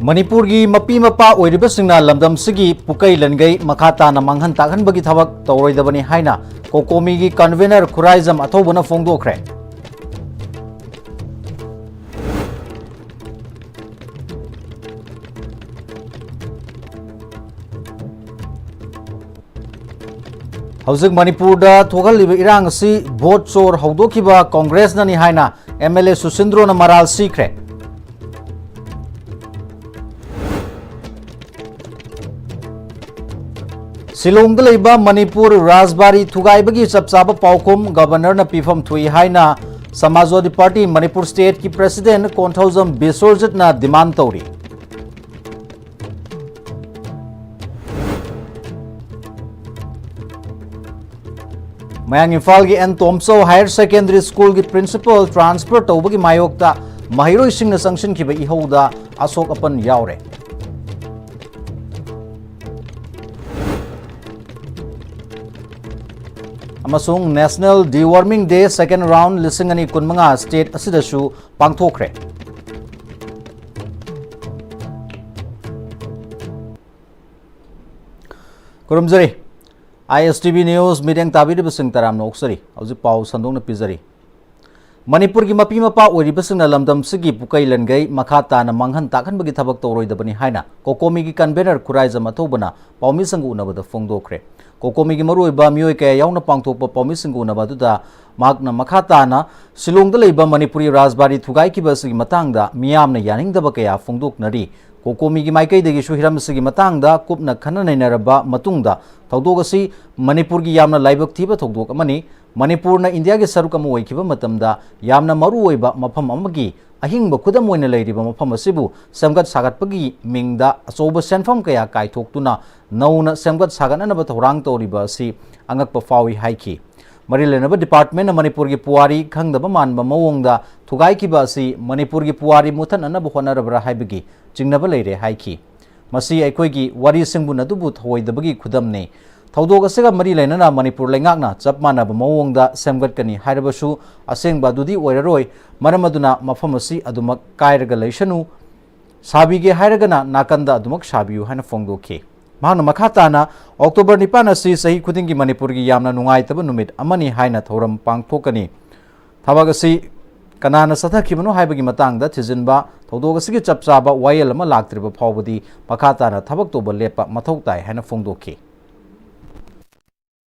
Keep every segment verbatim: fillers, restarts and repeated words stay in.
ꯃꯅꯤꯄꯨꯔꯒꯤ ꯃꯄꯤ ꯃꯄꯥ ꯑꯣꯏꯔꯤꯕꯁꯤꯡꯅ ꯂꯝꯗꯝꯁꯤꯒꯤ ꯄꯨꯀꯩ ꯂꯟꯒꯩ ꯃꯈꯥ ꯇꯥꯅ ꯃꯥꯡꯍꯟ ꯇꯥꯛꯍꯟꯕꯒꯤ ꯊꯕꯛ ꯇꯧꯔꯣꯏꯗꯕꯅꯤ ꯍꯥꯏꯅ ꯀꯣꯀꯣꯃꯤꯒꯤ ꯀꯟꯚꯦꯅꯔ ꯈꯨꯔꯥꯏꯖꯝ ꯑꯊꯧꯕꯅ ꯐꯣꯡꯗꯣꯛꯈ꯭ꯔꯦ꯫ ꯍꯧꯖꯤꯛ ꯃꯅꯤꯄꯨꯔꯗ ꯊꯣꯛꯍꯜꯂꯤꯕ ꯏꯔꯥꯡ ꯑꯁꯤ ꯚꯣꯠ ꯆꯣꯔ ꯍꯧꯗꯣꯛꯈꯤꯕ ꯀꯣꯡꯒ꯭ꯔꯦꯁꯅꯅꯤ ꯍꯥꯏꯅ ꯑꯦꯝ ꯑꯦꯜ ꯑꯦ ꯁꯨꯁꯤꯟꯗ꯭ꯔꯣꯅ ꯃꯔꯥꯜ ꯁꯤꯈ꯭ꯔꯦ꯫ ꯁꯤꯂꯣꯡꯗ ꯂꯩꯕ ꯃꯅꯤꯄꯨꯔ ꯔꯥꯖꯕꯥꯔꯤ ꯊꯨꯒꯥꯏꯕꯒꯤ ꯆꯞ ꯆꯥꯕ ꯄꯥꯎꯈꯨꯝ ꯒꯕꯔꯅꯔꯅ ꯄꯤꯐꯝ ꯊꯣꯛꯏ ꯍꯥꯏꯅ ꯁꯃꯥꯖꯋꯥꯗꯤ ꯄꯥꯔꯇꯤ ꯃꯅꯤꯄꯨꯔ ꯁ꯭ꯇꯦꯠꯀꯤ ꯄ꯭ꯔꯦꯁꯤꯗꯦꯟꯠ ꯀꯣꯟꯊꯧꯖꯝ ꯕꯤꯁ꯭ꯋꯔꯖꯤꯠꯅ ꯗꯤꯃꯥꯟ ꯇꯧꯔꯤ꯫ ꯃꯌꯥꯡ ꯏꯝꯐꯥꯜꯒꯤ ꯑꯦꯟ ꯇꯣꯝꯆꯧ ꯍꯥꯌꯔ ꯁꯦꯀꯦꯟꯗꯔꯤ ꯁ꯭ꯀꯨꯜꯒꯤ ꯄ꯭ꯔꯤꯟꯁꯤꯄꯜ ꯇ꯭ꯔꯥꯟꯁꯐꯔ ꯇꯧꯕꯒꯤ ꯃꯥꯌꯣꯛꯇ ꯃꯍꯩꯔꯣꯏꯁꯤꯡꯅ ꯆꯪꯁꯤꯟꯈꯤꯕ ꯏꯍꯧꯗ ꯑꯁꯣꯛ ꯑꯄꯟ ꯌꯥꯎꯔꯦ꯫ ꯑꯃꯁꯨꯡ National Deworming Day second round ꯂꯤꯁꯤꯡ ꯑꯅꯤ ꯀꯨꯟꯃꯉꯥ ꯁ꯭ꯇꯦꯠ ꯑꯁꯤꯗꯁꯨ ꯄꯥꯡꯊꯣꯛꯈ꯭ꯔꯦ꯫ ꯈꯨꯔꯨꯝꯖꯔꯤ꯫ ꯑꯥꯏ ꯑꯦꯁ ꯇꯤ ꯚꯤ ꯅ꯭ꯌꯨꯁ ꯃꯤꯠꯌꯦꯡ ꯇꯥꯕꯤꯔꯤꯕꯁꯤꯡ ꯇꯔꯥꯝꯅ ꯑꯣꯛꯆꯔꯤ꯫ ꯍꯧꯖꯤꯛ ꯄꯥꯎ ꯁꯟꯗꯣꯛꯅ ꯄꯤꯖꯔꯤ꯫ ꯃꯅꯤꯄꯨꯔꯒꯤ ꯃꯄꯤ ꯃꯄꯥ ꯑꯣꯏꯔꯤꯕꯁꯤꯡꯅ ꯂꯝꯗꯝꯁꯤꯒꯤ ꯄꯨꯀꯩ ꯂꯟꯒꯩ ꯃꯈꯥ ꯇꯥꯅ ꯃꯥꯡꯍꯟ ꯇꯥꯛꯍꯟꯕꯒꯤ ꯊꯕꯛ ꯇꯧꯔꯣꯏꯗꯕꯅꯤ ꯍꯥꯏꯅ ꯀꯣꯀꯣꯃꯤꯒꯤ ꯀꯟꯚꯦꯅꯔ ꯈꯨꯔꯥꯏꯖꯝ ꯑꯊꯧꯕꯅ ꯄꯥꯎꯃꯤꯁꯤꯡꯒ ꯎꯅꯕꯗ ꯐꯣꯡꯗꯣꯛꯈ꯭ꯔꯦ꯫ ꯀꯣꯀꯣꯃꯤꯒꯤ ꯃꯔꯨꯑꯣꯏꯕ ꯃꯤꯑꯣꯏ ꯀꯌꯥ ꯌꯥꯎꯅ ꯄꯥꯡꯊꯣꯛꯄ ꯄꯥꯎꯃꯤꯁꯤꯡꯒ ꯎꯅꯕ ꯑꯗꯨꯗ ꯃꯍꯥꯛꯅ ꯃꯈꯥ ꯇꯥꯅ ꯁꯤꯂꯣꯡꯗ ꯂꯩꯕ ꯃꯅꯤꯄꯨꯔꯤ ꯔꯥꯖꯕꯥꯔꯤ ꯊꯨꯒꯥꯏꯈꯤꯕ ꯑꯁꯤꯒꯤ ꯃꯇꯥꯡꯗ ꯃꯤꯌꯥꯝꯅ ꯌꯥꯅꯤꯡꯗꯕ ꯀꯌꯥ ꯐꯣꯡꯗꯣꯛꯅꯔꯤ꯫ ꯀꯣꯀꯣꯃꯤꯒꯤ ꯃꯥꯏꯀꯩꯗꯒꯤꯁꯨ ꯍꯤꯔꯝ ꯑꯁꯤꯒꯤ ꯃꯇꯥꯡꯗ ꯀꯨꯞꯅ ꯈꯟꯅ ꯅꯩꯅꯔꯕ ꯃꯇꯨꯡꯗ ꯊꯧꯗꯣꯛ ꯑꯁꯤ ꯃꯅꯤꯄꯨꯔꯒꯤ ꯌꯥꯝꯅ ꯂꯥꯏꯕꯛ ꯊꯤꯕ ꯊꯧꯗꯣꯛ ꯑꯃꯅꯤ꯫ ꯃꯅꯤꯄꯨꯔꯅ ꯏꯟꯗꯤꯌꯥꯒꯤ ꯁꯔꯨꯛ ꯑꯃ ꯑꯣꯏꯈꯤꯕ ꯃꯇꯝꯗ ꯌꯥꯝꯅ ꯃꯔꯨꯑꯣꯏꯕ ꯃꯐꯝ ꯑꯃꯒꯤ ꯑꯍꯤꯡꯕ ꯈꯨꯗꯝ ꯑꯣꯏꯅ ꯂꯩꯔꯤꯕ ꯃꯐꯝ ꯑꯁꯤꯕꯨ ꯁꯦꯝꯒꯠ ꯁꯥꯒꯠꯄꯒꯤ ꯃꯤꯡꯗ ꯑꯆꯧꯕ ꯁꯦꯟꯐꯝ ꯀꯌꯥ ꯀꯥꯏꯊꯣꯛꯇꯨꯅ ꯅꯧꯅ ꯁꯦꯝꯒꯠ ꯁꯥꯒꯠꯅꯅꯕ ꯊꯧꯔꯥꯡ ꯇꯧꯔꯤꯕ ꯑꯁꯤ ꯑꯉꯛꯄ ꯐꯥꯎꯏ ꯍꯥꯏꯈꯤ꯫ ꯃꯔꯤ ꯂꯩꯅꯕ ꯗꯤꯄꯥꯔꯠꯃꯦꯟꯅ ꯃꯅꯤꯄꯨꯔꯒꯤ ꯄꯨꯋꯥꯔꯤ ꯈꯪꯗꯕ ꯃꯥꯟꯕ ꯃꯑꯣꯡꯗ ꯊꯨꯒꯥꯏꯈꯤꯕ ꯑꯁꯤ ꯃꯅꯤꯄꯨꯔꯒꯤ ꯄꯨꯋꯥꯔꯤ ꯃꯨꯠꯊꯠꯅꯅꯕ ꯍꯣꯠꯅꯔꯕ꯭ꯔꯥ ꯍꯥꯏꯕꯒꯤ ꯆꯤꯡꯅꯕ ꯂꯩꯔꯦ ꯍꯥꯏꯈꯤ꯫ ꯃꯁꯤ ꯑꯩꯈꯣꯏꯒꯤ ꯋꯥꯔꯤꯁꯤꯡꯕꯨ ꯑꯗꯨꯕꯨ ꯊꯧꯑꯣꯏꯗꯕꯒꯤ ꯈꯨꯗꯝꯅꯤ꯫ ꯊꯧꯗꯣꯛ ꯑꯁꯤꯒ ꯃꯔꯤ ꯂꯩꯅꯅ ꯃꯅꯤꯄꯨꯔ ꯂꯩꯉꯥꯛꯅ ꯆꯞ ꯃꯥꯟꯅꯕ ꯃꯑꯣꯡꯗ ꯁꯦꯝꯒꯠꯀꯅꯤ ꯍꯥꯏꯔꯕꯁꯨ ꯑꯁꯦꯡꯕ ꯑꯗꯨꯗꯤ ꯑꯣꯏꯔꯔꯣꯏ꯫ ꯃꯔꯝ ꯑꯗꯨꯅ ꯃꯐꯝ ꯑꯁꯤ ꯑꯗꯨꯃꯛ ꯀꯥꯏꯔꯒ ꯂꯩꯁꯅꯨ꯫ ꯁꯥꯕꯤꯒꯦ ꯍꯥꯏꯔꯒꯅ ꯅꯥꯀꯟꯗ ꯑꯗꯨꯃꯛ ꯁꯥꯕꯤꯌꯨ ꯍꯥꯏꯅ ꯐꯣꯡꯗꯣꯛꯈꯤ꯫ ꯃꯍꯥꯛꯅ ꯃꯈꯥ ꯇꯥꯅ, ꯑꯣꯛꯇꯣꯕꯔ ꯅꯤꯄꯥꯟ ꯑꯁꯤ ꯆꯍꯤ ꯈꯨꯗꯤꯡꯒꯤ ꯃꯅꯤꯄꯨꯔꯒꯤ ꯌꯥꯝꯅ ꯅꯨꯡꯉꯥꯏꯇꯕ ꯅꯨꯃꯤꯠ ꯑꯃꯅꯤ ꯍꯥꯏꯅ ꯊꯧꯔꯝ ꯄꯥꯡꯊꯣꯛꯀꯅꯤ꯫ ꯊꯕꯛ ꯑꯁꯤ ꯀꯅꯥꯅ ꯆꯠꯊꯈꯤꯕꯅꯣ ꯍꯥꯏꯕꯒꯤ ꯃꯇꯥꯡꯗ ꯊꯤꯖꯤꯟꯕ, ꯊꯧꯗꯣꯛ ꯑꯁꯤꯒꯤ ꯆꯞ ꯆꯥꯕ ꯋꯥꯌꯦꯜ ꯑꯃ ꯂꯥꯛꯇ꯭ꯔꯤꯕ ꯐꯥꯎꯕꯗꯤ ꯃꯈꯥ ꯇꯥꯅ ꯊꯕꯛ ꯇꯧꯕ ꯂꯦꯞꯄ ꯃꯊꯧ ꯇꯥꯏ ꯍꯥꯏꯅ ꯐꯣꯡꯗꯣꯛꯈꯤ꯫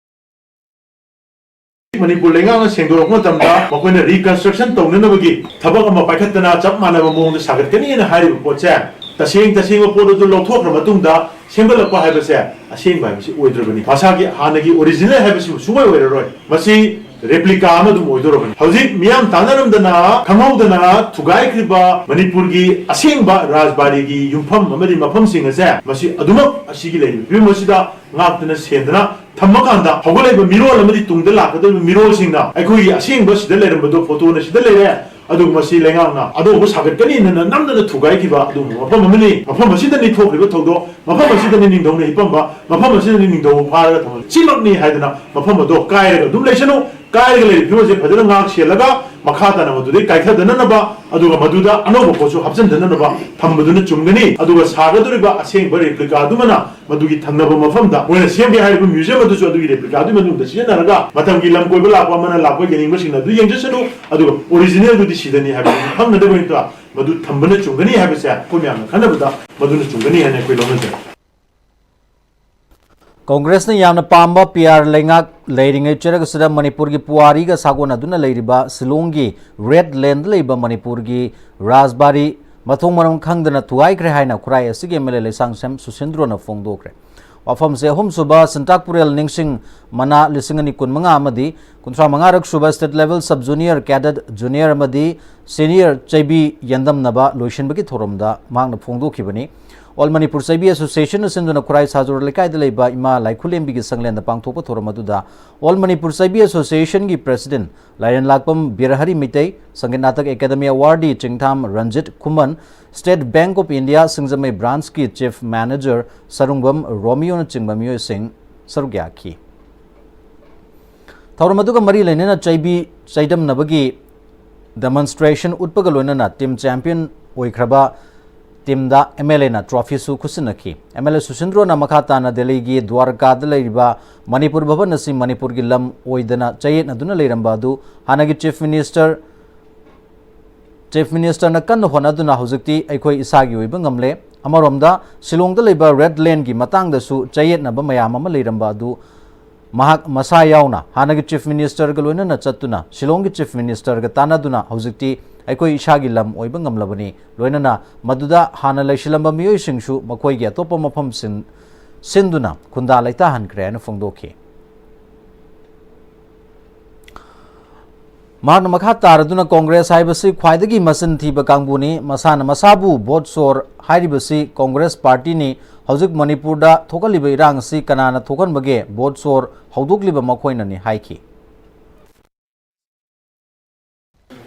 ꯃꯅꯤꯄꯨꯔ ꯂꯩꯉꯥꯛꯅ ꯁꯦꯡꯗꯣꯔꯛꯄ ꯃꯇꯝꯗ ꯃꯈꯣꯏꯅ reconstruction ꯇꯧꯅꯅꯕꯒꯤ ꯊꯕꯛ ꯑꯃ ꯄꯥꯏꯈꯠꯇꯅ ꯆꯞ ꯃꯥꯟꯅꯕ ꯃꯑꯣꯡꯗ ꯁꯥꯒꯠꯀꯅꯤꯅ ꯍꯥꯏꯔꯤꯕ ꯄꯣꯠꯁꯦ, ꯇꯁꯦꯡ ꯇꯁꯦꯡꯕ ꯄꯣꯠ ꯑꯗꯨ ꯂꯧꯊꯣꯛꯈ꯭ꯔ ꯃꯇꯨꯡꯗ ꯁꯦꯝꯒꯠꯂꯛꯄ ꯍꯥꯏꯕꯁꯦ ꯑꯁꯦꯡꯕ ꯍꯥꯏꯕꯁꯤ ꯑꯣꯏꯗ꯭ꯔꯕꯅꯤ꯫ ꯃꯁꯥꯒꯤ ꯍꯥꯟꯅꯒꯤ original ꯍꯥꯏꯕꯁꯤꯕꯨ ꯁꯨꯡꯑꯣꯏ ꯑꯣꯏꯔꯔꯣꯏ꯫ ꯃꯁꯤ replica ꯑꯃ ꯑꯗꯨꯝ ꯑꯣꯏꯗꯧꯔꯕꯅꯤ꯫ ꯍꯧꯖꯤꯛ ꯃꯤꯌꯥꯝ ꯇꯥꯟꯅꯔꯝꯗꯅ ꯈꯪꯍꯧꯗꯅ ꯊꯨꯒꯥꯏꯈ꯭ꯔꯤꯕ ꯃꯅꯤꯄꯨꯔꯒꯤ ꯑꯁꯦꯡꯕ ꯔꯥꯖꯕꯥꯔꯤꯒꯤ ꯌꯨꯝꯐꯝ ꯑꯃꯗꯤ ꯃꯐꯝꯁꯤꯡ ꯑꯁꯦ, ꯃꯁꯤ ꯑꯗꯨꯃꯛ ꯑꯁꯤꯒꯤ ꯂꯩꯔꯤꯕ ꯐꯤꯕꯝ ꯑꯁꯤꯗ ꯉꯥꯛꯇꯅ ꯁꯦꯟꯗꯅ ꯊꯝꯃꯀꯥꯟꯗ, ꯍꯧꯒꯠꯂꯛꯏꯕ ꯃꯤꯔꯣꯜ ꯑꯃꯗꯤ ꯇꯨꯡꯗ ꯂꯥꯛꯀꯗꯧꯔꯤꯕ ꯃꯤꯔꯣꯜꯁꯤꯡꯅ ꯑꯩꯈꯣꯏꯒꯤ ꯑꯁꯦꯡꯕ ꯁꯤꯗ ꯂꯩꯔꯝꯕꯗꯣ, ꯐꯣꯇꯣꯅ ꯁꯤꯗ ꯂꯩꯔꯦ, ꯑꯗꯨꯒ ꯃꯁꯤ ꯂꯩꯉꯥꯛꯅ ꯑꯅꯧꯕ ꯁꯥꯒꯠꯀꯅꯤꯅ ꯅꯝꯗꯅ ꯊꯨꯒꯥꯏꯈꯤꯕ ꯑꯗꯨꯒꯨꯝꯕ ꯃꯐꯝ ꯑꯃꯅꯤ꯫ ꯃꯐꯝ ꯑꯁꯤꯗꯅꯤ ꯊꯣꯛꯈ꯭ꯔꯤꯕ ꯊꯧꯗꯣꯛ, ꯃꯐꯝ ꯑꯁꯤꯗꯅꯤ ꯅꯤꯡꯊꯧꯅ ꯍꯤꯞꯄꯝꯕ, ꯃꯐꯝ ꯑꯁꯤꯗꯅꯤ ꯅꯤꯡꯊꯧ ꯐꯥꯔꯒ ꯊꯝꯃꯝꯕ, ꯁꯤꯃꯛꯅꯤ ꯍꯥꯏꯗꯅ ꯃꯐꯝ ꯑꯗꯣ ꯀꯥꯏꯔꯒ ꯑꯗꯨꯝ ꯂꯩꯁꯅꯨ꯫ ꯀꯥꯏꯔꯒ ꯂꯩꯔꯤꯕ ꯐꯤꯕꯝ ꯑꯁꯦ ꯐꯖꯅ ꯉꯥꯛ ꯁꯦꯜꯂꯒ, ꯃꯈꯥ ꯇꯥꯅ ꯃꯗꯨꯗꯩ ꯀꯥꯏꯊꯗꯅꯅꯕ, ꯑꯗꯨꯒ ꯃꯗꯨꯗ ꯑꯅꯧꯕ ꯄꯣꯠꯁꯨ ꯍꯥꯞꯆꯤꯟꯗꯅꯅꯕ ꯊꯝꯕꯗꯨꯅ ꯆꯨꯝꯒꯅꯤ꯫ ꯑꯗꯨꯒ ꯁꯥꯒꯗꯧꯔꯤꯕ ꯑꯁꯦꯡꯕ replica ꯑꯗꯨꯃꯅ ꯃꯗꯨꯒꯤ ꯊꯪꯅꯕ ꯃꯐꯝꯗ ꯃꯣꯏꯅ ꯁꯦꯝꯒꯦ ꯍꯥꯏꯔꯤꯕ museum ꯑꯗꯨꯁꯨ ꯑꯗꯨꯒꯤ replica ꯑꯗꯨꯒꯤ ꯃꯅꯨꯡꯗ ꯁꯤꯖꯤꯟꯅꯔꯒ, ꯃꯊꯪꯒꯤ ꯂꯝ ꯀꯣꯏꯕ ꯂꯥꯛꯄ ꯑꯃꯅ ꯂꯥꯛꯄ ꯌꯦꯡꯅꯤꯡꯕꯁꯤꯡꯅ ꯑꯗꯨ ꯌꯦꯡꯖꯁꯅꯨ, ꯑꯗꯨꯒ original ꯗꯨꯗꯤ ꯁꯤꯗꯅꯤ ꯍꯥꯏꯕꯗꯨ ꯈꯪꯅꯗꯕ ꯅꯠꯇ꯭ꯔꯥ? ꯃꯗꯨ ꯊꯝꯕꯅ ꯆꯨꯝꯒꯅꯤ ꯍꯥꯏꯕꯁꯦ ꯑꯩꯈꯣꯏ ꯃꯌꯥꯝꯅ ꯈꯟꯅꯕꯗ ꯃꯗꯨꯅ ꯆꯨꯝꯒꯅꯤ ꯍꯥꯏꯅ ꯑꯩꯈꯣꯏ ꯂꯧꯅꯖꯩ꯫ ꯀꯣꯡꯒ꯭ꯔꯦꯁꯅ ꯌꯥꯝꯅ ꯄꯥꯝꯕ ꯄꯤ ꯑꯥꯔ ꯂꯩꯉꯥꯛ ꯂꯩꯔꯤꯉꯩ ꯆꯩꯔꯛ ꯑꯁꯤꯗ ꯃꯅꯤꯄꯨꯔꯒꯤ ꯄꯨꯋꯥꯔꯤꯒ ꯁꯥꯒꯣꯟꯅꯗꯨꯅ ꯂꯩꯔꯤꯕ ꯁꯤꯂꯣꯡꯒꯤ ꯔꯦꯗ ꯂꯦꯟꯗ ꯂꯩꯕ ꯃꯅꯤꯄꯨꯔꯒꯤ ꯔꯥꯖꯕꯥꯔꯤ ꯃꯊꯣꯡ ꯃꯔꯝ ꯈꯪꯗꯅ ꯊꯨꯒꯥꯏꯈ꯭ꯔꯦ ꯍꯥꯏꯅ ꯈꯨꯔꯥꯏ ꯑꯁꯤꯒꯤ ꯑꯦꯝ ꯑꯦꯜ ꯑꯦ ꯂꯩꯁꯥꯡꯊꯦꯝ ꯁꯨꯁꯤꯟꯗ꯭ꯔꯣꯅ ꯐꯣꯡꯗꯣꯛꯈ꯭ꯔꯦ꯫ ꯋꯥꯐꯝꯁꯦ ꯑꯍꯨꯝꯁꯨꯕ ꯁꯤꯟꯇꯥꯛ ꯄꯨꯔꯦꯜ ꯅꯤꯡꯁꯤꯡ ꯃꯅꯥ ꯂꯤꯁꯤꯡ ꯑꯅꯤ ꯀꯨꯟꯃꯉꯥ ꯑꯃꯗꯤ ꯀꯨꯟꯊ꯭ꯔꯥ ꯃꯉꯥꯔꯛ ꯁꯨꯕ State Level Sub Junior, Cadet, Junior ꯑꯃꯗꯤ Senior ꯆꯩꯕꯤ ꯌꯦꯟꯗꯝꯅꯕ ꯂꯣꯏꯁꯤꯟꯕꯒꯤ ꯊꯧꯔꯝꯗ ꯃꯍꯥꯛꯅ ꯐꯣꯡꯗꯣꯛꯈꯤꯕꯅꯤ꯫ All Manipur ꯆꯩꯕꯤ Association ꯅ ꯁꯤꯟꯗꯨꯅ ꯈꯨꯔꯥꯏ ꯁꯥꯖꯨꯔ ꯂꯩꯀꯥꯏꯗ ꯂꯩꯕ ꯏꯃꯥ ꯂꯥꯏꯈꯨꯂꯦꯝꯕꯤꯒꯤ ꯁꯪꯂꯦꯟꯗ ꯄꯥꯡꯊꯣꯛꯄ ꯊꯧꯔꯝ ꯑꯗꯨꯗ All Manipur ꯆꯩꯕꯤ Association ꯒꯤ President Lairenlakpam Birahari Meitei, Sangeet Natak academy awardee Chingtham Ranjit Khuman, State Bank of India Singjamei branch ꯀꯤ Chief Manager ꯁꯔꯨꯡꯕꯝ ꯔꯣꯃꯤꯌꯣꯅꯆꯤꯡꯕ ꯃꯤꯑꯣꯏꯁꯤꯡ ꯁꯔꯨꯛ ꯌꯥꯈꯤ꯫ ꯊꯧꯔꯝ ꯑꯗꯨꯒ ꯃꯔꯤ ꯂꯩꯅꯅ ꯆꯩꯕꯤ ꯆꯩꯗꯝꯅꯕꯒꯤ demonstration ꯎꯠꯄꯒ ꯂꯣꯏꯅꯅ team champion ꯑꯣꯏꯈ꯭ꯔꯕ ꯇꯤꯝꯗ ꯑꯦꯝ ꯑꯦꯜ ꯑꯦꯅ ꯇ꯭ꯔꯣꯐꯤꯁꯨ ꯈꯨꯠꯁꯤꯟꯅꯈꯤ꯫ ꯑꯦꯝ ꯑꯦꯜ ꯑꯦ ꯁꯨꯁꯤꯟꯗ꯭ꯔꯣꯅ ꯃꯈꯥ ꯇꯥꯅ ꯗꯦꯜꯂꯤꯒꯤ ꯗ꯭ꯋꯥꯔꯀꯥꯗ ꯂꯩꯔꯤꯕ ꯃꯅꯤꯄꯨꯔ ꯚꯕꯟ ꯑꯁꯤ ꯃꯅꯤꯄꯨꯔꯒꯤ ꯂꯝ ꯑꯣꯏꯗꯅ ꯆꯌꯦꯠꯅꯗꯨꯅ ꯂꯩꯔꯝꯕ ꯑꯗꯨ ꯍꯥꯟꯅꯒꯤ ꯆꯤꯐ ꯃꯤꯅꯤꯁꯇꯔ, ꯆꯤꯐ ꯃꯤꯅꯤꯁꯇꯔꯅ ꯀꯟꯅ ꯍꯣꯠꯅꯗꯨꯅ ꯍꯧꯖꯤꯛꯇꯤ ꯑꯩꯈꯣꯏ ꯏꯁꯥꯒꯤ ꯑꯣꯏꯕ ꯉꯝꯂꯦ꯫ ꯑꯃꯔꯣꯝꯗ ꯁꯤꯂꯣꯡꯗ ꯂꯩꯕ ꯔꯦꯗ ꯂꯦꯟꯒꯤ ꯃꯇꯥꯡꯗꯁꯨ ꯆꯌꯦꯠꯅꯕ ꯃꯌꯥꯝ ꯑꯃ ꯂꯩꯔꯝꯕ ꯑꯗꯨ ꯃꯍꯥꯛ ꯃꯁꯥ ꯌꯥꯎꯅ ꯍꯥꯟꯅꯒꯤ ꯆꯤꯐ ꯃꯤꯅꯤꯁꯇꯔꯒ ꯂꯣꯏꯅꯅ ꯆꯠꯇꯨꯅ ꯁꯤꯂꯣꯡꯒꯤ ꯆꯤꯐ ꯃꯤꯅꯤꯁꯇꯔꯒ ꯇꯥꯟꯅꯗꯨꯅ ꯍꯧꯖꯤꯛꯇꯤ ꯑꯩꯈꯣꯏ ꯏꯁꯥꯒꯤ ꯂꯝ ꯑꯣꯏꯕ ꯉꯝꯂꯕꯅꯤ꯫ ꯂꯣꯏꯅꯅ ꯃꯗꯨꯗ ꯍꯥꯟꯅ ꯂꯩꯁꯤꯜꯂꯝꯕ ꯃꯤꯑꯣꯏꯁꯤꯡꯁꯨ ꯃꯈꯣꯏꯒꯤ ꯑꯇꯣꯞꯄ ꯃꯐꯝꯁꯤꯡ ꯁꯤꯟꯗꯨꯅ ꯈꯨꯟꯗꯥ ꯂꯩꯇꯥꯍꯟꯈ꯭ꯔꯦ ꯍꯥꯏꯅ ꯐꯣꯡꯗꯣꯛꯈꯤ꯫ ꯃꯍꯥꯛꯅ ꯃꯈꯥ ꯇꯥꯔꯗꯨꯅ ꯀꯣꯡꯒ꯭ꯔꯦꯁ ꯍꯥꯏꯕꯁꯤ ꯈ꯭ꯋꯥꯏꯗꯒꯤ ꯃꯆꯤꯟ ꯊꯤꯕ ꯀꯥꯡꯕꯨꯅꯤ, ꯃꯁꯥꯅ ꯃꯁꯥꯕꯨ ꯚꯣꯠ ꯆꯣꯔ ꯍꯥꯏꯔꯤꯕꯁꯤ ꯀꯣꯡꯒ꯭ꯔꯦꯁ ꯄꯥꯔꯇꯤꯅꯤ꯫ ꯍꯧꯖꯤꯛ ꯃꯅꯤꯄꯨꯔꯗ ꯊꯣꯛꯍꯜꯂꯤꯕ ꯏꯔꯥꯡ ꯑꯁꯤ ꯀꯅꯥꯅ ꯊꯣꯛꯍꯟꯕꯒꯦ? ꯚꯣꯠ ꯆꯣꯔ ꯍꯧꯗꯣꯛꯂꯤꯕ ꯃꯈꯣꯏꯅꯅꯤ ꯍꯥꯏꯈꯤ꯫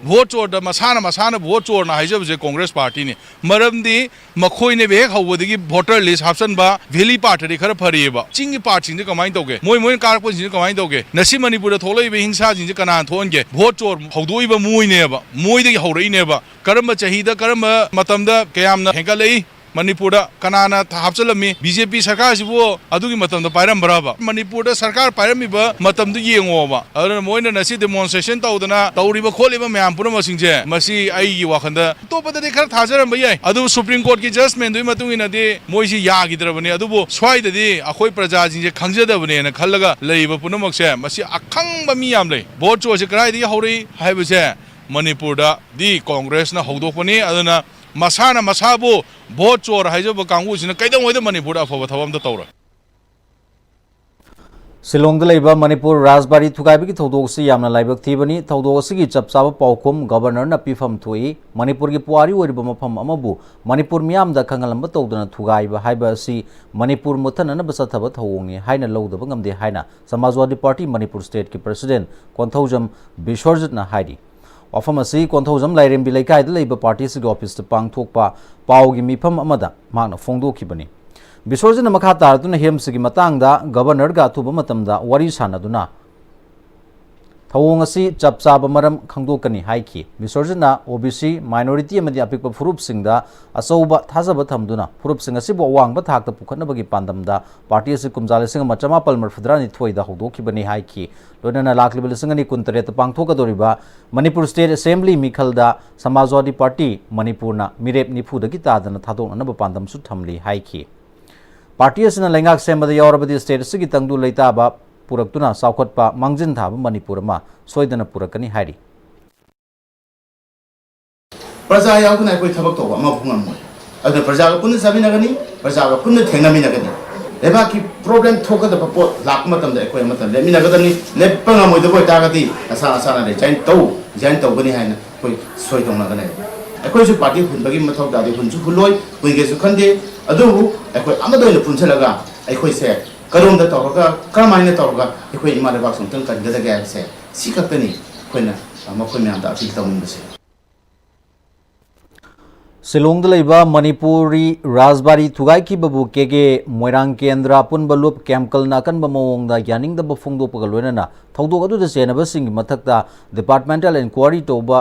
ꯚꯣꯠ ꯆꯣꯔꯗ ꯃꯁꯥꯅ ꯃꯁꯥꯅ ꯚꯣꯠ ꯆꯣꯔꯅ ꯍꯥꯏꯖꯕꯁꯦ ꯀꯣꯡꯒ꯭ꯔꯦꯁ ꯄꯥꯔꯇꯤꯅꯤ꯫ ꯃꯔꯝꯗꯤ ꯃꯈꯣꯏꯅ ꯍꯦꯛ ꯍꯧꯕꯗꯒꯤ ꯚꯣꯇꯔ ꯂꯤꯁ ꯍꯥꯞꯆꯟꯕ꯫ ꯚꯦꯂꯤ ꯄꯥꯔꯠꯇꯗꯤ ꯈꯔ ꯐꯔꯤꯑꯕ꯫ ꯆꯤꯡꯒꯤ ꯄꯥꯔꯠꯁꯤꯡꯁꯦ ꯀꯃꯥꯏꯅ ꯇꯧꯒꯦ? ꯃꯣꯏ ꯃꯣꯏꯅ ꯀꯥꯔꯛꯄꯁꯤꯡꯁꯦ ꯀꯃꯥꯏꯅ ꯇꯧꯒꯦ? ꯉꯁꯤ ꯃꯅꯤꯄꯨꯔꯗ ꯊꯣꯛꯂꯛꯏꯕ ꯍꯤꯡꯁꯥꯁꯤꯡꯁꯦ ꯀꯅꯥꯅ ꯊꯣꯛꯍꯟꯒꯦ? ꯚꯣꯠ ꯆꯣꯔ ꯍꯧꯗꯣꯛꯏꯕ ꯃꯣꯏꯅꯦꯕ, ꯃꯣꯏꯗꯒꯤ ꯍꯧꯔꯛꯏꯅꯦꯕ꯫ ꯀꯔꯝꯕ ꯆꯍꯤꯗ ꯀꯔꯝꯕ ꯃꯇꯝꯗ ꯀꯌꯥꯝꯅ ꯍꯦꯟꯒꯠꯂꯛꯏ? ꯃꯅꯤꯄꯨꯔꯗ ꯀꯅꯥꯅ ꯍꯥꯞꯆꯤꯜꯂꯝꯃꯤ? ꯕꯤ ꯖꯦ ꯄꯤ ꯁꯔꯀꯥꯔꯁꯤꯕꯨ ꯑꯗꯨꯒꯤ ꯃꯇꯝꯗ ꯄꯥꯏꯔꯝꯕ꯭ꯔꯕ? ꯃꯅꯤꯄꯨꯔꯗ ꯁꯔꯀꯥꯔ ꯄꯥꯏꯔꯝꯃꯤꯕ ꯃꯇꯝꯗꯨ ꯌꯦꯡꯉꯣꯕ꯫ ꯑꯗꯨꯅ ꯃꯣꯏꯅ ꯉꯁꯤ ꯗꯦꯃꯣꯟꯁꯇ꯭ꯔꯦꯁꯟ ꯇꯧꯗꯅ ꯇꯧꯔꯤꯕ ꯈꯣꯠꯂꯤꯕ ꯃꯌꯥꯝ ꯄꯨꯝꯅꯃꯛꯁꯤꯡꯁꯦ, ꯃꯁꯤ ꯑꯩꯒꯤ ꯋꯥꯈꯜꯗ, ꯑꯇꯣꯞꯄꯗꯗꯤ ꯈꯔ ꯊꯥꯖꯔꯝꯕ ꯌꯥꯏ, ꯑꯗꯨꯕꯨ ꯁꯨꯄ꯭ꯔꯤꯝ ꯀꯣꯔꯠꯀꯤ ꯖꯁꯃꯦꯟꯗꯨꯒꯤ ꯃꯇꯨꯡ ꯏꯟꯅꯗꯤ ꯃꯣꯏꯁꯤ ꯌꯥꯈꯤꯗ꯭ꯔꯕꯅꯤ꯫ ꯑꯗꯨꯕꯨ ꯁ꯭ꯋꯥꯏꯗꯗꯤ ꯑꯩꯈꯣꯏ ꯄ꯭ꯔꯖꯥꯁꯤꯡꯁꯦ ꯈꯪꯖꯗꯕꯅꯦꯅ ꯈꯜꯂꯒ ꯂꯩꯔꯤꯕ ꯄꯨꯝꯅꯃꯛꯁꯦ, ꯃꯁꯤ ꯑꯈꯪꯕ ꯃꯤ ꯌꯥꯝ ꯂꯩ꯫ ꯚꯣꯠ ꯆꯣꯔꯁꯦ ꯀꯗꯥꯏꯗꯒꯤ ꯍꯧꯔꯛꯏ ꯍꯥꯏꯕꯁꯦ ꯃꯅꯤꯄꯨꯔꯗꯗꯤ ꯀꯣꯡꯒ꯭ꯔꯦꯁꯅ ꯍꯧꯗꯣꯛꯄꯅꯤ꯫ ꯑꯗꯨꯅ ꯃꯁꯥꯅ ꯃꯁꯥꯕꯨ ꯚꯣꯠ ꯆꯣꯔ ꯍꯥꯏꯖꯕ ꯀꯥꯡꯕꯨꯁꯤꯅ ꯀꯩꯗꯧꯉꯩꯗ ꯃꯅꯤꯄꯨꯔꯗ ꯑꯐꯕ ꯊꯕꯛ ꯑꯝꯇ ꯇꯧꯔꯣꯏ꯫ ꯁꯤꯂꯣꯡꯗ ꯂꯩꯕ ꯃꯅꯤꯄꯨꯔ ꯔꯥꯖꯕꯥꯔꯤ ꯊꯨꯒꯥꯏꯕꯒꯤ ꯊꯧꯗꯣꯛ ꯑꯁꯤ ꯌꯥꯝꯅ ꯂꯥꯏꯕꯛ ꯊꯤꯕꯅꯤ꯫ ꯊꯧꯗꯣꯛ ꯑꯁꯤꯒꯤ ꯆꯞ ꯆꯥꯕ ꯄꯥꯎꯈꯨꯝ ꯒꯕꯔꯅꯔꯅ ꯄꯤꯐꯝ ꯊꯣꯛꯏ꯫ ꯃꯅꯤꯄꯨꯔꯒꯤ ꯄꯨꯋꯥꯔꯤ ꯑꯣꯏꯔꯤꯕ ꯃꯐꯝ ꯑꯃꯕꯨ ꯃꯅꯤꯄꯨꯔ ꯃꯤꯌꯥꯝꯗ ꯈꯪꯍꯜꯂꯝꯕ ꯇꯧꯗꯅ ꯊꯨꯒꯥꯏꯕ ꯍꯥꯏꯕ ꯑꯁꯤ ꯃꯅꯤꯄꯨꯔ ꯃꯨꯠꯊꯅꯅꯕ ꯆꯠꯊꯕ ꯊꯧꯑꯣꯡꯅꯤ ꯍꯥꯏꯅ ꯂꯧꯗꯕ ꯉꯝꯗꯦ ꯍꯥꯏꯅ ꯁꯃꯥꯖꯋꯥꯗꯤ ꯄꯥꯔꯇꯤ ꯃꯅꯤꯄꯨꯔ ꯁ꯭ꯇꯦꯠꯀꯤ ꯄ꯭ꯔꯁꯤꯗꯦꯟꯠ ꯀꯣꯟꯊꯧꯖꯝ ꯕꯤꯁ꯭ꯋꯔꯖꯤꯠꯅ ꯍꯥꯏꯔꯤ꯫ ꯋꯥꯐꯝ ꯑꯁꯤ ꯀꯣꯟꯊꯧꯖꯝ ꯂꯥꯏꯔꯦꯝꯕꯤ ꯂꯩꯀꯥꯏꯗ ꯂꯩꯕ ꯄꯥꯔꯇꯤꯁꯤꯒꯤ ꯑꯣꯐꯤꯁꯇ ꯄꯥꯡꯊꯣꯛꯄ ꯄꯥꯎꯒꯤ ꯃꯤꯐꯝ ꯑꯃꯗ ꯃꯍꯥꯛꯅ ꯐꯣꯡꯗꯣꯛꯈꯤꯕꯅꯤ꯫ ꯕꯤꯁ꯭ꯋꯔꯖꯤꯠꯅ ꯃꯈꯥ ꯇꯥꯔꯗꯨꯅ ꯍꯤꯔꯝꯁꯤꯒꯤ ꯃꯇꯥꯡꯗ ꯒꯕꯔꯅꯔꯒ ꯑꯊꯨꯕ ꯃꯇꯝꯗ ꯋꯥꯔꯤ ꯁꯥꯟꯅꯗꯨꯅ ꯊꯧꯑꯣꯡ ꯑꯁꯤ ꯆꯞ ꯆꯥꯕ ꯃꯔꯝ ꯈꯪꯗꯣꯛꯀꯅꯤ ꯍꯥꯏꯈꯤ꯫ ꯕꯤꯁ꯭ꯋꯖꯤꯠꯅ ꯑꯣ ꯕꯤ ꯁꯤ, minority ꯑꯃꯗꯤ ꯑꯄꯤꯛꯄ ꯐꯨꯔꯨꯞꯁꯤꯡꯗ ꯑꯆꯧꯕ ꯊꯥꯖꯕ ꯊꯝꯗꯨꯅ ꯐꯨꯔꯨꯞꯁꯤꯡ ꯑꯁꯤꯕꯨ ꯑꯋꯥꯡꯕ ꯊꯥꯛꯇ ꯄꯨꯈꯠꯅꯕꯒꯤ ꯄꯥꯟꯗꯝꯗ ꯄꯥꯔꯇꯤ ꯑꯁꯤ ꯀꯨꯝꯖꯥ ꯂꯤꯁꯤꯡ ꯑꯃ ꯆꯃꯥꯄꯜ ꯃꯔꯤꯐꯨꯇꯔꯥ ꯅꯤꯊꯣꯏꯗ ꯍꯧꯗꯣꯛꯈꯤꯕꯅꯤ ꯍꯥꯏꯈꯤ꯫ ꯂꯣꯏꯅꯅ ꯂꯥꯛꯂꯤꯕ ꯂꯤꯁꯤꯡ ꯑꯅꯤ ꯀꯨꯟꯇꯔꯦꯠꯇ ꯄꯥꯡꯊꯣꯛꯀꯗꯧꯔꯤꯕ ꯃꯅꯤꯄꯨꯔ State Assembly ꯃꯤꯈꯜꯗ ꯁꯃꯥꯖꯋꯥꯗꯤ ꯄꯥꯔꯇꯤ ꯃꯅꯤꯄꯨꯔꯅ ꯃꯤꯔꯦꯞ ꯅꯤꯐꯨꯗꯒꯤ ꯇꯥꯗꯅ ꯊꯥꯗꯣꯛꯅꯅꯕ ꯄꯥꯟꯗꯝꯁꯨ ꯊꯝꯂꯤ ꯍꯥꯏꯈꯤ꯫ ꯄꯥꯔꯇꯤ ꯑꯁꯤꯅ ꯂꯩꯉꯥꯛ ꯁꯦꯝꯕꯗ ꯌꯥꯎꯔꯕꯗꯤ state ꯑꯁꯤꯒꯤ ꯇꯪꯗꯨ ꯂꯩꯇꯥꯕ ꯄꯨꯔꯛꯇꯨꯅ ꯆꯥꯎꯈꯠꯄ ꯃꯥꯡꯖꯤꯟ ꯊꯥꯕ ꯃꯅꯤꯄꯨꯔ ꯑꯃ ꯁꯣꯏꯗꯅ ꯄꯨꯔꯛꯀꯅꯤ ꯍꯥꯏꯔꯤ꯫ ꯄ꯭ꯔꯖꯥ ꯌꯥꯎꯗꯅ ꯑꯩꯈꯣꯏ ꯊꯕꯛ ꯇꯧꯕ ꯑꯃꯐꯥꯎ ꯉꯝꯃꯣꯏ꯫ ꯑꯗꯨꯅ ꯄ꯭ꯔꯖꯥꯒ ꯄꯨꯟꯅ ꯆꯥꯃꯤꯟꯅꯒꯅꯤ, ꯄ꯭ꯔꯖꯥꯒ ꯄꯨꯟꯅ ꯊꯦꯡꯅꯃꯤꯟꯅꯒꯅꯤ꯫ ꯂꯩꯕꯥꯛꯀꯤ problem ꯊꯣꯛꯀꯗꯕ ꯄꯣꯠ ꯂꯥꯛꯄ ꯃꯇꯝꯗ ꯑꯩꯈꯣꯏ ꯑꯃꯠꯇ ꯂꯦꯞꯃꯤꯟꯅꯒꯗꯕꯅꯤ꯫ ꯂꯦꯞꯄ ꯉꯝꯃꯣꯏꯗꯕ ꯑꯣꯏꯇꯥꯔꯒꯗꯤ ꯅꯁꯥ ꯅꯁꯥꯅ resign ꯇꯧ, resign ꯇꯧꯒꯅꯤ ꯍꯥꯏꯅ ꯑꯩꯈꯣꯏ ꯁꯣꯏ ꯇꯧꯅꯒꯅꯤ꯫ ꯑꯩꯈꯣꯏꯁꯨ ꯄꯥꯔꯇꯤ ꯍꯨꯟꯕꯒꯤ ꯃꯊꯧ ꯇꯥꯗꯦ, ꯍꯨꯟꯁꯨ ꯍꯨꯜꯂꯣꯏ, ꯍꯨꯟꯒꯦꯁꯨ ꯈꯟꯗꯦ꯫ ꯑꯗꯨꯕꯨ ꯑꯩꯈꯣꯏ ꯑꯃꯠꯇ ꯑꯣꯏꯅ ꯄꯨꯟꯁꯤꯜꯂꯒ ꯑꯩꯈꯣꯏꯁꯦ ꯀꯔꯣꯝꯗ ꯇꯧꯔꯒ, ꯀꯔꯝꯍꯥꯏꯅ ꯇꯧꯔꯒ ꯑꯩꯈꯣꯏ ꯏꯃꯥ ꯂꯩꯕꯥꯛꯁꯦ ꯑꯃꯨꯛꯇꯪ ꯀꯟꯒꯗꯒꯦ ꯍꯥꯏꯕꯁꯦ ꯁꯤ ꯈꯛꯇꯅꯤ ꯑꯩꯈꯣꯏꯅ, ꯑ, ꯃꯈꯣꯏ ꯃꯌꯥꯝꯗ appeal ꯇꯧꯅꯤꯡꯕꯁꯦ꯫ ꯁꯤꯂꯣꯡꯗ ꯂꯩꯕ ꯃꯅꯤꯄꯨꯔꯤ ꯔꯥꯖꯕꯥꯔꯤ ꯊꯨꯒꯥꯏꯈꯤꯕꯕꯨ ꯀꯦ ꯀꯦ ꯃꯣꯏꯔꯥꯡ ꯀꯦꯟꯗ꯭ꯔ ꯑꯄꯨꯟꯕ ꯂꯨꯞ ꯀꯦꯝꯀꯜꯅ ꯑꯀꯟꯕ ꯃꯑꯣꯡꯗ ꯌꯥꯅꯤꯡꯗꯕ ꯐꯣꯡꯗꯣꯛꯄꯒ ꯂꯣꯏꯅꯅ ꯊꯧꯗꯣꯛ ꯑꯗꯨꯗ ꯆꯦꯟꯅꯕꯁꯤꯡꯒꯤ ꯃꯊꯛꯇ departmental inquiry ꯇꯧꯕ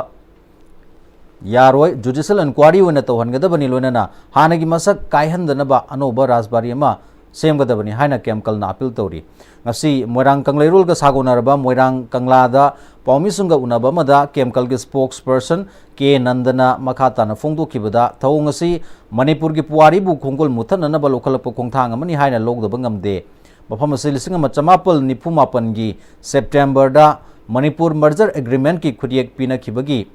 ꯌꯥꯔꯣꯏ, judicial inquiry ꯑꯣꯏꯅ ꯇꯧꯍꯟꯒꯗꯕꯅꯤ, ꯂꯣꯏꯅꯅ ꯍꯥꯟꯅꯒꯤ ꯃꯁꯛ ꯀꯥꯏꯍꯟꯗꯅꯕ ꯑꯅꯧꯕ ꯔꯥꯖꯕꯥꯔꯤ ꯑꯃ ꯁꯦꯝꯒꯗꯕꯅꯤ ꯍꯥꯏꯅ ꯀꯦꯝꯀꯜꯅ appeal ꯇꯧꯔꯤ꯫ ꯉꯁꯤ ꯃꯣꯏꯔꯥꯡ ꯀꯪꯂꯩꯔꯣꯜꯒ ꯁꯥꯒꯣꯟꯅꯔꯕ ꯃꯣꯏꯔꯥꯡ ꯀꯪꯂꯥꯗ ꯄꯥꯎꯃꯤꯁꯤꯡꯒ ꯎꯅꯕ ꯑꯃꯗ ꯀꯦꯝꯀꯜꯒꯤ spokesperson ꯀꯦ ꯅꯟꯗꯅ ꯃꯈꯥ ꯇꯥꯅ ꯐꯣꯡꯗꯣꯛꯈꯤꯕꯗ, ꯊꯧꯑꯣꯡ ꯑꯁꯤ ꯃꯅꯤꯄꯨꯔꯒꯤ ꯄꯨꯋꯥꯔꯤꯕꯨ ꯈꯣꯡꯒꯨꯜ ꯃꯨꯠꯊꯠꯅꯅꯕ ꯂꯧꯈꯠꯂꯛꯄ ꯈꯣꯡꯊꯥꯡ ꯑꯃꯅꯤ ꯍꯥꯏꯅ ꯂꯧꯗꯕ ꯉꯝꯗꯦ꯫ ꯃꯐꯝ ꯑꯁꯤ ꯂꯤꯁꯤꯡ ꯑꯃ ꯆꯃꯥꯄꯜ ꯅꯤꯐꯨ ꯃꯥꯄꯟꯒꯤ Septemberꯗ ꯃꯅꯤꯄꯨꯔ merger agreementꯀꯤ ꯈꯨꯠꯌꯦꯛ ꯄꯤꯅꯈꯤꯕꯒꯤ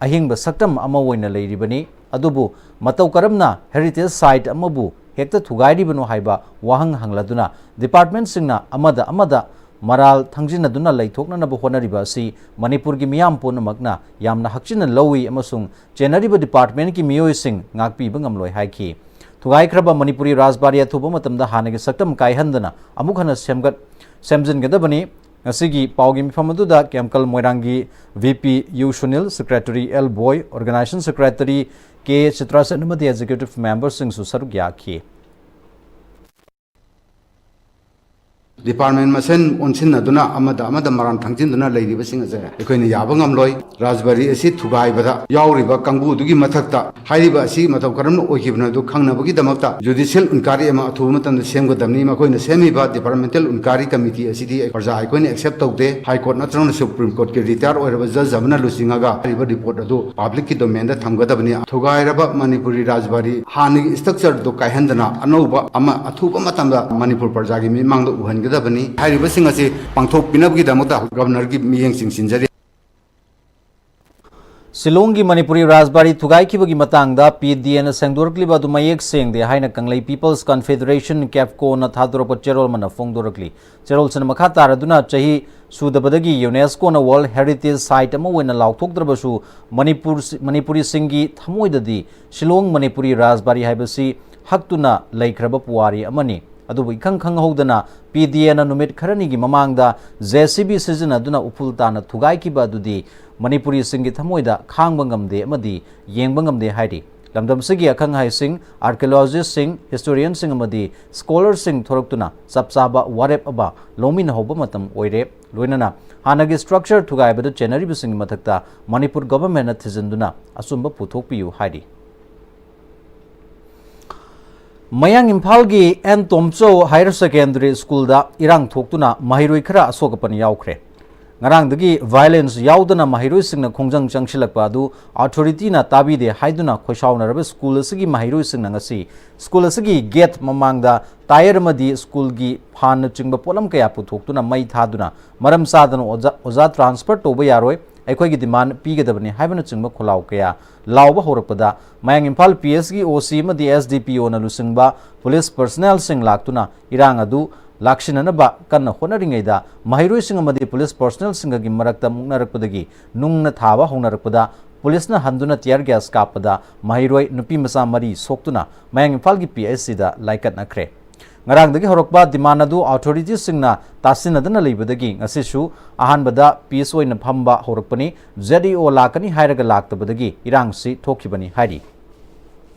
ꯑꯍꯤꯡꯕ ꯁꯛꯇꯝ ꯑꯃ ꯑꯣꯏꯅ ꯂꯩꯔꯤꯕꯅꯤ꯫ ꯑꯗꯨꯕꯨ ꯃꯇꯧ ꯀꯔꯝꯅ heritage site ꯑꯃꯕꯨ ꯍꯦꯛꯇ ꯊꯨꯒꯥꯏꯔꯤꯕꯅꯣ ꯍꯥꯏꯕ ꯋꯥꯍꯪ ꯍꯪꯂꯗꯨꯅ departmentꯁꯤꯡꯅ ꯑꯃꯗ ꯑꯃꯗ ꯃꯔꯥꯜ ꯊꯪꯖꯤꯟꯅꯗꯨꯅ ꯂꯩꯊꯣꯛꯅꯅꯕ ꯍꯣꯠꯅꯔꯤꯕ ꯑꯁꯤ ꯃꯅꯤꯄꯨꯔꯒꯤ ꯃꯤꯌꯥꯝ ꯄꯨꯝꯅꯃꯛꯅ ꯌꯥꯝꯅ ꯍꯛꯆꯤꯟꯅ ꯂꯧꯏ ꯑꯃꯁꯨꯡ ꯆꯦꯟꯅꯔꯤꯕ departmentꯀꯤ ꯃꯤꯑꯣꯏꯁꯤꯡ ꯉꯥꯛꯄꯤꯕ ꯉꯝꯂꯣꯏ ꯍꯥꯏꯈꯤ꯫ ꯊꯨꯒꯥꯏꯈ꯭ꯔꯕ ꯃꯅꯤꯄꯨꯔꯤ ꯔꯥꯖꯕꯥꯔꯤ ꯑꯊꯨꯕ ꯃꯇꯝꯗ ꯍꯥꯟꯅꯒꯤ ꯁꯛꯇꯝ ꯀꯥꯏꯍꯟꯗꯅ ꯑꯃꯨꯛ ꯍꯟꯅ ꯁꯦꯝꯒꯠ ꯁꯦꯝꯖꯤꯟꯒꯗꯕꯅꯤ꯫ ꯉꯁꯤꯒꯤ ꯄꯥꯎꯒꯤ ꯃꯤꯐꯝ ꯑꯗꯨꯗ ꯀꯦꯝꯀꯜ ꯃꯣꯏꯔꯥꯡꯒꯤ V P U Sunil, secretary L Boi, organization secretary K Chitrasen ꯑꯃꯗꯤ executive memberꯁꯤꯡꯁꯨ ꯁꯔꯨꯛ ꯌꯥꯈꯤ꯫ ꯗꯤꯄꯥꯔꯠꯃꯦꯟ ꯃꯁꯦꯟ ꯑꯣꯟꯁꯤꯟꯅꯗꯨꯅ ꯑꯃꯗ ꯑꯃꯗ ꯃꯔꯥꯟ ꯊꯪꯖꯤꯟꯗꯨꯅ ꯂꯩꯔꯤꯕꯁꯤꯡ ꯑꯁꯦ ꯑꯩꯈꯣꯏꯅ ꯌꯥꯕ ꯉꯝꯂꯣꯏ꯫ ꯔꯥꯖꯕꯥꯔꯤ ꯑꯁꯤ ꯊꯨꯒꯥꯏꯕꯗ ꯌꯥꯎꯔꯤꯕ ꯀꯥꯡꯕꯨꯗꯨꯒꯤ ꯃꯊꯛꯇ ꯍꯥꯏꯔꯤꯕ ꯑꯁꯤ ꯃꯇꯧ ꯀꯔꯝꯅ ꯑꯣꯏꯈꯤꯕꯅꯣ ꯑꯗꯨ ꯈꯪꯅꯕꯒꯤꯗꯃꯛꯇ ꯖꯨꯗꯤꯁꯤꯌꯦꯜ ꯏꯟꯀ꯭ꯋꯥꯏꯔꯤ ꯑꯃ ꯑꯊꯨꯕ ꯃꯇꯝꯗ ꯁꯦꯝꯒꯗꯕꯅꯤ꯫ ꯃꯈꯣꯏꯅ ꯁꯦꯝꯃꯤꯕ ꯗꯤꯄꯥꯔꯠꯃꯦꯟꯇꯦꯜ ꯏꯟꯀ꯭ꯋꯥꯏꯔꯤ ꯀꯃꯤꯇꯤ ꯑꯁꯤꯗꯤ ꯄ꯭ꯔꯖꯥ ꯑꯩꯈꯣꯏꯅ ꯑꯦꯛꯁꯦꯞ ꯇꯧꯗꯦ꯫ ꯍꯥꯏ ꯀꯣꯔꯠ ꯅꯠꯇ꯭ꯔꯒꯅ ꯁꯨꯄ꯭ꯔꯤꯝ ꯀꯣꯔꯠꯀꯤ ꯔꯤꯇꯥꯌꯔ ꯑꯣꯏꯔꯕ ꯖꯖ ꯑꯃꯅ ꯂꯨꯆꯤꯡꯉꯒ ꯍꯥꯏꯔꯤꯕ ꯔꯤꯄꯣꯔꯠ ꯑꯗꯨ ꯄꯕ꯭ꯂꯤꯛꯀꯤ ꯗꯣꯃꯦꯟꯗ ꯊꯝꯒꯗꯕꯅꯤ꯫ ꯊꯨꯒꯥꯏꯔꯕ ꯃꯅꯤꯄꯨꯔꯤ ꯔꯥꯖꯕꯥꯔꯤ ꯍꯥꯟꯅꯒꯤ ꯁ꯭ꯇ꯭ꯔꯛꯆꯔꯗꯨ ꯀꯥꯏꯍꯟꯗꯅ ꯑꯅꯧꯕ ꯑꯃ ꯑꯊꯨꯕ ꯃꯇꯝꯗ ꯃꯅꯤꯄꯨꯔ ꯄ꯭ꯔꯖꯥꯒꯤ ꯃꯤꯠꯃꯥꯡꯗ ꯎꯍꯟꯒꯗꯕꯅꯤ꯫ ꯍꯥꯏꯔꯤꯕꯁꯤꯡ ꯑꯁꯤ ꯄꯥꯡꯊꯣꯛꯄꯤꯅꯕꯒꯤꯗꯃꯛꯇ ꯒꯕꯔꯅꯔꯒꯤ ꯃꯤꯠꯌꯦꯡ ꯆꯤꯡꯁꯤꯟꯖꯔꯤ꯫ ꯁꯤꯂꯣꯡꯒꯤ ꯃꯅꯤꯄꯨꯔꯤ ꯔꯥꯖꯕꯥꯔꯤ ꯊꯨꯒꯥꯏꯈꯤꯕꯒꯤ ꯃꯇꯥꯡꯗ ꯄꯤ ꯗꯤ ꯑꯦꯅ ꯁꯦꯡꯗꯣꯔꯛꯂꯤꯕ ꯑꯗꯨ ꯃꯌꯦꯛ ꯁꯦꯡꯗꯦ ꯍꯥꯏꯅ ꯀꯪꯂꯩ ꯄꯤꯄꯜꯁ ꯀꯟꯐꯦꯗꯔꯦꯁꯟ, ꯀꯦꯞꯀꯣꯅ ꯊꯥꯗꯣꯔꯛꯄ ꯆꯦꯔꯣꯜ ꯑꯃꯅ ꯐꯣꯡꯗꯣꯔꯛꯂꯤ꯫ ꯆꯦꯔꯣꯜꯁꯤꯅ ꯃꯈꯥ ꯇꯥꯔꯗꯨꯅ ꯆꯍꯤ ꯁꯨꯗꯕꯗꯒꯤ ꯌꯨꯅꯦꯁꯀꯣꯅ ꯋꯥꯔꯜꯗ ꯍꯦꯔꯤꯇꯦꯖ ꯁꯥꯏꯠ ꯑꯃ ꯑꯣꯏꯅ ꯂꯥꯎꯊꯣꯛꯇ꯭ꯔꯕꯁꯨ, ꯃꯅꯤꯄꯨꯔ, ꯃꯅꯤꯄꯨꯔꯤꯁꯤꯡꯒꯤ ꯊꯃꯣꯏꯗꯗꯤ ꯁꯤꯂꯣꯡ ꯃꯅꯤꯄꯨꯔꯤ ꯔꯥꯖꯕꯥꯔꯤ ꯍꯥꯏꯕꯁꯤ ꯍꯛꯇꯨꯅ ꯂꯩꯈ꯭ꯔꯕ ꯄꯨꯋꯥꯔꯤ ꯑꯃꯅꯤ꯫ ꯑꯗꯨꯕꯨ ꯏꯈꯪ ꯈꯪꯍꯧꯗꯅ ꯄꯤ ꯗꯤ ꯑꯦꯅ ꯅꯨꯃꯤꯠ ꯈꯔꯅꯤꯒꯤ ꯃꯃꯥꯡꯗ ꯖꯦ ꯁꯤ ꯕꯤ ꯁꯤꯖꯤꯟꯅꯗꯨꯅ ꯎꯐꯨꯜ ꯇꯥꯅ ꯊꯨꯒꯥꯏꯈꯤꯕ ꯑꯗꯨꯗꯤ ꯃꯅꯤꯄꯨꯔꯤꯁꯤꯡꯒꯤ ꯊꯃꯣꯏꯗ ꯈꯥꯡꯕ ꯉꯝꯗꯦ ꯑꯃꯗꯤ ꯌꯦꯡꯕ ꯉꯝꯗꯦ ꯍꯥꯏꯔꯤ꯫ ꯂꯝꯗꯝꯁꯤꯒꯤ ꯑꯈꯪ ꯑꯍꯩꯁꯤꯡ, ꯑꯥꯔꯀꯤꯑꯣꯂꯣꯖꯤꯁꯁꯤꯡ, ꯍꯤꯁꯇꯣꯔꯤꯌꯟꯁꯤꯡ ꯑꯃꯗꯤ ꯁ꯭ꯀꯣꯂꯔꯁꯤꯡ ꯊꯣꯔꯛꯇꯨꯅ ꯆꯞ ꯆꯥꯕ ꯋꯥꯔꯦꯞ ꯑꯃ ꯂꯧꯃꯤꯟꯅꯍꯧꯕ ꯃꯇꯝ ꯑꯣꯏꯔꯦ꯫ ꯂꯣꯏꯅꯅ ꯍꯥꯟꯅꯒꯤ ꯁ꯭ꯇ꯭ꯔꯛꯆꯔ ꯊꯨꯒꯥꯏꯕꯗ ꯆꯦꯟꯅꯔꯤꯕꯁꯤꯡꯒꯤ ꯃꯊꯛꯇ ꯃꯅꯤꯄꯨꯔ ꯒꯚꯔꯟꯃꯦꯟꯠꯅ ꯊꯤꯖꯤꯟꯗꯨꯅ ꯑꯆꯨꯝꯕ ꯄꯨꯊꯣꯛꯄꯤꯌꯨ ꯍꯥꯏꯔꯤ꯫ ꯃꯌꯥꯡ ꯏꯝꯐꯥꯜꯒꯤ ꯑꯦꯟ ꯇꯣꯝꯆꯧ ꯍꯥꯌꯔ ꯁꯦꯀꯦꯟꯗꯔꯤ ꯁ꯭ꯀꯨꯜꯗ ꯏꯔꯥꯡ ꯊꯣꯛꯇꯨꯅ ꯃꯍꯩꯔꯣꯏ ꯈꯔ ꯑꯁꯣꯛ ꯑꯄꯟ ꯌꯥꯎꯈ꯭ꯔꯦ꯫ ꯉꯔꯥꯡꯗꯒꯤ ꯚꯥꯏꯑꯣꯂꯦꯟꯁ ꯌꯥꯎꯗꯅ ꯃꯍꯩꯔꯣꯏꯁꯤꯡꯅ ꯈꯣꯡꯖꯪ ꯆꯪꯁꯤꯜꯂꯛꯄ ꯑꯗꯨ ꯑꯣꯊꯣꯔꯤꯇꯤꯅ ꯇꯥꯕꯤꯗꯦ ꯍꯥꯏꯗꯨꯅ ꯈꯣꯏꯁꯥꯎꯅꯔꯕ ꯁ꯭ꯀꯨꯜ ꯑꯁꯤꯒꯤ ꯃꯍꯩꯔꯣꯏꯁꯤꯡꯅ ꯉꯁꯤ ꯁ꯭ꯀꯨꯜ ꯑꯁꯤꯒꯤ ꯒꯦꯠ ꯃꯃꯥꯡꯗ ꯇꯥꯌꯔ ꯑꯃꯗꯤ ꯁ꯭ꯀꯨꯜꯒꯤ ꯐꯥꯟꯅꯆꯤꯡꯕ ꯄꯣꯠꯂꯝ ꯀꯌꯥ ꯄꯨꯊꯣꯛꯇꯨꯅ ꯃꯩ ꯊꯥꯗꯨꯅ, "ꯃꯔꯝ ꯆꯥꯗꯅ ꯑꯣꯖꯥ, ꯑꯣꯖꯥ ꯇ꯭ꯔꯥꯟꯁꯐꯔ ꯇꯧꯕ ꯌꯥꯔꯣꯏ, ꯑꯩꯈꯣꯏꯒꯤ ꯗꯤꯃꯥꯟ ꯄꯤꯒꯗꯕꯅꯤ" ꯍꯥꯏꯕꯅꯆꯤꯡꯕ ꯈꯣꯜꯂꯥꯎ ꯀꯌꯥ ꯂꯥꯎꯕ ꯍꯧꯔꯛꯄꯗ, ꯃꯌꯥꯡ ꯏꯝꯐꯥꯜ ꯄꯤ ꯑꯦꯁꯀꯤ ꯑꯣ ꯁꯤ ꯑꯃꯗꯤ ꯑꯦꯁ ꯗꯤ ꯄꯤ ꯑꯣꯅ ꯂꯨꯆꯤꯡꯕ ꯄꯨꯂꯤꯁ ꯄꯔꯁꯅꯦꯜꯁꯤꯡ ꯂꯥꯛꯇꯨꯅ ꯏꯔꯥꯡ ꯑꯗꯨ ꯂꯥꯛꯁꯤꯟꯅꯅꯕ ꯀꯟꯅ ꯍꯣꯠꯅꯔꯤꯉꯩꯗ, ꯃꯍꯩꯔꯣꯏꯁꯤꯡ ꯑꯃꯗꯤ ꯄꯨꯂꯤꯁ ꯄꯔꯁꯅꯦꯜꯁꯤꯡꯒꯒꯤ ꯃꯔꯛꯇ ꯃꯨꯛꯅꯔꯛꯄꯗꯒꯤ ꯅꯨꯡꯅ ꯊꯥꯕ ꯍꯧꯅꯔꯛꯄꯗ, ꯄꯨꯂꯤꯁꯅ ꯍꯟꯗꯨꯅ ꯇꯤꯌꯔ ꯒ꯭ꯌꯥꯁ ꯀꯥꯞꯄꯗ ꯃꯍꯩꯔꯣꯏ ꯅꯨꯄꯤ ꯃꯆꯥ ꯃꯔꯤ ꯁꯣꯛꯇꯨꯅ ꯃꯌꯥꯡ ꯏꯝꯐꯥꯜꯒꯤ ꯄꯤ ꯑꯩꯆ ꯁꯤꯗ ꯂꯥꯏꯀꯠꯅꯈ꯭ꯔꯦ꯫ ꯉꯔꯥꯡꯗꯒꯤ ꯍꯧꯔꯛꯄ ꯗꯤꯃꯥꯟ ꯑꯗꯨ ꯑꯣꯊꯣꯔꯤꯇꯤꯁꯤꯡꯅ ꯇꯥꯁꯤꯟꯅꯗꯅ ꯂꯩꯕꯗꯒꯤ ꯉꯁꯤꯁꯨ ꯑꯍꯥꯟꯕꯗ ꯄꯤꯁ ꯑꯣꯏꯅ ꯐꯝꯕ ꯍꯧꯔꯛꯄꯅꯤ꯫ ꯖꯦꯗ ꯏ ꯑꯣ ꯂꯥꯛꯀꯅꯤ ꯍꯥꯏꯔꯒ ꯂꯥꯛꯇꯕꯗꯒꯤ ꯏꯔꯥꯡꯁꯤ ꯊꯣꯛꯈꯤꯕꯅꯤ ꯍꯥꯏꯔꯤ꯫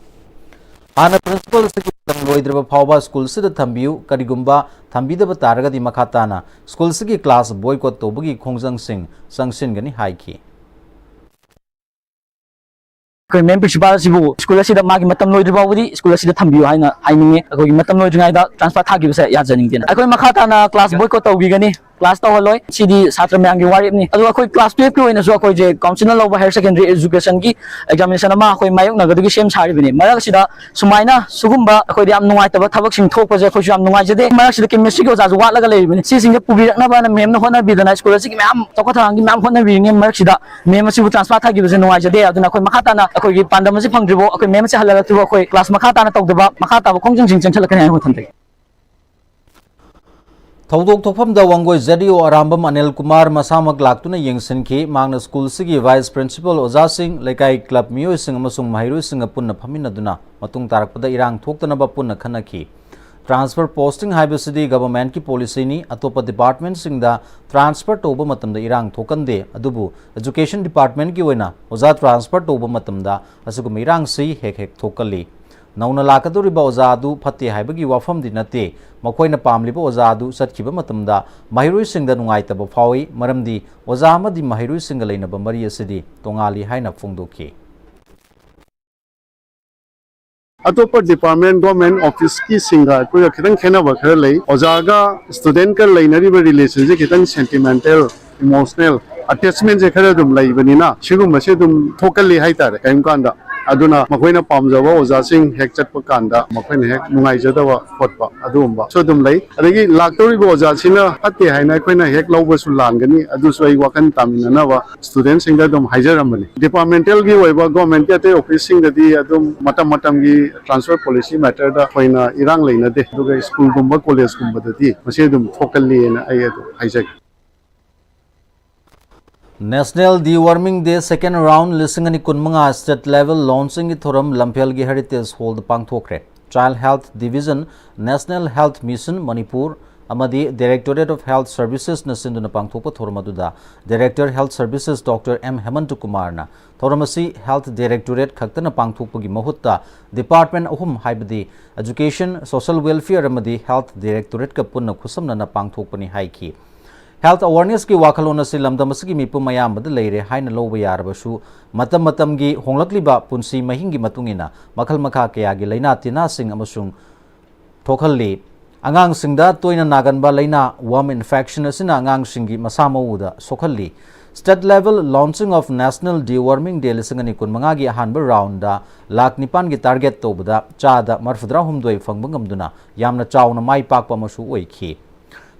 ꯍꯥꯟꯅ ꯄ꯭ꯔꯤꯟꯁꯤꯄꯥꯜ ꯑꯁꯤꯒꯤ ꯃꯇꯝ ꯂꯣꯏꯗ꯭ꯔꯤꯕ ꯐꯥꯎꯕ ꯁ꯭ꯀꯨꯜꯁꯤꯗ ꯊꯝꯕꯤꯌꯨ, ꯀꯔꯤꯒꯨꯝꯕ ꯊꯝꯕꯤꯗꯕ ꯇꯥꯔꯒꯗꯤ ꯃꯈꯥ ꯇꯥꯅ ꯁ꯭ꯀꯨꯜꯁꯤꯒꯤ ꯀ꯭ꯂꯥꯁ ꯕꯣꯏꯀꯣꯠ ꯇꯧꯕꯒꯤ ꯈꯣꯡꯖꯪꯁꯤꯡ ꯆꯪꯁꯤꯟꯒꯅꯤ ꯍꯥꯏꯈꯤ꯫ ꯑꯩꯈꯣꯏ ꯃꯦꯝ ꯄ꯭ꯔꯤꯟꯁꯤꯄꯥꯜ ꯑꯁꯤꯕꯨ ꯁ꯭ꯀꯨꯜ ꯑꯁꯤꯗ ꯃꯥꯒꯤ ꯃꯇꯝ ꯂꯣꯏꯗ꯭ꯔꯤ ꯐꯥꯎꯕꯗꯤ ꯁ꯭ꯀꯨꯜ ꯑꯁꯤꯗ ꯊꯝꯕꯤꯌꯨ ꯍꯥꯏꯅ ꯍꯥꯏꯅꯤꯡꯉꯤ꯫ ꯑꯩꯈꯣꯏꯒꯤ ꯃꯇꯝ ꯂꯣꯏꯗ꯭ꯔꯤꯉꯩꯗ ꯇ꯭ꯔꯥꯟꯁꯐꯔ ꯊꯥꯈꯤꯕꯁꯦ ꯌꯥꯖꯅꯤꯡꯗꯦꯅ꯫ ꯑꯩꯈꯣꯏ ꯃꯈꯥ ꯇꯥꯅ ꯀ꯭ꯂꯥꯁ ꯕꯣꯏꯀꯣꯠ ꯇꯧꯕꯤꯒꯅꯤ, ꯀ꯭ꯂꯥꯁ ꯇꯧꯍꯜꯂꯣꯏ꯫ ꯁꯤꯗꯤ ꯁꯥꯇ꯭ꯔ ꯃꯌꯥꯝꯒꯤ ꯋꯥꯔꯦꯞꯅꯤ꯫ ꯑꯗꯨꯒ ꯑꯩꯈꯣꯏ ꯀ꯭ꯂꯥꯁ ꯇꯨꯌꯦꯜꯐꯀꯤ ꯑꯣꯏꯅꯁꯨ ꯑꯩꯈꯣꯏꯁꯦ ꯀꯥꯎꯟꯁꯤꯜꯅ ꯂꯧꯕ ꯍꯥꯌꯔ ꯁꯦꯀꯦꯟꯗꯔꯤ ꯑꯦꯖꯨꯀꯦꯁꯟꯒꯤ ꯑꯦꯛꯖꯥꯃꯤꯅꯦꯁꯟ ꯑꯃ ꯑꯩꯈꯣꯏ ꯃꯥꯌꯣꯛꯅꯒꯗꯕꯒꯤ ꯁꯦꯝ ꯁꯥꯔꯤꯕꯅꯤ꯫ ꯃꯔꯛ ꯑꯁꯤꯗ ꯁꯨꯃꯥꯏꯅ ꯁꯤꯒꯨꯝꯕ ꯑꯩꯈꯣꯏꯗ ꯌꯥꯝ ꯅꯨꯡꯉꯥꯏꯇꯕ ꯊꯕꯛꯁꯤꯡ ꯊꯣꯛꯄꯁꯦ ꯑꯩꯈꯣꯏꯁꯨ ꯌꯥꯝ ꯅꯨꯡꯉꯥꯏꯖꯗꯦ꯫ ꯃꯔꯛꯁꯤꯗ ꯀꯦꯃꯤꯁꯇ꯭ꯔꯤꯒꯤ ꯑꯣꯖꯥꯁꯨ ꯋꯥꯠꯂꯒ ꯂꯩꯔꯤꯕꯅꯤ꯫ ꯁꯤꯁꯤꯡꯁꯦ ꯄꯨꯕꯤꯔꯛꯅꯕꯅ ꯃꯦꯝꯅ ꯍꯣꯠꯅꯕꯤꯗꯅ ꯁ꯭ꯀꯨꯜ ꯑꯁꯤꯒꯤ ꯃꯌꯥꯝ ꯆꯥꯎꯈꯠ ꯊꯧꯔꯥꯡꯒꯤ ꯃꯌꯥꯝ ꯍꯣꯠꯅꯕꯤꯔꯤꯉꯩ ꯃꯔꯛꯁꯤꯗ ꯃꯦꯝ ꯑꯁꯤꯕꯨ ꯇ꯭ꯔꯥꯟꯁꯐꯔ ꯊꯥꯈꯤꯕꯁꯦ ꯅꯨꯡꯉꯥꯏꯖꯗꯦ꯫ ꯑꯗꯨꯅ ꯑꯩꯈꯣꯏ ꯃꯈꯥ ꯇꯥꯅ ꯑꯩꯈꯣꯏꯒꯤ ꯄꯥꯟꯗꯝ ꯑꯁꯤ ꯐꯪꯗ꯭ꯔꯤꯕꯣ, ꯑꯩꯈꯣꯏ ꯃꯦꯝ ꯑꯁꯤ ꯍꯜꯂꯛꯇ꯭ꯔꯤꯕꯣ, ꯑꯩꯈꯣꯏ ꯀ꯭ꯂꯥꯁ ꯃꯈꯥ ꯇꯥꯅ ꯇꯧꯗꯕ, ꯃꯈꯥ ꯇꯥꯕ ꯈꯣꯡꯖꯪꯁꯤꯡ ꯆꯪꯁꯤꯜꯂꯛꯀꯅꯤ ꯍꯥꯏꯅ ꯊꯝꯖꯒꯦ꯫ ꯊꯧꯗꯣꯛ ꯊꯣꯛꯐꯝꯗ ꯋꯥꯡꯒꯣꯏ ꯖꯦꯠ ꯏ ꯑꯣ ꯑꯔꯥꯝꯕꯝ ꯑꯅꯤꯜ ꯀꯨꯃꯥꯔ ꯃꯁꯥꯃꯛ ꯂꯥꯛꯇꯨꯅ ꯌꯦꯡꯁꯤꯟꯈꯤ꯫ ꯃꯍꯥꯛꯅ ꯁ꯭ꯀꯨꯜꯁꯤꯒꯤ ꯚꯥꯏꯁ ꯄ꯭ꯔꯤꯟꯁꯤꯄꯥꯜ, ꯑꯣꯖꯥꯁꯤꯡ, ꯂꯩꯀꯥꯏ ꯀ꯭ꯂꯕ ꯃꯤꯑꯣꯏꯁꯤꯡ ꯑꯃꯁꯨꯡ ꯃꯍꯩꯔꯣꯏꯁꯤꯡꯒ ꯄꯨꯟꯅ ꯐꯝꯃꯤꯟꯅꯗꯨꯅ ꯃꯇꯨꯡ ꯇꯥꯔꯛꯄꯗ ꯏꯔꯥꯡ ꯊꯣꯛꯇꯅꯕ ꯄꯨꯟꯅ ꯈꯟꯅꯈꯤ꯫ ꯇ꯭ꯔꯥꯟꯁꯐꯔ ꯄꯣꯁꯇꯤꯡ ꯍꯥꯏꯕꯁꯤꯗꯤ ꯒꯚꯔꯟꯃꯦꯟꯠꯀꯤ ꯄꯣꯂꯤꯁꯤꯅꯤ꯫ ꯑꯇꯣꯞꯄ ꯗꯤꯄꯥꯔꯠꯃꯦꯟꯠꯁꯤꯡꯗ ꯇ꯭ꯔꯥꯟꯁꯐꯔ ꯇꯧꯕ ꯃꯇꯝꯗ ꯏꯔꯥꯡ ꯊꯣꯛꯀꯟꯗꯦ꯫ ꯑꯗꯨꯕꯨ ꯑꯦꯖꯨꯀꯦꯁꯟ ꯗꯤꯄꯥꯔꯠꯃꯦꯟꯠꯀꯤ ꯑꯣꯏꯅ ꯑꯣꯖꯥ ꯇ꯭ꯔꯥꯟꯁꯐꯔ ꯇꯧꯕ ꯃꯇꯝꯗ ꯑꯁꯤꯒꯨꯝꯕ ꯏꯔꯥꯡꯁꯤ ꯍꯦꯛ ꯍꯦꯛ ꯊꯣꯛꯀꯜꯂꯤ꯫ ꯅꯧꯅ ꯂꯥꯛꯀꯗꯧꯔꯤꯕ ꯑꯣꯖꯥ ꯑꯗꯨ ꯐꯠꯇꯦ ꯍꯥꯏꯕꯒꯤ ꯋꯥꯐꯝꯗꯤ ꯅꯠꯇꯦ꯫ ꯃꯈꯣꯏꯅ ꯄꯥꯝꯂꯤꯕ ꯑꯣꯖꯥ ꯑꯗꯨ ꯆꯠꯈꯤꯕ ꯃꯇꯝꯗ ꯃꯍꯩꯔꯣꯏꯁꯤꯡꯗ ꯅꯨꯡꯉꯥꯏꯇꯕ ꯐꯥꯎꯏ, ꯃꯔꯝꯗꯤ ꯑꯣꯖꯥ ꯑꯃꯗꯤ ꯃꯍꯩꯔꯣꯏꯁꯤꯡꯒ ꯂꯩꯅꯕ ꯃꯔꯤ ꯑꯁꯤꯗꯤ ꯇꯣꯉꯥꯜꯂꯤ ꯍꯥꯏꯅ ꯐꯣꯡꯗꯣꯛꯈꯤ꯫ ꯑꯇꯣꯞꯄ ꯗꯤꯄꯥꯔꯠꯃꯦꯟ, ꯒꯣꯔꯃꯦꯟ ꯑꯣꯐꯤꯁꯀꯤꯁꯤꯡꯒ ꯑꯩꯈꯣꯏꯒ ꯈꯤꯇꯪ ꯈꯦꯠꯅꯕ ꯈꯔ ꯂꯩ꯫ ꯑꯣꯖꯥꯒ ꯁ꯭ꯇꯨꯗꯦꯟꯠꯀ ꯂꯩꯅꯔꯤꯕ ꯔꯤꯂꯦꯁꯟꯁꯦ ꯈꯤꯇꯪ ꯁꯦꯟꯇꯤꯃꯦꯟꯇꯦꯜ, ꯏꯃꯣꯁꯅꯦꯜ ꯑꯦꯇꯦꯆꯃꯦꯟꯁꯦ ꯈꯔ ꯑꯗꯨꯝ ꯂꯩꯕꯅꯤꯅ ꯁꯤꯒꯨꯝꯕꯁꯦ ꯑꯗꯨꯝ ꯊꯣꯛꯀꯜꯂꯤ ꯍꯥꯏꯇꯥꯔꯦ꯫ ꯀꯔꯤꯒꯨꯝꯕ ꯀꯥꯟꯗ ꯑꯗꯨꯅ ꯃꯈꯣꯏꯅ ꯄꯥꯝꯖꯕ ꯑꯣꯖꯥꯁꯤꯡ ꯍꯦꯛ ꯆꯠꯄ ꯀꯥꯟꯗ ꯃꯈꯣꯏꯅ ꯍꯦꯛ ꯅꯨꯡꯉꯥꯏꯖꯗꯕ ꯈꯣꯠꯄ ꯑꯗꯨꯒꯨꯝꯕꯁꯨ ꯑꯗꯨꯝ ꯂꯩ꯫ ꯑꯗꯒꯤ ꯂꯥꯛꯇꯧꯔꯤꯕ ꯑꯣꯖꯥꯁꯤꯅ ꯐꯠꯇꯦ ꯍꯥꯏꯅ ꯑꯩꯈꯣꯏꯅ ꯍꯦꯛ ꯂꯧꯕꯁꯨ ꯂꯥꯟꯒꯅꯤ, ꯑꯗꯨꯁꯨ ꯑꯩ ꯋꯥꯈꯜ ꯇꯥꯃꯤꯟꯅꯅꯕ ꯁ꯭ꯇꯨꯗꯦꯟꯠꯁꯤꯡꯗ ꯑꯗꯨꯝ ꯍꯥꯏꯖꯔꯝꯕꯅꯤ꯫ ꯗꯤꯄꯥꯔꯠꯃꯦꯟꯇꯦꯜꯒꯤ ꯑꯣꯏꯕ ꯒꯣꯔꯃꯦꯟꯠꯀꯤ ꯑꯇꯩ ꯑꯣꯐꯤꯁꯁꯤꯡꯗꯗꯤ ꯑꯗꯨꯝ ꯃꯇꯝ ꯃꯇꯝꯒꯤ ꯇ꯭ꯔꯥꯟꯁꯐꯔ ꯄꯣꯂꯤꯁꯤ ꯃꯦꯇꯔꯗ ꯊꯣꯏꯅ ꯏꯔꯥꯡ ꯂꯩꯅꯗꯦ, ꯑꯗꯨꯒ ꯁ꯭ꯀꯨꯜꯒꯨꯝꯕ ꯀꯣꯂꯦꯖꯀꯨꯝꯕꯗꯗꯤ ꯃꯁꯤ ꯑꯗꯨꯝ ꯊꯣꯛꯀꯜꯂꯤꯅ ꯑꯩ ꯑꯗꯨꯝ ꯍꯥꯏꯖꯒꯦ꯫ National Deworming Day second round ꯂꯤꯁꯤꯡ ꯑꯅꯤ ꯀꯨꯟꯃꯉꯥ state level launchingꯒꯤ ꯊꯧꯔꯝ ꯂꯝꯐꯦꯜꯒꯤ Heritage Hallꯗ ꯄꯥꯡꯊꯣꯛꯈ꯭ꯔꯦ꯫ Child Health Division, National Health Mission Manipur ꯑꯃꯗꯤ Directorate of Health Servicesꯅ ꯁꯤꯟꯗꯨꯅ ꯄꯥꯡꯊꯣꯛꯄ ꯊꯧꯔꯝ ꯑꯗꯨꯗ Director Health Services Doctor M Hemanta Kumarꯅ ꯊꯧꯔꯝ ꯑꯁꯤ Health Directorate ꯈꯛꯇꯅ ꯄꯥꯡꯊꯣꯛꯄꯒꯤ ꯃꯍꯨꯠꯇ department ꯑꯍꯨꯝ, ꯍꯥꯏꯕꯗꯤ Education, Social Welfare ꯑꯃꯗꯤ Health Directorateꯀ ꯄꯨꯟꯅ ꯈꯨꯠꯁꯝꯅꯅ ꯄꯥꯡꯊꯣꯛꯄꯅꯤ ꯍꯥꯏꯈꯤ꯫ Health awarenessꯀꯤ ꯋꯥꯈꯜꯂꯣꯟ ꯑꯁꯤ ꯂꯝꯗꯝ ꯑꯁꯤꯒꯤ ꯃꯤꯄꯨꯝ ꯑꯌꯥꯝꯕꯗ ꯂꯩꯔꯦ ꯍꯥꯏꯅ ꯂꯧꯕ ꯌꯥꯔꯕꯁꯨ, ꯃꯇꯝ ꯃꯇꯝꯒꯤ ꯍꯣꯡꯂꯛꯂꯤꯕ ꯄꯨꯟꯁꯤ ꯃꯍꯤꯡꯒꯤ ꯃꯇꯨꯡ ꯏꯟꯅ ꯃꯈꯜ ꯃꯈꯥ ꯀꯌꯥꯒꯤ ꯂꯥꯏꯅꯥ ꯇꯤꯟꯅꯥꯁꯤꯡ ꯑꯃꯁꯨꯡ ꯊꯣꯛꯍꯜꯂꯤ꯫ ꯑꯉꯥꯡꯁꯤꯡꯗ ꯇꯣꯏꯅ ꯅꯥꯒꯟꯕ ꯂꯥꯏꯅꯥ worm infection ꯑꯁꯤꯅ ꯑꯉꯥꯡꯁꯤꯡꯒꯤ ꯃꯁꯥ ꯃꯎꯗ ꯁꯣꯛꯍꯜꯂꯤ꯫ State level launching of National Deworming Day ꯂꯤꯁꯤꯡ ꯑꯅꯤ ꯀꯨꯟꯃꯉꯥꯒꯤ ꯑꯍꯥꯟꯕ roundꯗ ꯂꯥꯈ ꯅꯤꯄꯥꯟꯒꯤ target ꯇꯧꯕꯗ ꯆꯥꯗ ꯃꯔꯐꯨꯇꯔꯥꯍꯨꯝꯗꯣꯏ ꯐꯪꯕ ꯉꯝꯗꯨꯅ ꯌꯥꯝꯅ ꯆꯥꯎꯅ ꯃꯥꯏ ꯄꯥꯛꯄ ꯑꯃꯁꯨ ꯑꯣꯏꯈꯤ꯫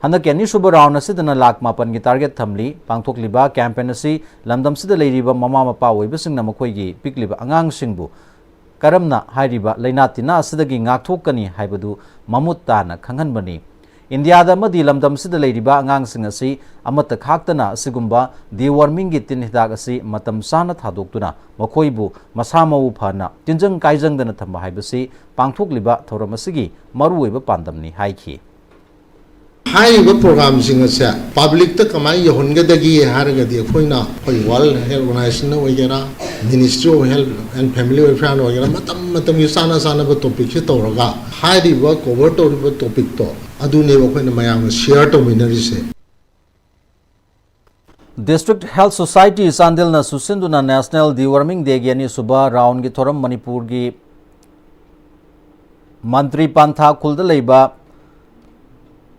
ꯍꯟꯗꯛꯀꯤ ꯑꯅꯤꯁꯨꯕ round ꯑꯁꯤꯗꯅ ꯂꯥꯈ ꯃꯥꯄꯟꯒꯤ target ꯊꯝꯂꯤ꯫ ꯄꯥꯡꯊꯣꯛꯂꯤꯕ campaign ꯑꯁꯤ ꯂꯝꯗꯝꯁꯤꯗ ꯂꯩꯔꯤꯕ ꯃꯃꯥ ꯃꯄꯥ ꯑꯣꯏꯕꯁꯤꯡꯅ ꯃꯈꯣꯏꯒꯤ ꯄꯤꯛꯂꯤꯕ ꯑꯉꯥꯡꯁꯤꯡꯕꯨ ꯀꯔꯝꯅ ꯍꯥꯏꯔꯤꯕ ꯂꯥꯏꯅꯥ ꯇꯤꯟꯅꯥ ꯑꯁꯤꯗꯒꯤ ꯉꯥꯛꯊꯣꯛꯀꯅꯤ ꯍꯥꯏꯕꯗꯨ ꯃꯃꯨꯠ ꯇꯥꯅ ꯈꯪꯍꯟꯕꯅꯤ꯫ ꯏꯟꯗꯤꯌꯥꯗ ꯑꯃꯗꯤ ꯂꯝꯗꯝꯁꯤꯗ ꯂꯩꯔꯤꯕ ꯑꯉꯥꯡꯁꯤꯡ ꯑꯁꯤ ꯑꯃꯠꯇ ꯈꯥꯛꯇꯅ ꯑꯁꯤꯒꯨꯝꯕ dewormingꯒꯤ ꯇꯤꯟ ꯍꯤꯗꯥꯛ ꯑꯁꯤ ꯃꯇꯝ ꯆꯥꯅ ꯊꯥꯗꯣꯛꯇꯨꯅ ꯃꯈꯣꯏꯕꯨ ꯃꯁꯥ ꯃꯎ ꯐꯅ ꯇꯤꯟꯖꯪ ꯀꯥꯏꯖꯪꯗꯅ ꯊꯝꯕ ꯍꯥꯏꯕꯁꯤ ꯄꯥꯡꯊꯣꯛꯂꯤꯕ ꯊꯧꯔꯝ ꯑꯁꯤꯒꯤ ꯃꯔꯨꯑꯣꯏꯕ ꯄꯥꯟꯗꯝꯅꯤ ꯍꯥꯏꯈꯤ꯫ ꯍꯥꯏꯔꯤꯕ programꯁꯤꯡ ꯑꯁꯦ publicꯇ ꯀꯃꯥꯏꯅ ꯌꯧꯍꯟꯒꯗꯒꯦ ꯍꯥꯏꯔꯒꯗꯤ, ꯑꯩꯈꯣꯏꯅ ꯑꯩꯈꯣꯏ World Health Organizationꯅ ꯑꯣꯏꯒꯦꯔꯥ, Ministry of Health and Family Welfareꯅ ꯑꯣꯏꯒꯦꯔꯥ, ꯃꯇꯝ ꯃꯇꯝꯒꯤ ꯆꯥꯅ ꯆꯥꯅꯕ topicꯁꯦ ꯇꯧꯔꯒ ꯍꯥꯏꯔꯤꯕ cover ꯇꯧꯔꯤꯕ topicꯇꯣ ꯑꯗꯨꯅꯦꯕ ꯑꯩꯈꯣꯏꯅ ꯃꯌꯥꯝꯒ share ꯇꯧꯃꯤꯟꯅꯔꯤꯁꯦ꯫ District Health Society ꯆꯥꯟꯗꯦꯜꯅ ꯁꯨꯁꯤꯟꯗꯨꯅ National Deworming Dayꯒꯤ ꯑꯅꯤꯁꯨꯕ roundꯒꯤ ꯊꯧꯔꯝ ꯃꯅꯤꯄꯨꯔꯒꯤ ꯃꯟꯇ꯭ꯔꯤ ꯄꯟꯊꯥ ꯈꯨꯜꯗ ꯂꯩꯕ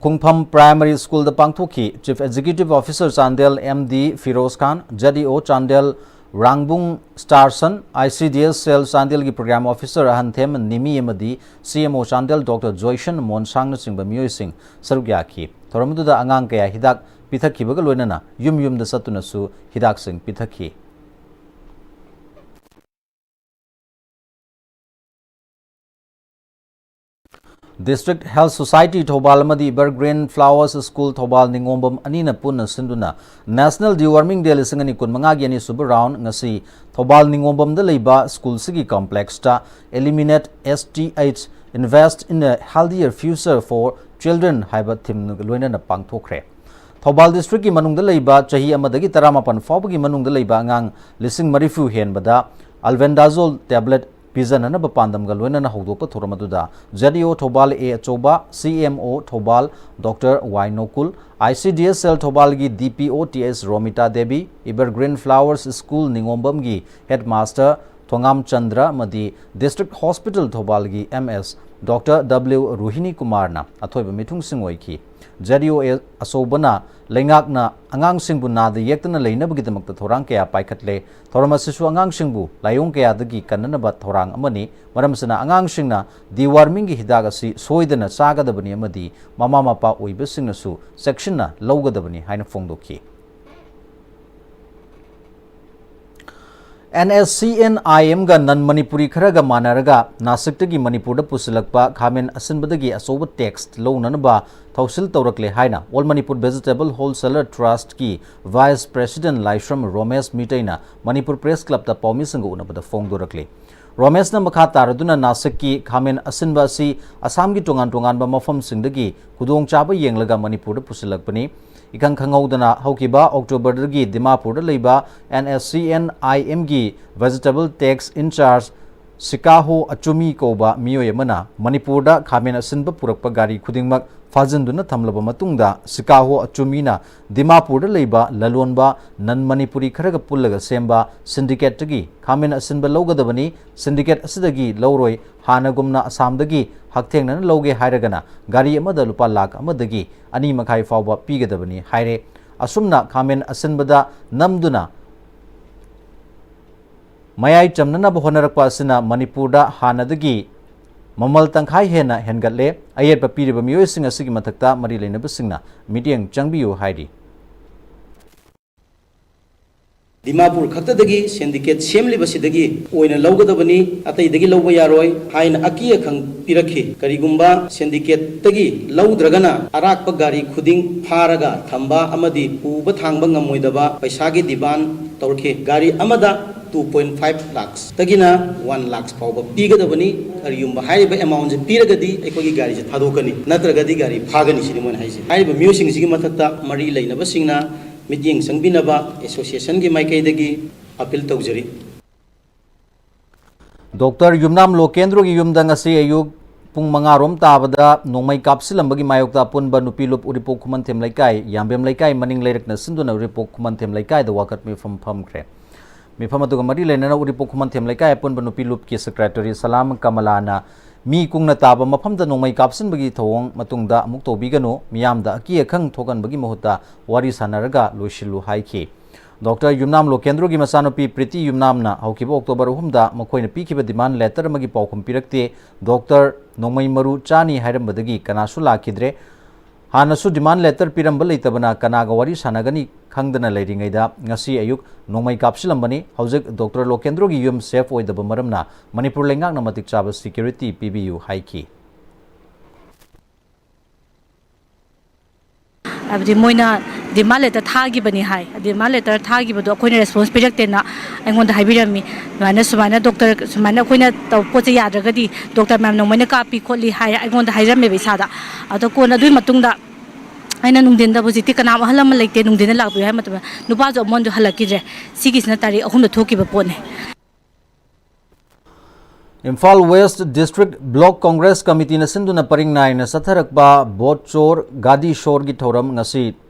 ꯈꯣꯡꯐꯝ Primary Schoolꯗ ꯄꯥꯡꯊꯣꯛꯈꯤ꯫ Chief Executive Officer Chandel M D Firoz Khan, Z E O Chandel ꯔꯥꯡꯕꯨꯡ ꯁ꯭ꯇꯥꯔꯁꯟ, I C D S cell ꯆꯥꯟꯗꯦꯜꯒꯤ Program Officer ꯑꯍꯟꯊꯦꯝ ꯅꯤꯃꯤ ꯑꯃꯗꯤ C M O Chandel Doctor ꯖꯣꯏꯁꯟ ꯃꯣꯟꯁꯥꯡꯅꯆꯤꯡꯕ ꯃꯤꯑꯣꯏꯁꯤꯡ ꯁꯔꯨꯛ ꯌꯥꯈꯤ꯫ ꯊꯧꯔꯝ ꯑꯗꯨꯗ ꯑꯉꯥꯡ ꯀꯌꯥ ꯍꯤꯗꯥꯛ ꯄꯤꯊꯛꯈꯤꯕꯒ ꯂꯣꯏꯅꯅ ꯌꯨꯝ ꯌꯨꯝꯗ ꯆꯠꯇꯨꯅꯁꯨ ꯍꯤꯗꯥꯛꯁꯤꯡ ꯄꯤꯊꯛꯈꯤ꯫ District Health Society ꯊꯧꯕꯥꯜ ꯑꯃꯗꯤ Evergreen Flowers School ꯊꯧꯕꯥꯜ ꯅꯤꯉꯣꯝꯕꯝ ꯑꯅꯤꯅ ꯄꯨꯟꯅ ꯁꯤꯟꯗꯨꯅ National Deworming Day ꯂꯤꯁꯤꯡ ꯑꯅꯤ ꯀꯨꯟꯃꯉꯥꯒꯤ ꯑꯅꯤꯁꯨꯕ round ꯉꯁꯤ ꯊꯧꯕꯥꯜ ꯅꯤꯉꯣꯝꯕꯝꯗ ꯂꯩꯕ schoolꯁꯤꯒꯤ complexꯇ Eliminate S T H Invest in a Healthier Future for Children ꯍꯥꯏꯕ ꯊꯤꯝꯒ ꯂꯣꯏꯅꯅ ꯄꯥꯡꯊꯣꯛꯈ꯭ꯔꯦ꯫ ꯊꯧꯕꯥꯜ ꯗꯤꯁꯇ꯭ꯔꯤꯛꯀꯤ ꯃꯅꯨꯡꯗ ꯂꯩꯕ ꯆꯍꯤ ꯑꯃꯗꯒꯤ ꯇꯔꯥꯃꯥꯄꯟ ꯐꯥꯎꯕꯒꯤ ꯃꯅꯨꯡꯗ ꯂꯩꯕ ꯑꯉꯥꯡ ꯂꯤꯁꯤꯡ ꯃꯔꯤꯐꯨ ꯍꯦꯟꯕꯗ ꯑꯜꯕꯦꯟꯗꯥꯖꯣꯜ ꯇꯦꯕ꯭ꯂꯦꯠ ꯄꯤꯖꯅꯅꯕ ꯄꯥꯟꯗꯝꯒ ꯂꯣꯏꯅꯅ ꯍꯧꯗꯣꯛꯄ ꯊꯧꯔꯝ ꯑꯗꯨꯗ ZEO ꯊꯧꯕꯥꯜ ꯑꯦ ꯑꯆꯧꯕ, CMO ꯊꯧꯕꯥꯜ ꯗꯣꯛꯇꯔ ꯋꯥꯏ ꯅꯣꯀꯨꯜ, ICDSL ꯊꯧꯕꯥꯜꯒꯤ DPO TS Romita Devi, Evergreen Flowers School ꯅꯤꯉꯣꯝꯕꯝꯒꯤ headmaster ꯊꯣꯉꯥꯝ ꯆꯟꯗ꯭ꯔ ꯑꯃꯗꯤ District Hospital ꯊꯧꯕꯥꯜꯒꯤ MS doctor W ꯔꯣꯍꯤꯅꯤ ꯀꯨꯃꯥꯔꯅ ꯑꯊꯣꯏꯕ ꯃꯤꯊꯨꯡꯁꯤꯡ ꯑꯣꯏꯈꯤ꯫ ZEO ꯑꯆꯧꯕꯅ ꯂꯩꯉꯥꯛꯅ ꯑꯉꯥꯡꯁꯤꯡꯕꯨ ꯅꯥꯗ ꯌꯦꯛꯇꯅ ꯂꯩꯅꯕꯒꯤꯗꯃꯛꯇ ꯊꯧꯔꯥꯡ ꯀꯌꯥ ꯄꯥꯏꯈꯠꯂꯦ꯫ ꯊꯧꯔꯝ ꯑꯁꯤꯁꯨ ꯑꯉꯥꯡꯁꯤꯡꯕꯨ ꯂꯥꯏꯑꯣꯡ ꯀꯌꯥꯗꯒꯤ ꯀꯟꯅꯅꯕ ꯊꯧꯔꯥꯡ ꯑꯃꯅꯤ꯫ ꯃꯔꯝ ꯑꯁꯤꯅ, ꯑꯉꯥꯡꯁꯤꯡꯅ dewormingꯒꯤ ꯍꯤꯗꯥꯛ ꯑꯁꯤ ꯁꯣꯏꯗꯅ ꯆꯥꯒꯗꯕꯅꯤ ꯑꯃꯗꯤ ꯃꯃꯥ ꯃꯄꯥ ꯑꯣꯏꯕꯁꯤꯡꯅꯁꯨ ꯆꯦꯛꯁꯤꯟꯅ ꯂꯧꯒꯗꯕꯅꯤ ꯍꯥꯏꯅ ꯐꯣꯡꯗꯣꯛꯈꯤ꯫ NSCN-IMꯒ non Manipuri ꯈꯔꯒ ꯃꯥꯟꯅꯔꯒ ꯅꯥꯁꯤꯛꯇꯒꯤ ꯃꯅꯤꯄꯨꯔꯗ ꯄꯨꯁꯤꯜꯂꯛꯄ ꯈꯥꯃꯦꯟ ꯑꯁꯤꯟꯕꯗꯒꯤ ꯑꯆꯧꯕ tax ꯂꯧꯅꯅꯕ ꯊꯧꯁꯤꯜ ꯇꯧꯔꯛꯂꯦ ꯍꯥꯏꯅ All Manipur Vegetable Wholesaler Trustꯀꯤ Vice President ꯂꯥꯏꯁ꯭ꯔꯝ ꯔꯣꯃꯦꯁ ꯃꯤꯇꯩꯅ ꯃꯅꯤꯄꯨꯔ Press Clubꯇ ꯄꯥꯎꯃꯤꯁꯤꯡꯒ ꯎꯅꯕꯗ ꯐꯣꯡꯗꯣꯔꯛꯂꯤ꯫ ꯔꯣꯃꯦꯁꯅ ꯃꯈꯥ ꯇꯥꯔꯗꯨꯅ ꯅꯥꯁꯤꯛꯀꯤ ꯈꯥꯃꯦꯟ ꯑꯁꯤꯟꯕ ꯑꯁꯤ ꯑꯁꯥꯝꯒꯤ ꯇꯣꯉꯥꯟ ꯇꯣꯉꯥꯟꯕ ꯃꯐꯝꯁꯤꯡꯗꯒꯤ ꯈꯨꯗꯣꯡꯆꯥꯕ ꯌꯦꯡꯂꯒ ꯃꯅꯤꯄꯨꯔꯗ ꯄꯨꯁꯤꯜꯂꯛꯄꯅꯤ꯫ ꯏꯈꯪ ꯈꯪꯍꯧꯗꯅ ꯍꯧꯈꯤꯕ Octoberꯗꯒꯤ ꯗꯤꯃꯥꯄꯨꯔꯗ ꯂꯩꯕ NSCN-IMꯒꯤ Vegetable Tax In-charge ꯁꯤꯀꯥꯍꯣ ꯑꯆꯨꯃꯤ ꯀꯧꯕ ꯃꯤꯑꯣꯏ ꯑꯃꯅ ꯃꯅꯤꯄꯨꯔꯗ ꯈꯥꯃꯦꯟ ꯑꯁꯤꯟꯕ ꯄꯨꯔꯛꯄ ꯒꯥꯔꯤ ꯈꯨꯗꯤꯡꯃꯛ ꯐꯥꯖꯤꯟꯗꯨꯅ ꯊꯝꯂꯕ ꯃꯇꯨꯡꯗ, ꯁꯤꯀꯥꯍꯣ ꯑꯆꯨꯃꯤꯅ ꯗꯤꯃꯥꯄꯨꯔꯗ ꯂꯩꯕ ꯂꯂꯣꯟꯕ non Manipuri ꯈꯔꯒ ꯄꯨꯜꯂꯒ ꯁꯦꯝꯕ syndicateꯇꯒꯤ ꯈꯥꯃꯦꯟ ꯑꯁꯤꯟꯕ ꯂꯧꯒꯗꯕꯅꯤ꯫ Syndicate ꯑꯁꯤꯗꯒꯤ ꯂꯧꯔꯣꯏ꯫ ꯍꯥꯟꯅꯒꯨꯝꯅ ꯑꯁꯥꯝꯗꯒꯤ ꯍꯛꯊꯦꯡꯅꯅ ꯂꯧꯒꯦ ꯍꯥꯏꯔꯒꯅ ꯒꯥꯔꯤ ꯑꯃꯗ ꯂꯨꯄꯥ ꯂꯥꯈ ꯑꯃꯗꯒꯤ ꯑꯅꯤ ꯃꯈꯥꯏ ꯐꯥꯎꯕ ꯄꯤꯒꯗꯕꯅꯤ ꯍꯥꯏꯔꯦ꯫ ꯑꯁꯨꯝꯅ ꯈꯥꯃꯦꯟ ꯑꯁꯤꯟꯕꯗ ꯅꯝꯗꯨꯅ ꯃꯌꯥꯏ ꯆꯝꯅꯅꯕ ꯍꯣꯠꯅꯔꯛꯄ ꯑꯁꯤꯅ ꯃꯅꯤꯄꯨꯔꯗ ꯍꯥꯟꯅꯗꯒꯤ ꯃꯃꯜ ꯇꯪꯈꯥꯏ ꯍꯦꯟꯅ ꯍꯦꯟꯒꯠꯂꯦ꯫ ꯑꯌꯦꯠꯄ ꯄꯤꯔꯤꯕ ꯃꯤꯑꯣꯏꯁꯤꯡ ꯑꯁꯤꯒꯤ ꯃꯊꯛꯇ ꯃꯔꯤ ꯂꯩꯅꯕꯁꯤꯡꯅ ꯃꯤꯠꯌꯦꯡ ꯆꯪꯕꯤꯌꯨ ꯍꯥꯏꯔꯤ꯫ ꯗꯤꯃꯥꯄꯨꯔ ꯈꯛꯇꯗꯒꯤ syndicate ꯁꯦꯝꯂꯤꯕꯁꯤꯗꯒꯤ ꯑꯣꯏꯅ ꯂꯧꯒꯗꯕꯅꯤ, ꯑꯇꯩꯗꯒꯤ ꯂꯧꯕ ꯌꯥꯔꯣꯏ ꯍꯥꯏꯅ ꯑꯀꯤ ꯑꯈꯪ ꯄꯤꯔꯛꯈꯤ꯫ ꯀꯔꯤꯒꯨꯝꯕ syndicateꯇꯒꯤ ꯂꯧꯗ꯭ꯔꯒꯅ ꯑꯔꯥꯛꯄ ꯒꯥꯔꯤ ꯈꯨꯗꯤꯡ ꯐꯥꯔꯒ ꯊꯝꯕ ꯑꯃꯗꯤ ꯄꯨꯕ ꯊꯥꯡꯕ ꯉꯝꯃꯣꯏꯗꯕ ꯄꯩꯁꯥꯒꯤ demand ꯇꯧꯔꯛꯈꯤ꯫ ꯒꯥꯔꯤ ꯑꯃꯗ two point five lakhs ꯇꯒꯤꯅ one lakhs ꯐꯥꯎꯕ ꯄꯤꯒꯗꯕꯅꯤ꯫ ꯀꯔꯤꯒꯨꯝꯕ ꯍꯥꯏꯔꯤꯕ amount ꯁꯦ ꯄꯤꯔꯒꯗꯤ ꯑꯩꯈꯣꯏꯒꯤ ꯒꯥꯔꯤꯁꯦ ꯊꯥꯗꯣꯛꯀꯅꯤ, ꯅꯠꯇ꯭ꯔꯒꯗꯤ ꯒꯥꯔꯤ ꯐꯥꯒꯅꯤ ꯁꯤꯅꯤ ꯃꯣꯏꯅ ꯍꯥꯏꯁꯦ꯫ ꯍꯥꯏꯔꯤꯕ ꯃꯤꯑꯣꯏꯁꯤꯡꯁꯤꯒꯤ ꯃꯊꯛꯇ ꯃꯔꯤ ꯂꯩꯅꯕꯁꯤꯡꯅ ꯃꯤꯠꯌꯦꯡ ꯆꯪꯕꯤꯅꯕ association ꯒꯤ ꯃꯥꯏꯀꯩꯗꯒꯤ appeal ꯇꯧꯖꯔꯤ꯫ ꯗꯣꯛꯇꯔ ꯌꯨꯝꯅꯥꯝ ꯂꯣꯀꯦꯟꯗ꯭ꯔꯣꯒꯤ ꯌꯨꯝꯗ ꯉꯁꯤ ꯑꯌꯨꯛ ꯄꯨꯡ ꯃꯉꯥ ꯔꯣꯝ ꯇꯥꯕꯗ ꯅꯣꯡꯃꯩ ꯀꯥꯞꯁꯤꯜꯂꯝꯕꯒꯤ ꯃꯥꯌꯣꯛꯇ ꯑꯄꯨꯟꯕ ꯅꯨꯄꯤ ꯂꯨꯞ ꯎꯔꯤꯄꯣꯛ ꯈꯨꯃꯟꯊꯦꯝ ꯂꯩꯀꯥꯏ, ꯌꯥꯝꯕꯦꯝ ꯂꯩꯀꯥꯏ ꯃꯅꯤꯡ ꯂꯩꯔꯛꯅ ꯁꯤꯟꯗꯨꯅ ꯎꯔꯤꯄꯣꯛ ꯈꯨꯃꯟꯊꯦꯝ ꯂꯩꯀꯥꯏꯗ ꯋꯥꯀꯠ ꯃꯤꯐꯝ ꯐꯝꯈ꯭ꯔꯦ꯫ ꯃꯤꯐꯝ ꯑꯗꯨꯒ ꯃꯔꯤ ꯂꯩꯅꯅ ꯎꯔꯤꯄꯣꯛ ꯈꯨꯃꯟꯊꯦꯝ ꯂꯩꯀꯥꯏ ꯑꯄꯨꯟꯕ ꯅꯨꯄꯤ ꯂꯨꯞꯀꯤ secretary ꯁꯂꯥꯝ ꯀꯃꯂꯥꯅ ꯃꯤ ꯀꯨꯡꯅ ꯇꯥꯕ ꯃꯐꯝꯗ ꯅꯣꯡꯃꯩ ꯀꯥꯞꯁꯤꯟꯕꯒꯤ ꯊꯧꯑꯣꯡ ꯃꯇꯨꯡꯗ ꯑꯃꯨꯛ ꯇꯧꯕꯤꯒꯅꯨ, ꯃꯤꯌꯥꯝꯗ ꯑꯀꯤ ꯑꯈꯪ ꯊꯣꯛꯍꯟꯕꯒꯤ ꯃꯍꯨꯠꯇ ꯋꯥꯔꯤ ꯁꯥꯟꯅꯔꯒ ꯂꯣꯏꯁꯤꯜꯂꯨ ꯍꯥꯏꯈꯤ꯫ ꯗꯣꯛꯇꯔ ꯌꯨꯝꯅꯥꯝ ꯂꯣꯀꯦꯟꯗ꯭ꯔꯣꯒꯤ ꯃꯆꯥꯅꯨꯄꯤ ꯄ꯭ꯔꯤꯇꯤ ꯌꯨꯝꯅꯥꯝꯅ ꯍꯧꯈꯤꯕ ꯑꯣꯛꯇꯣꯕꯔ ꯑꯍꯨꯝꯗ ꯃꯈꯣꯏꯅ ꯄꯤꯈꯤꯕ demand letter ꯑꯃꯒꯤ ꯄꯥꯎꯈꯨꯝ ꯄꯤꯔꯛꯇꯦ꯫ ꯗꯣꯛꯇꯔ ꯅꯣꯡꯃꯩ ꯃꯔꯨ ꯆꯥꯅꯤ ꯍꯥꯏꯔꯝꯕꯗꯒꯤ ꯀꯅꯥꯁꯨ ꯂꯥꯛꯈꯤꯗ꯭ꯔꯦ꯫ ꯍꯥꯟꯅꯁꯨ demand letter ꯄꯤꯔꯝꯕ ꯂꯩꯇꯕꯅ ꯀꯅꯥꯒ ꯋꯥꯔꯤ ꯁꯥꯟꯅꯒꯅꯤ ꯈꯪꯗꯅ ꯂꯩꯔꯤꯉꯩꯗ ꯉꯁꯤ ꯑꯌꯨꯛ ꯅꯣꯡꯃꯩ ꯀꯥꯞꯁꯤꯜꯂꯝꯕꯅꯤ꯫ ꯍꯧꯖꯤꯛ ꯗꯣꯛꯇꯔ ꯂꯣꯀꯦꯟꯗ꯭ꯔꯣꯒꯤ ꯌꯨꯝ safe ꯑꯣꯏꯗꯕ ꯃꯔꯝꯅ ꯃꯅꯤꯄꯨꯔ ꯂꯩꯉꯥꯛꯅ ꯃꯇꯤꯛ ꯆꯥꯕ security ꯄꯤꯕꯤꯌꯨ ꯍꯥꯏꯈꯤ꯫ ꯍꯥꯏꯕꯗꯤ ꯃꯣꯏꯅ demand letter ꯊꯥꯈꯤꯕꯅꯤ ꯍꯥꯏ꯫ Demand letter ꯊꯥꯈꯤꯕꯗꯣ ꯑꯩꯈꯣꯏꯅ response ꯄꯤꯔꯛꯇꯦꯅ ꯑꯩꯉꯣꯟꯗ ꯍꯥꯏꯕꯤꯔꯝꯃꯤ꯫ ꯑꯗꯨꯃꯥꯏꯅ ꯁꯨꯃꯥꯏꯅ ꯗꯣꯛꯇꯔ ꯁꯨꯃꯥꯏꯅ ꯑꯩꯈꯣꯏꯅ ꯇꯧ ꯄꯣꯠꯁꯦ ꯌꯥꯗ꯭ꯔꯒꯗꯤ ꯗꯣꯛꯇꯔ ꯃꯌꯥꯝ ꯅꯣꯡꯃꯩꯅ ꯀꯥꯞꯄꯤ ꯈꯣꯠꯂꯤ ꯍꯥꯏ ꯑꯩꯉꯣꯟꯗ ꯍꯥꯏꯔꯝꯃꯦꯕ ꯏꯁꯥꯗ꯫ ꯑꯗꯣ ꯀꯣꯟꯅ ꯑꯗꯨꯒꯤ ꯃꯇꯨꯡꯗ ꯑꯩꯅ ꯅꯨꯡꯊꯤꯟꯗ ꯍꯧꯖꯤꯛꯇꯤ ꯀꯅꯥꯝ ꯑꯍꯜ ꯂꯃꯟ ꯂꯩꯇꯦ, ꯅꯨꯡꯊꯤꯟꯗ ꯂꯥꯛꯄꯤꯌꯨ ꯍꯥꯏꯕ ꯃꯇꯝꯗ ꯅꯨꯄꯥꯁꯨ ꯑꯃꯣꯟꯁꯨ ꯍꯜꯂꯛꯈꯤꯗ꯭ꯔꯦ꯫ ꯁꯤꯒꯤꯁꯤꯅ ꯇꯥꯔꯤꯛ ꯑꯍꯨꯝꯗ ꯊꯣꯛꯈꯤꯕ ꯄꯣꯠꯅꯤ꯫ Imphal West District Block Congress Committeeꯅ ꯁꯤꯟꯗꯨꯅ ꯄꯔꯤꯡ ꯅꯥꯏꯅ ꯆꯠꯊꯔꯛꯄ ꯚꯣꯠ ꯆꯣꯔ ꯒꯥꯗꯤ ꯁꯣꯔꯒꯤ ꯊꯧꯔꯝ ꯉꯁꯤ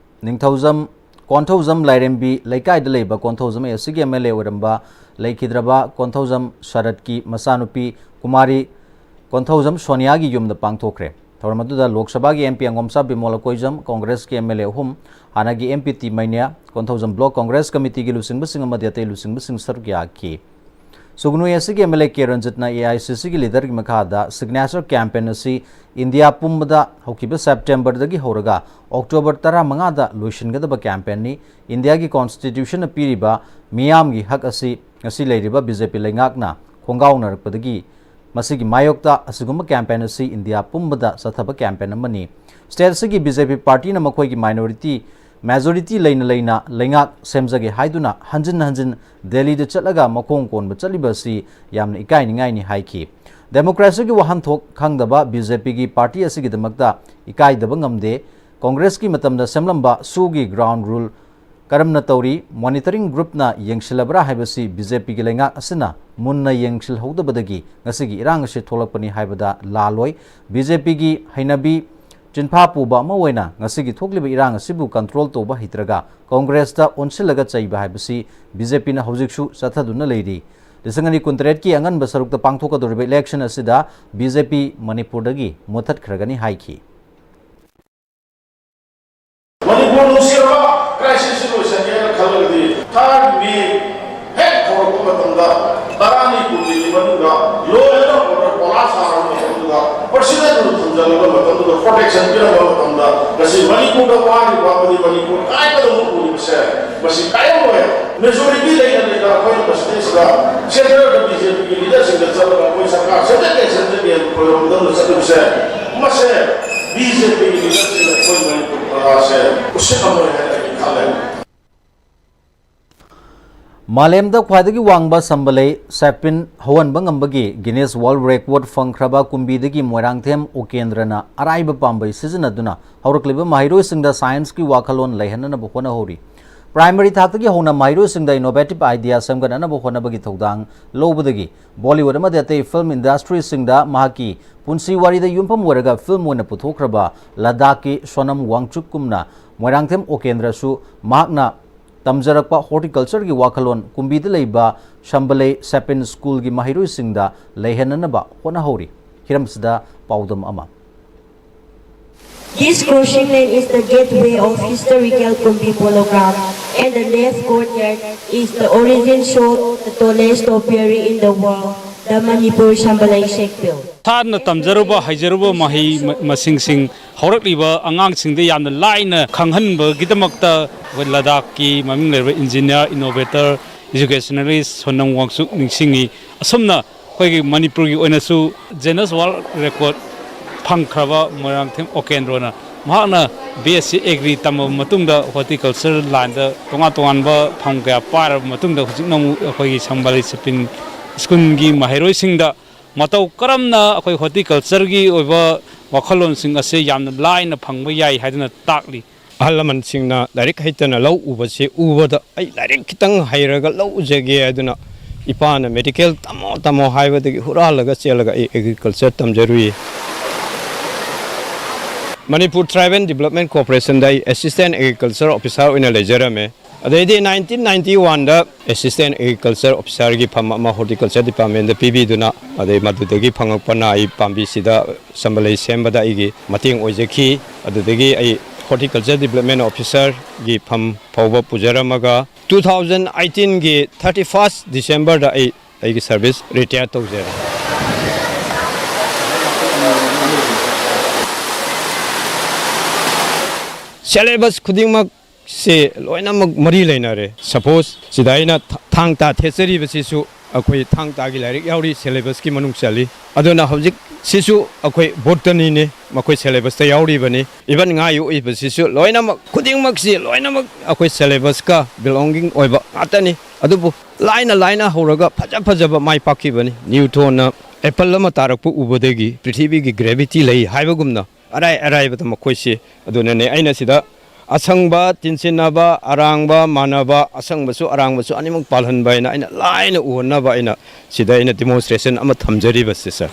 ꯅꯤꯡꯊꯧꯖꯝ ꯀꯣꯟꯊꯧꯖꯝ ꯂꯥꯏꯔꯦꯝꯕꯤ ꯂꯩꯀꯥꯏꯗ ꯂꯩꯕ ꯀꯣꯟꯊꯧꯖꯝ ꯑꯦꯁꯤꯒꯤ MLA ꯑꯣꯏꯔꯝꯕ ꯂꯩꯈꯤꯗ꯭ꯔꯕ ꯀꯣꯟꯊꯧꯖꯝ ꯁꯔꯠꯀꯤ ꯃꯆꯥꯅꯨꯄꯤ ꯀꯨꯃꯥꯔꯤ ꯀꯣꯟꯊꯧꯖꯝ ꯁꯣꯅꯤꯌꯥꯒꯤ ꯌꯨꯝꯗ ꯄꯥꯡꯊꯣꯛꯈ꯭ꯔꯦ꯫ ꯊꯧꯔꯝ ꯑꯗꯨꯗ ꯂꯣꯛ ꯁꯚꯥꯒꯤ MP ꯑꯉꯣꯝꯆꯥ ꯕꯤꯃꯣꯜ ꯑꯀꯣꯏꯖꯝ, ꯀꯣꯡꯒ꯭ꯔꯦꯁꯀꯤ MLA ꯑꯍꯨꯝ, ꯍꯥꯟꯅꯒꯤ MP T ꯃꯩꯅ꯭ꯌꯥ, Konthoujam Block Congress Committeeꯒꯤ ꯂꯨꯆꯤꯡꯕꯁꯤꯡ ꯑꯃꯗꯤ ꯑꯇꯩ ꯂꯨꯆꯤꯡꯕꯁꯤꯡ ꯁꯔꯨꯛ ꯌꯥꯈꯤ꯫ ꯁꯨꯒꯅꯨ ꯑꯦꯁꯤꯒꯤ MLA ꯀꯦ ꯔꯟꯖꯤꯠꯅ AICCꯒꯤ leaderꯒꯤ ꯃꯈꯥꯗ signature campaign ꯑꯁꯤ ꯏꯟꯗꯤꯌꯥ ꯄꯨꯝꯕꯗ ꯍꯧꯈꯤꯕ Septemberꯗꯒꯤ ꯍꯧꯔꯒ October ꯇꯔꯥꯃꯉꯥꯗ ꯂꯣꯏꯁꯤꯟꯒꯗꯕ campaignꯅꯤ꯫ ꯏꯟꯗꯤꯌꯥꯒꯤ Constitutionꯅ ꯄꯤꯔꯤꯕ ꯃꯤꯌꯥꯝꯒꯤ ꯍꯛ ꯑꯁꯤ ꯉꯁꯤ ꯂꯩꯔꯤꯕ BJP ꯂꯩꯉꯥꯛꯅ ꯈꯣꯡꯒꯥꯎꯅꯔꯛꯄꯗꯒꯤ ꯃꯁꯤꯒꯤ ꯃꯥꯌꯣꯛꯇ ꯑꯁꯤꯒꯨꯝꯕ campaign ꯑꯁꯤ ꯏꯟꯗꯤꯌꯥ ꯄꯨꯝꯕꯗ ꯆꯠꯊꯕ campaign ꯑꯃꯅꯤ꯫ State ꯑꯁꯤꯒꯤ BJP partyꯅ ꯃꯈꯣꯏꯒꯤ minority ꯃꯦꯖꯣꯔꯤꯇꯤ ꯂꯩꯅ ꯂꯩꯅ ꯂꯩꯉꯥꯛ ꯁꯦꯝꯖꯒꯦ ꯍꯥꯏꯗꯨꯅ ꯍꯟꯖꯤꯟ ꯍꯟꯖꯤꯟ ꯗꯦꯜꯂꯤꯗ ꯆꯠꯂꯒ ꯃꯈꯣꯡ ꯀꯣꯟꯕ ꯆꯠꯂꯤꯕ ꯑꯁꯤ ꯌꯥꯝꯅ ꯏꯀꯥꯏꯅꯤꯡꯉꯥꯏꯅꯤ ꯍꯥꯏꯈꯤ꯫ ꯗꯦꯃꯣꯀ꯭ꯔꯦꯁꯤꯒꯤ ꯋꯥꯍꯟꯊꯣꯛ ꯈꯪꯗꯕ ꯕꯤ ꯖꯦ ꯄꯤꯒꯤ ꯄꯥꯔꯇꯤ ꯑꯁꯤꯒꯤꯗꯃꯛꯇ ꯏꯀꯥꯏꯗꯕ ꯉꯝꯗꯦ꯫ ꯀꯣꯡꯒ꯭ꯔꯦꯁꯀꯤ ꯃꯇꯝꯗ ꯁꯦꯝꯂꯝꯕ ꯁꯨꯒꯤ ꯒ꯭ꯔꯥꯎꯟ ꯔꯨꯜ ꯀꯔꯝꯅ ꯇꯧꯔꯤ, ꯃꯣꯅꯤꯇꯔꯤꯡ ꯒ꯭ꯔꯨꯞꯅ ꯌꯦꯡꯁꯤꯜꯂꯕ꯭ꯔꯥ ꯍꯥꯏꯕꯁꯤ ꯕꯤ ꯖꯦ ꯄꯤꯒꯤ ꯂꯩꯉꯥꯛ ꯑꯁꯤꯅ ꯃꯨꯟꯅ ꯌꯦꯡꯁꯤꯜꯍꯧꯗꯕꯗꯒꯤ ꯉꯁꯤꯒꯤ ꯏꯔꯥꯡ ꯑꯁꯤ ꯊꯣꯛꯂꯛꯄꯅꯤ ꯍꯥꯏꯕꯗ ꯂꯥꯜꯂꯣꯏ꯫ ꯕꯤ ꯖꯦ ꯄꯤꯒꯤ ꯍꯩꯅꯕꯤ ꯆꯤꯟꯐꯥ ꯄꯨꯕ ꯑꯃ ꯑꯣꯏꯅ ꯉꯁꯤꯒꯤ ꯊꯣꯛꯂꯤꯕ ꯏꯔꯥꯡ ꯑꯁꯤꯕꯨ ꯀꯟꯇ꯭ꯔꯣꯜ ꯇꯧꯕ ꯍꯩꯇ꯭ꯔꯒ ꯀꯣꯡꯒ꯭ꯔꯦꯁꯇ ꯑꯣꯟꯁꯤꯜꯂꯒ ꯆꯩꯕ ꯍꯥꯏꯕꯁꯤ ꯕꯤ ꯖꯦ ꯄꯤꯅ ꯍꯧꯖꯤꯛꯁꯨ ꯆꯠꯊꯗꯨꯅ ꯂꯩꯔꯤ꯫ ꯂꯤꯁꯤꯡ ꯑꯅꯤ ꯀꯨꯟꯇꯔꯦꯠꯀꯤ ꯑꯉꯟꯕ ꯁꯔꯨꯛꯇ ꯄꯥꯡꯊꯣꯛꯀꯗꯧꯔꯤꯕ ꯏꯂꯦꯛꯁꯟ ꯑꯁꯤꯗ ꯕꯤ ꯖꯦ ꯄꯤ ꯃꯅꯤꯄꯨꯔꯗꯒꯤ ꯃꯨꯠꯊꯠꯈ꯭ꯔꯒꯅꯤ ꯍꯥꯏꯈꯤ꯫ ꯃꯅꯤꯄꯨꯔ ꯅꯨꯡꯁꯤꯔꯕ ꯀ꯭ꯔꯥꯏꯁꯤꯁꯁꯤ ꯂꯣꯏꯁꯤꯟꯒꯦ ꯍꯥꯏꯅ ꯈꯜꯂꯒꯗꯤ ꯊꯥꯔꯠ ꯃꯦ ꯍꯦꯛ ꯍꯧꯔꯛꯄ ꯃꯇꯝꯗ ꯇꯔꯥꯅꯤ ꯀꯨꯟꯅꯤꯒꯤ ꯃꯅꯨꯡꯗ ꯂꯣ ꯑꯦꯟ ꯑꯣꯔꯗꯔ ꯀꯣꯂꯥꯞꯁ ꯁꯥꯔꯕ ꯃꯇꯝꯗꯨꯗ ꯄ꯭ꯔꯁꯤꯗꯦꯟ ꯔꯨꯜ ꯊꯝꯖꯤꯜꯂꯕ ꯃꯇꯝꯗꯨꯗ ꯄ꯭ꯔꯣꯇꯦꯛꯁꯟ ꯄꯤꯔꯝꯕ ꯃꯇꯝꯗ ꯉꯁꯤ ꯃꯅꯤꯄꯨꯔꯗ ꯋꯥꯔꯤꯕ ꯑꯃꯗꯤ ꯃꯅꯤꯄꯨꯔ ꯀꯥꯏꯕꯗꯧꯅ ꯎꯔꯤꯕꯁꯦ ꯃꯁꯤ ꯀꯥꯏꯔꯝꯃꯣꯏ꯫ ꯃꯦꯖꯣꯔꯤꯇꯤ ꯂꯩꯅ ꯂꯩꯅ ꯑꯩꯈꯣꯏꯅ ꯃꯁꯤꯗꯩꯁꯤꯗ ꯁꯦꯟꯇꯔꯗ ꯕꯤ ꯖꯦ ꯄꯤꯒꯤ ꯂꯤꯗꯔꯁꯤꯡꯗ ꯆꯠꯂꯒ ꯑꯩꯈꯣꯏ ꯁꯔꯀꯥꯔ ꯁꯦꯝꯖꯒꯦ ꯁꯦꯝꯖꯒꯦ ꯈꯣꯏꯔꯝꯕꯗꯧꯅ ꯆꯠꯂꯤꯕꯁꯦ ꯃꯁꯦ ꯕꯤ ꯖꯦ ꯄꯤꯒꯤ ꯂꯤꯗꯔꯁꯤꯡꯅ ꯑꯩꯈꯣꯏ ꯃꯅꯤꯄꯨꯔ ꯄ꯭ꯔꯖꯥꯁꯦ ꯎꯁꯤꯠꯂꯝꯃꯣꯏ ꯍꯥꯏꯅ ꯑꯩ ꯈꯜꯂꯦ꯫ ꯃꯥꯂꯦꯝꯗ ꯈ꯭ꯋꯥꯏꯗꯒꯤ ꯋꯥꯡꯕ ꯁꯝꯕꯂꯩ ꯁꯦꯄꯤꯟ ꯍꯧꯍꯟꯕ ꯉꯝꯕꯒꯤ ꯒꯤꯅꯦꯁ ꯋꯥꯔꯜꯗ ꯔꯦꯀꯣꯔꯗ ꯐꯪꯈ꯭ꯔꯕ ꯀꯨꯝꯕꯤꯗꯒꯤ ꯃꯣꯏꯔꯥꯡꯊꯦꯝ ꯎꯀꯦꯟꯗ꯭ꯔꯅ ꯑꯔꯥꯏꯕ ꯄꯥꯝꯕꯩ ꯁꯤꯖꯤꯟꯅꯗꯨꯅ ꯍꯧꯔꯛꯂꯤꯕ ꯃꯍꯩꯔꯣꯏꯁꯤꯡꯗ ꯁꯥꯏꯟꯁꯀꯤ ꯋꯥꯈꯜꯂꯣꯟ ꯂꯩꯍꯟꯅꯅꯕ ꯍꯣꯠꯅꯍꯧꯔꯤ꯫ ꯄ꯭ꯔꯥꯏꯃꯔꯤ ꯊꯥꯛꯇꯒꯤ ꯍꯧꯅ ꯃꯍꯩꯔꯣꯏꯁꯤꯡꯗ ꯏꯅꯣꯚꯦꯇꯤꯚ ꯑꯥꯏꯗꯤꯌꯥ ꯁꯦꯝꯒꯠꯅꯅꯕ ꯍꯣꯠꯅꯕꯒꯤ ꯊꯧꯗꯥꯡ ꯂꯧꯕꯗꯒꯤ ꯕꯣꯂꯤꯋꯨꯗ ꯑꯃꯗꯤ ꯑꯇꯩ ꯐꯤꯜꯝ ꯏꯟꯗꯁꯇ꯭ꯔꯤꯁꯤꯡꯗ ꯃꯍꯥꯛꯀꯤ ꯄꯨꯟꯁꯤ ꯋꯥꯔꯤꯗ ꯌꯨꯝꯐꯝ ꯑꯣꯏꯔꯒ ꯐꯤꯜꯝ ꯑꯣꯏꯅ ꯄꯨꯊꯣꯛꯈ꯭ꯔꯕ ꯂꯗꯥꯈꯀꯤ ꯁꯣꯅꯝ ꯋꯥꯡꯆꯨꯛꯀꯨꯝꯅ ꯃꯣꯏꯔꯥꯡꯊꯦꯝ ꯎꯀꯦꯟꯗ꯭ꯔꯁꯨ ꯃꯍꯥꯛꯅ ꯇꯝꯖꯔꯛꯄ ꯍꯣꯔꯇꯤꯀꯜꯆꯔꯒꯤ ꯋꯥꯈꯜꯂꯣꯟ ꯀꯨꯝꯕꯤꯗ ꯂꯩꯕ ꯁꯝꯕꯂꯩ ꯁꯦꯄꯤꯟ ꯁ꯭ꯀꯨꯜꯒꯤ ꯃꯍꯩꯔꯣꯏꯁꯤꯡꯗ ꯂꯩꯍꯟꯅꯅꯕ ꯍꯣꯠꯅꯍꯧꯔꯤ꯫ ꯍꯤꯔꯝꯁꯤꯗ ꯄꯥꯎꯗꯝ ꯑꯃ꯫ This crossing lane is the gateway of historical Kumbi Polo Ground, and the left courtyard is the origin show, the tallest topiary in the world, the Manipur Shambalai Shakpil. ꯏꯁꯥꯅ ꯇꯝꯖꯔꯨꯕ, ꯍꯩꯖꯔꯨꯕ ꯃꯍꯩ ꯃ-, ꯃꯁꯤꯡꯁꯤꯡ ꯍꯧꯔꯛꯂꯤꯕ ꯑꯉꯥꯡꯁꯤꯡꯗ ꯌꯥꯝꯅ ꯂꯥꯏꯅ ꯈꯪꯍꯟꯕꯒꯤꯗꯃꯛꯇ ꯑꯩꯈꯣꯏ ꯂꯗꯥꯈꯀꯤ ꯃꯃꯤꯡ ꯂꯩꯔꯕ ꯏꯟꯖꯤꯅꯤꯌꯥꯔ, ꯏꯅꯣꯚꯦꯇꯔ, ꯏꯖꯨꯀꯦꯁꯅꯦꯂꯤꯁ ꯁꯣꯅꯝ ꯋꯥꯡꯆꯨꯛ ꯅꯤꯡꯁꯤꯡꯉꯤ꯫ ꯑꯁꯨꯝꯅ ꯑꯩꯈꯣꯏꯒꯤ ꯃꯅꯤꯄꯨꯔꯒꯤ ꯑꯣꯏꯅꯁꯨ ꯖꯦꯅꯁ ꯋꯥꯔꯜꯗ ꯔꯦꯀꯣꯔꯗ ꯐꯪꯈ꯭ꯔꯕ ꯃꯣꯏꯔꯥꯡꯊꯦꯝ ꯑꯣꯀꯦꯟꯗ꯭ꯔꯣꯅ ꯃꯍꯥꯛꯅ ꯕꯤ ꯑꯦꯁ ꯁꯤ ꯑꯦꯒ꯭ꯔꯤ ꯇꯝꯃꯕ ꯃꯇꯨꯡꯗ ꯍꯣꯔꯇꯤꯀꯜꯆꯔ ꯂꯥꯏꯟꯗ ꯇꯣꯉꯥꯟ ꯇꯣꯉꯥꯟꯕ ꯐꯝ ꯀꯌꯥ ꯄꯥꯏꯔꯕ ꯃꯇꯨꯡꯗ ꯍꯧꯖꯤꯛꯅ ꯑꯃꯨꯛ ꯑꯩꯈꯣꯏꯒꯤ ꯁꯝꯕꯥꯂꯩ ꯁꯤꯞ ꯄꯤꯟ ꯁ꯭ꯀꯨꯜꯒꯤ ꯃꯍꯩꯔꯣꯏꯁꯤꯡꯗ ꯃꯇꯧ ꯀꯔꯝꯅ ꯑꯩꯈꯣꯏ ꯍꯣꯔꯇꯤꯀꯜꯆꯔꯒꯤ ꯑꯣꯏꯕ ꯋꯥꯈꯜꯂꯣꯟꯁꯤꯡ ꯑꯁꯦ ꯌꯥꯝꯅ ꯂꯥꯏꯅ ꯐꯪꯕ ꯌꯥꯏ ꯍꯥꯏꯗꯨꯅ ꯇꯥꯛꯂꯤ꯫ ꯑꯍꯜ ꯂꯃꯟꯁꯤꯡꯅ ꯂꯥꯏꯔꯤꯛ ꯍꯩꯇꯅ ꯂꯧ ꯎꯕꯁꯤ ꯎꯕꯗ ꯑꯩ ꯂꯥꯏꯔꯤꯛ ꯈꯤꯇꯪ ꯍꯩꯔꯒ ꯂꯧ ꯎꯖꯒꯦ ꯍꯥꯏꯗꯨꯅ ꯏꯄꯥꯅ ꯃꯦꯗꯤꯀꯦꯜ ꯇꯝꯃꯣ ꯇꯝꯃꯣ ꯍꯥꯏꯕꯗꯒꯤ ꯍꯨꯔꯥꯜꯂꯒ ꯆꯦꯜꯂꯒ ꯑꯩ ꯑꯦꯒ꯭ꯔꯤꯀꯜꯆꯔ ꯇꯝꯖꯔꯨꯏ꯫ ꯃꯅꯤꯄꯨꯔ ꯇ꯭ꯔꯥꯏꯕꯦꯜ ꯗꯤꯕꯂꯞꯃꯦꯟ ꯀꯣꯔꯄꯣꯔꯦꯁꯟꯗ ꯑꯩ ꯑꯦꯁꯤꯁꯇꯦꯟ ꯑꯦꯒ꯭ꯔꯤꯀꯜꯆꯔ ꯑꯣꯐꯤꯁꯥꯔ ꯑꯣꯏꯅ ꯂꯩꯖꯔꯝꯃꯦ꯫ ꯑꯗꯩꯗꯤ ꯅꯥꯏꯟꯇꯤꯟ ꯅꯥꯏꯟꯇꯤ ꯋꯥꯟꯗ ꯑꯦꯁꯤꯁꯇꯦꯟ ꯑꯦꯒ꯭ꯔꯤꯀꯜꯆꯔ ꯑꯣꯐꯤꯁꯥꯔꯒꯤ ꯐꯝ ꯑꯃ ꯍꯣꯔꯇꯤꯀꯜꯆꯔ ꯗꯤꯄꯥꯔꯠꯃꯦꯟꯗ ꯄꯤꯕꯤꯗꯨꯅ, ꯑꯗꯩ ꯃꯗꯨꯗꯒꯤ ꯐꯪꯉꯛꯄꯅ ꯑꯩ ꯄꯥꯝꯕꯤꯁꯤꯗ ꯁꯝꯕꯂꯩ ꯁꯦꯝꯕꯗ ꯑꯩꯒꯤ ꯃꯇꯦꯡ ꯑꯣꯏꯖꯈꯤ꯫ ꯑꯗꯨꯗꯒꯤ ꯑꯩ ꯍꯣꯔꯇꯤꯀꯜꯆꯔ ꯗꯤꯕꯂꯞꯃꯦꯟ ꯑꯣꯐꯤꯁꯥꯔꯒꯤ ꯐꯝ ꯐꯥꯎꯕ ꯄꯨꯖꯔꯝꯃꯒ, ꯇꯨ ꯊꯥꯎꯖꯟ ꯑꯩꯠꯇꯤꯟꯒꯤ ꯊꯥꯔꯇꯤ ꯐꯥꯔꯁ ꯗꯤꯁꯦꯝꯕꯔꯗ ꯑꯩ ꯑꯩꯒꯤ ꯁꯥꯔꯚꯤꯁ ꯔꯤꯇꯥꯌꯔ ꯇꯧꯖꯔꯦ꯫ ꯁꯦꯂꯦꯕꯁ ꯈꯨꯗꯤꯡꯃꯛ ꯁꯤ ꯂꯣꯏꯅꯃꯛ ꯃꯔꯤ ꯂꯩꯅꯔꯦ꯫ ꯁꯄꯣꯁ, ꯁꯤꯗ ꯑꯩꯅ ꯊ-, ꯊꯥꯡ ꯇꯥ ꯊꯦꯠꯆꯔꯤꯕꯁꯤꯁꯨ ꯑꯩꯈꯣꯏ ꯊꯥꯡ ꯇꯥꯒꯤ ꯂꯥꯏꯔꯤꯛ ꯌꯥꯎꯔꯤ ꯁꯦꯂꯦꯕꯁꯀꯤ ꯃꯅꯨꯡ ꯆꯜꯂꯤ꯫ ꯑꯗꯨꯅ ꯍꯧꯖꯤꯛ ꯁꯤꯁꯨ ꯑꯩꯈꯣꯏ ꯕꯣꯇꯅꯤꯅꯤ, ꯃꯈꯣꯏ ꯁꯦꯂꯦꯕꯁꯇ ꯌꯥꯎꯔꯤꯕꯅꯤ꯫ ꯏꯚꯟ ꯉꯥ ꯌꯣꯛꯏꯕꯁꯤꯁꯨ ꯂꯣꯏꯅꯃꯛ, ꯈꯨꯗꯤꯡꯃꯛꯁꯤ ꯂꯣꯏꯅꯃꯛ ꯑꯩꯈꯣꯏ ꯁꯦꯂꯦꯕꯁꯀ ꯕꯤꯂꯣꯡꯒꯤꯡ ꯑꯣꯏꯕ ꯉꯥꯛꯇꯅꯤ꯫ ꯑꯗꯨꯕꯨ ꯂꯥꯏꯅ ꯂꯥꯏꯅ ꯍꯧꯔꯒ ꯐꯖ ꯐꯖꯕ ꯃꯥꯏ ꯄꯥꯛꯈꯤꯕꯅꯤ꯫ ꯅ꯭ꯌꯨꯇꯣꯟꯅ ꯑꯦꯄꯜ ꯑꯃ ꯇꯥꯔꯛꯄ ꯎꯕꯗꯒꯤ ꯄ꯭ꯔꯤꯊꯤꯕꯤꯒꯤ ꯒ꯭ꯔꯦꯚꯤꯇꯤ ꯂꯩ ꯍꯥꯏꯕꯒꯨꯝꯅ, ꯑꯔꯥꯏ ꯑꯔꯥꯏꯕꯗ ꯃꯈꯣꯏꯁꯤ꯫ ꯑꯗꯨꯅꯅꯦ ꯑꯩꯅ ꯁꯤꯗ ꯑꯁꯪꯕ ꯇꯤꯟꯁꯤꯟꯅꯕ, ꯑꯔꯥꯡꯕ ꯃꯥꯟꯅꯕ, ꯑꯁꯪꯕꯁꯨ ꯑꯔꯥꯡꯕꯁꯨ ꯑꯅꯤꯃꯛ ꯄꯥꯜꯍꯟꯕ ꯍꯥꯏꯅ ꯑꯩꯅ ꯂꯥꯏꯅ ꯎꯍꯟꯅꯕ ꯑꯩꯅ ꯁꯤꯗ ꯑꯩꯅ ꯗꯤꯃꯣꯟꯁꯇ꯭ꯔꯦꯁꯟ ꯑꯃ ꯊꯝꯖꯔꯤꯕꯁꯦ, ꯁꯥꯔ꯫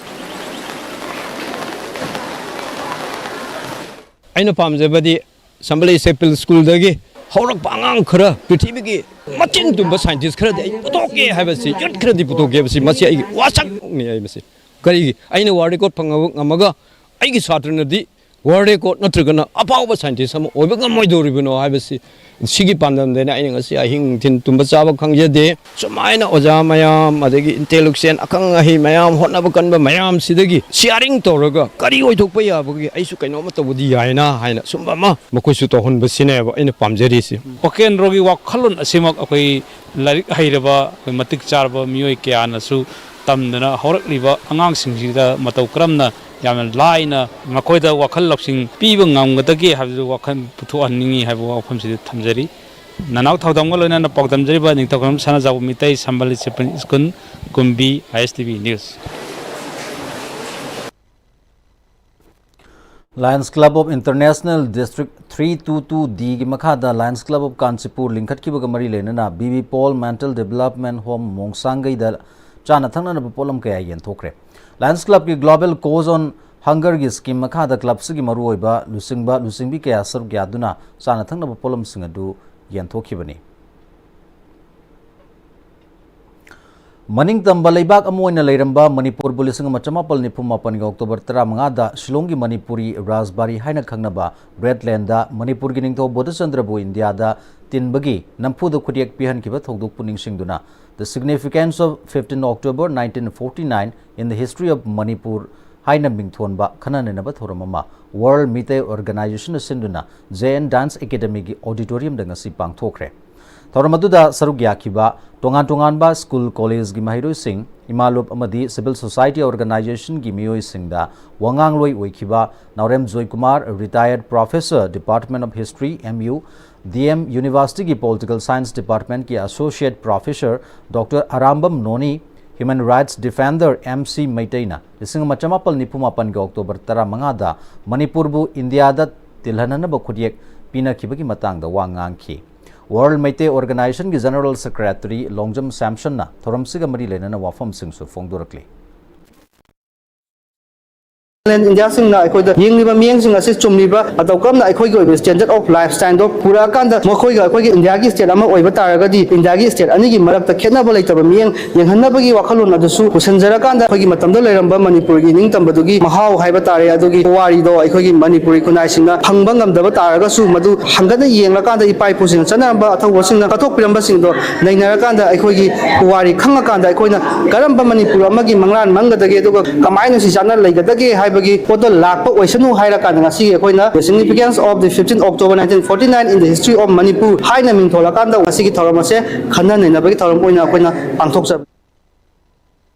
ꯑꯩꯅ ꯄꯥꯝꯖꯕꯗꯤ ꯁꯝꯕꯂꯩ ꯁꯦꯄꯤꯜ ꯁ꯭ꯀꯨꯜꯗꯒꯤ ꯍꯧꯔꯛꯄ ꯑꯉꯥꯡ ꯈꯔ ꯄ꯭ꯔꯤꯊꯤꯕꯤꯒꯤ ꯃꯆꯤꯟ ꯇꯨꯝꯕ ꯁꯥꯏꯟꯇꯤꯁ ꯈꯔꯗꯤ ꯑꯩ ꯄꯨꯊꯣꯛꯀꯦ ꯍꯥꯏꯕꯁꯤ, ꯌꯨꯠ ꯈꯔꯗꯤ ꯄꯨꯊꯣꯛꯀꯦ ꯍꯥꯏꯕꯁꯤ, ꯃꯁꯤ ꯑꯩꯒꯤ ꯋꯥꯁꯛꯅꯤ꯫ ꯑꯩ ꯃꯁꯤ ꯀꯔꯤꯒꯤ ꯑꯩꯅ ꯋꯥꯔꯜ ꯔꯦꯀꯣꯔꯗ ꯐꯪꯉꯕ ꯉꯝꯃꯒ ꯑꯩꯒꯤ ꯁꯥꯇ꯭ꯔꯅꯗꯤ ꯋꯥꯔꯜ ꯔꯦꯀꯣꯔꯗ ꯅꯠꯇ꯭ꯔꯒꯅ ꯑꯐꯥꯎꯕ ꯁꯥꯏꯟꯇꯤꯁ ꯑꯃ ꯑꯣꯏꯕ ꯉꯝꯃꯣꯏꯗꯧꯔꯤꯕꯅꯣ ꯍꯥꯏꯕꯁꯤ, ꯁꯤꯒꯤ ꯄꯥꯟꯗꯝꯗꯅ ꯑꯩꯅ ꯉꯁꯤ ꯑꯍꯤꯡ ꯅꯨꯡꯊꯤꯜ ꯇꯨꯝꯕ ꯆꯥꯕ ꯈꯪꯖꯗꯦ꯫ ꯁꯨꯃꯥꯏꯅ ꯑꯣꯖꯥ ꯃꯌꯥꯝ, ꯑꯗꯒꯤ ꯏꯟꯇꯦꯂꯦꯛꯆꯨꯋꯦꯜ ꯑꯈꯪ ꯑꯍꯩ ꯃꯌꯥꯝ, ꯍꯣꯠꯅꯕ ꯀꯟꯕ ꯃꯌꯥꯝꯁꯤꯗꯒꯤ ꯁꯤꯌꯥꯔꯤꯡ ꯇꯧꯔꯒ ꯀꯔꯤ ꯑꯣꯏꯊꯣꯛꯄ ꯌꯥꯕꯒꯦ, ꯑꯩꯁꯨ ꯀꯩꯅꯣꯝꯃ ꯇꯧꯕꯗꯤ ꯌꯥꯏꯅ ꯍꯥꯏꯅ ꯁꯨꯝꯕ ꯑꯃ ꯃꯈꯣꯏꯁꯨ ꯇꯧꯍꯟꯕꯁꯤꯅꯦꯕ ꯑꯩꯅ ꯄꯥꯝꯖꯔꯤꯁꯤ꯫ ꯄꯣꯀꯦꯟꯗ꯭ꯔꯣꯒꯤ ꯋꯥꯈꯜꯂꯣꯟ ꯑꯁꯤꯃꯛ ꯑꯩꯈꯣꯏ ꯂꯥꯏꯔꯤꯛ ꯍꯩꯔꯕ, ꯑꯩꯈꯣꯏ ꯃꯇꯤꯛ ꯆꯥꯔꯕ ꯃꯤꯑꯣꯏ ꯀꯌꯥꯅꯁꯨ ꯇꯝꯗꯅ ꯍꯧꯔꯛꯂꯤꯕ ꯑꯉꯥꯡꯁꯤꯡꯁꯤꯗ ꯃꯇꯧ ꯀꯔꯝꯅ ꯌꯥꯝꯅ ꯂꯥꯏꯅ ꯃꯈꯣꯏꯗ ꯋꯥꯈꯜ ꯂꯧꯁꯤꯡ ꯄꯤꯕ ꯉꯝꯒꯗꯒꯦ ꯍꯥꯏꯕꯗꯨ ꯋꯥꯈꯜ ꯄꯨꯊꯣꯛꯍꯟꯅꯤꯡꯏ ꯍꯥꯏꯕ ꯋꯥꯐꯝꯁꯤꯗ ꯊꯝꯖꯔꯤ꯫ ꯅꯅꯥꯎ ꯊꯧꯗꯝꯒ ꯂꯣꯏꯅꯅ ꯄꯥꯎꯗꯝꯖꯔꯤꯕ ꯅꯤꯡꯊꯧꯈꯣꯡ ꯁꯅꯥꯖꯥꯎꯕ ꯃꯤꯇꯩ ꯁꯝꯕꯜ school Kumbi, ISTV News꯫ Lions Club of International District three two two D ꯒꯤ ꯃꯈꯥꯗ Lions Club of Kanchipur ꯂꯤꯡꯈꯠꯈꯤꯕꯒ ꯃꯔꯤ ꯂꯩꯅꯅ B B Paul Mental Development Home ꯃꯣꯡꯁꯥꯡꯒꯩꯗ ꯆꯥꯅ ꯊꯛꯅꯅꯕ ꯄꯣꯠꯂꯝ ꯀꯌꯥ ꯌꯦꯟꯊꯣꯛꯈ꯭ꯔꯦ꯫ Lions Club ꯀꯤ Global Cause on Hunger ꯒꯤ scheme ꯃꯈꯥꯗ club ꯁꯤꯒꯤ ꯃꯔꯨꯑꯣꯏꯕ ꯂꯨꯆꯤꯡꯕ, ꯂꯨꯆꯤꯡꯕꯤ ꯀꯌꯥ ꯁꯔꯨꯛ ꯌꯥꯗꯨꯅ ꯆꯥꯅ ꯊꯛꯅꯕ ꯄꯣꯠꯂꯝꯁꯤꯡ ꯑꯗꯨ ꯌꯦꯟꯊꯣꯛꯈꯤꯕꯅꯤ꯫ ꯃꯅꯤꯡ ꯇꯝꯕ ꯂꯩꯕꯥꯛ ꯑꯃ ꯑꯣꯏꯅ ꯂꯩꯔꯝꯕ ꯃꯅꯤꯄꯨꯔꯕꯨ ꯂꯤꯁꯤꯡ ꯑꯃ ꯆꯃꯥꯄꯜ ꯅꯤꯐꯨ ꯃꯥꯄꯟꯒꯤ October ꯇꯔꯥꯃꯉꯥꯗ ꯁꯤꯂꯣꯡꯒꯤ ꯃꯅꯤꯄꯨꯔꯤ ꯔꯥꯖꯕꯥꯔꯤ ꯍꯥꯏꯅ ꯈꯪꯅꯕ Great Land ꯗ ꯃꯅꯤꯄꯨꯔꯒꯤ ꯅꯤꯡꯊꯧ ꯕꯣꯙꯆꯟꯗ꯭ꯔꯕꯨ ꯏꯟꯗꯤꯌꯥꯗ ꯇꯤꯟꯕꯒꯤ ꯅꯝꯐꯨꯗ ꯈꯨꯠꯌꯦꯛ ꯄꯤꯍꯟꯈꯤꯕ ꯊꯧꯗꯣꯛꯄꯨ ꯅꯤꯡꯁꯤꯡꯗꯨꯅ The Significance of fifteen October nineteen forty-nine in the History of Manipur ꯍꯥꯏꯅ ꯃꯤꯡꯊꯣꯟꯕ ꯈꯟꯅ ꯅꯩꯅꯕ ꯊꯧꯔꯝ ꯑꯃ World Meitei Organization ꯅ ꯁꯤꯟꯗꯨꯅ J N Dance Academy ꯒꯤ auditorium ꯗ ꯉꯁꯤ ꯄꯥꯡꯊꯣꯛꯈ꯭ꯔꯦ꯫ ꯊꯧꯔꯝ ꯑꯗꯨꯗ ꯁꯔꯨꯛ ꯌꯥꯈꯤꯕ ꯇꯣꯉꯥꯟ ꯇꯣꯉꯥꯟꯕ school, college ꯒꯤ ꯃꯍꯩꯔꯣꯏꯁꯤꯡ, ꯏꯃꯥꯂꯨꯞ ꯑꯃꯗꯤ civil society organization ꯒꯤ ꯃꯤꯑꯣꯏꯁꯤꯡꯗ ꯋꯥꯉꯥꯡꯂꯣꯏ ꯑꯣꯏꯈꯤꯕ ꯅꯥꯎꯔꯦꯝ Joykumar, retired professor, Department of History, M U, D M University ꯒꯤ Political Science Department ꯀꯤ Associate Professor Doctor ꯑꯔꯥꯝꯕꯝ ꯅꯣꯅꯤ, Human Rights Defender M C ꯃꯩꯇꯩꯅ ꯂꯤꯁꯤꯡ ꯑꯃ ꯆꯃꯥꯄꯜ ꯅꯤꯐꯨ ꯃꯥꯄꯟꯒꯤ October ꯇꯔꯥꯃꯉꯥꯗ ꯃꯅꯤꯄꯨꯔꯕꯨ ꯏꯟꯗꯤꯌꯥꯗ ꯇꯤꯜꯍꯟꯅꯅꯕ ꯈꯨꯠꯌꯦꯛ ꯄꯤꯅꯈꯤꯕꯒꯤ ꯃꯇꯥꯡꯗ ꯋꯥ ꯉꯥꯡꯈꯤ꯫ World Meitei Organization ꯒꯤ General Secretary ꯂꯣꯡꯖꯝ ꯁꯦꯝꯁꯟꯅ ꯊꯧꯔꯝꯁꯤꯒ ꯃꯔꯤ ꯂꯩꯅꯅ ꯋꯥꯐꯝꯁꯤꯡꯁꯨ ꯐꯣꯡꯗꯣꯔꯛꯂꯤ꯫ India ꯁꯤꯡꯅ ꯑꯩꯈꯣꯏꯗ ꯌꯦꯡꯂꯤꯕ ꯃꯤꯠꯌꯦꯡꯁꯤꯡ ꯑꯁꯤ ꯆꯨꯝꯂꯤꯕ꯭ꯔꯥ, ꯃꯇꯧ ꯀꯔꯝꯅ ꯑꯩꯈꯣꯏꯒꯤ ꯑꯣꯏꯕ standard of lifestyle ꯗꯣ ꯄꯨꯔꯛꯑꯀꯥꯟꯗ ꯃꯈꯣꯏꯒ ꯑꯩꯈꯣꯏꯒꯤ ꯏꯟꯗꯤꯌꯥꯒꯤ state ꯑꯃ ꯑꯣꯏꯕ ꯇꯥꯔꯒꯗꯤ ꯏꯟꯗꯤꯌꯥꯒꯤ state ꯑꯅꯤꯒꯤ ꯃꯔꯛꯇ ꯈꯦꯠꯅꯕ ꯂꯩꯇꯕ ꯃꯤꯠꯌꯦꯡ ꯌꯦꯡꯍꯟꯅꯕꯒꯤ ꯋꯥꯈꯜꯂꯣꯟ ꯑꯗꯨꯁꯨ ꯄꯨꯁꯤꯟꯖꯔꯀꯥꯟꯗ ꯑꯩꯈꯣꯏꯒꯤ ꯃꯇꯝꯗ ꯂꯩꯔꯝꯕ ꯃꯅꯤꯄꯨꯔꯒꯤ ꯅꯤꯡꯇꯝꯕꯗꯨꯒꯤ ꯃꯍꯥꯎ ꯍꯥꯏꯕ ꯇꯥꯔꯦ, ꯑꯗꯨꯒꯤ ꯄꯨꯋꯥꯔꯤꯗꯣ ꯑꯩꯈꯣꯏꯒꯤ ꯃꯅꯤꯄꯨꯔꯤ ꯈꯨꯟꯅꯥꯏꯁꯤꯡꯅ ꯐꯪꯕ ꯉꯝꯗꯕ ꯇꯥꯔꯒꯁꯨ ꯃꯗꯨ ꯍꯪꯒꯠꯅ ꯌꯦꯡꯂꯀꯥꯟꯗ ꯏꯄꯥ ꯏꯄꯨꯁꯤꯡꯅ ꯆꯠꯅꯔꯝꯕ ꯑꯊꯧꯕꯁꯤꯡꯅ ꯀꯠꯊꯣꯛꯄꯤꯔꯝꯕꯁꯤꯡꯗꯣ ꯅꯩꯅꯔꯀꯥꯟꯗ ꯑꯩꯈꯣꯏꯒꯤ ꯄꯨꯋꯥꯔꯤ ꯈꯪꯉꯀꯥꯟꯗ ꯑꯩꯈꯣꯏꯅ ꯀꯔꯝꯕ ꯃꯅꯤꯄꯨꯔ ꯑꯃꯒꯤ ꯃꯪꯂꯥꯟ ꯃꯪꯒꯗꯒꯦ, ꯑꯗꯨꯒ ꯀꯃꯥꯏꯅ ꯅꯨꯡꯁꯤ ꯆꯥꯟꯅꯅ ꯂꯩꯒꯗꯒꯦ ꯍꯥꯏꯕꯒꯤ ꯄꯣꯠꯇꯣ ꯂꯥꯛꯄ ꯑꯣꯏꯁꯅꯨ ꯍꯥꯏꯔꯀꯥꯟꯗ ꯉꯁꯤꯒꯤ ꯑꯩꯈꯣꯏꯅ The Significance of the fifteen October nineteen forty-nine in the History of Manipur ꯍꯥꯏꯅ ꯃꯤꯡꯊꯣꯜꯂꯀꯥꯟꯗ ꯉꯁꯤꯒꯤ ꯊꯧꯔꯝ ꯑꯁꯦ ꯈꯟꯅ ꯅꯩꯅꯕꯒꯤ ꯊꯧꯔꯝ ꯑꯣꯏꯅ ꯑꯩꯈꯣꯏꯅ ꯄꯥꯡꯊꯣꯛꯆꯕꯅꯤ꯫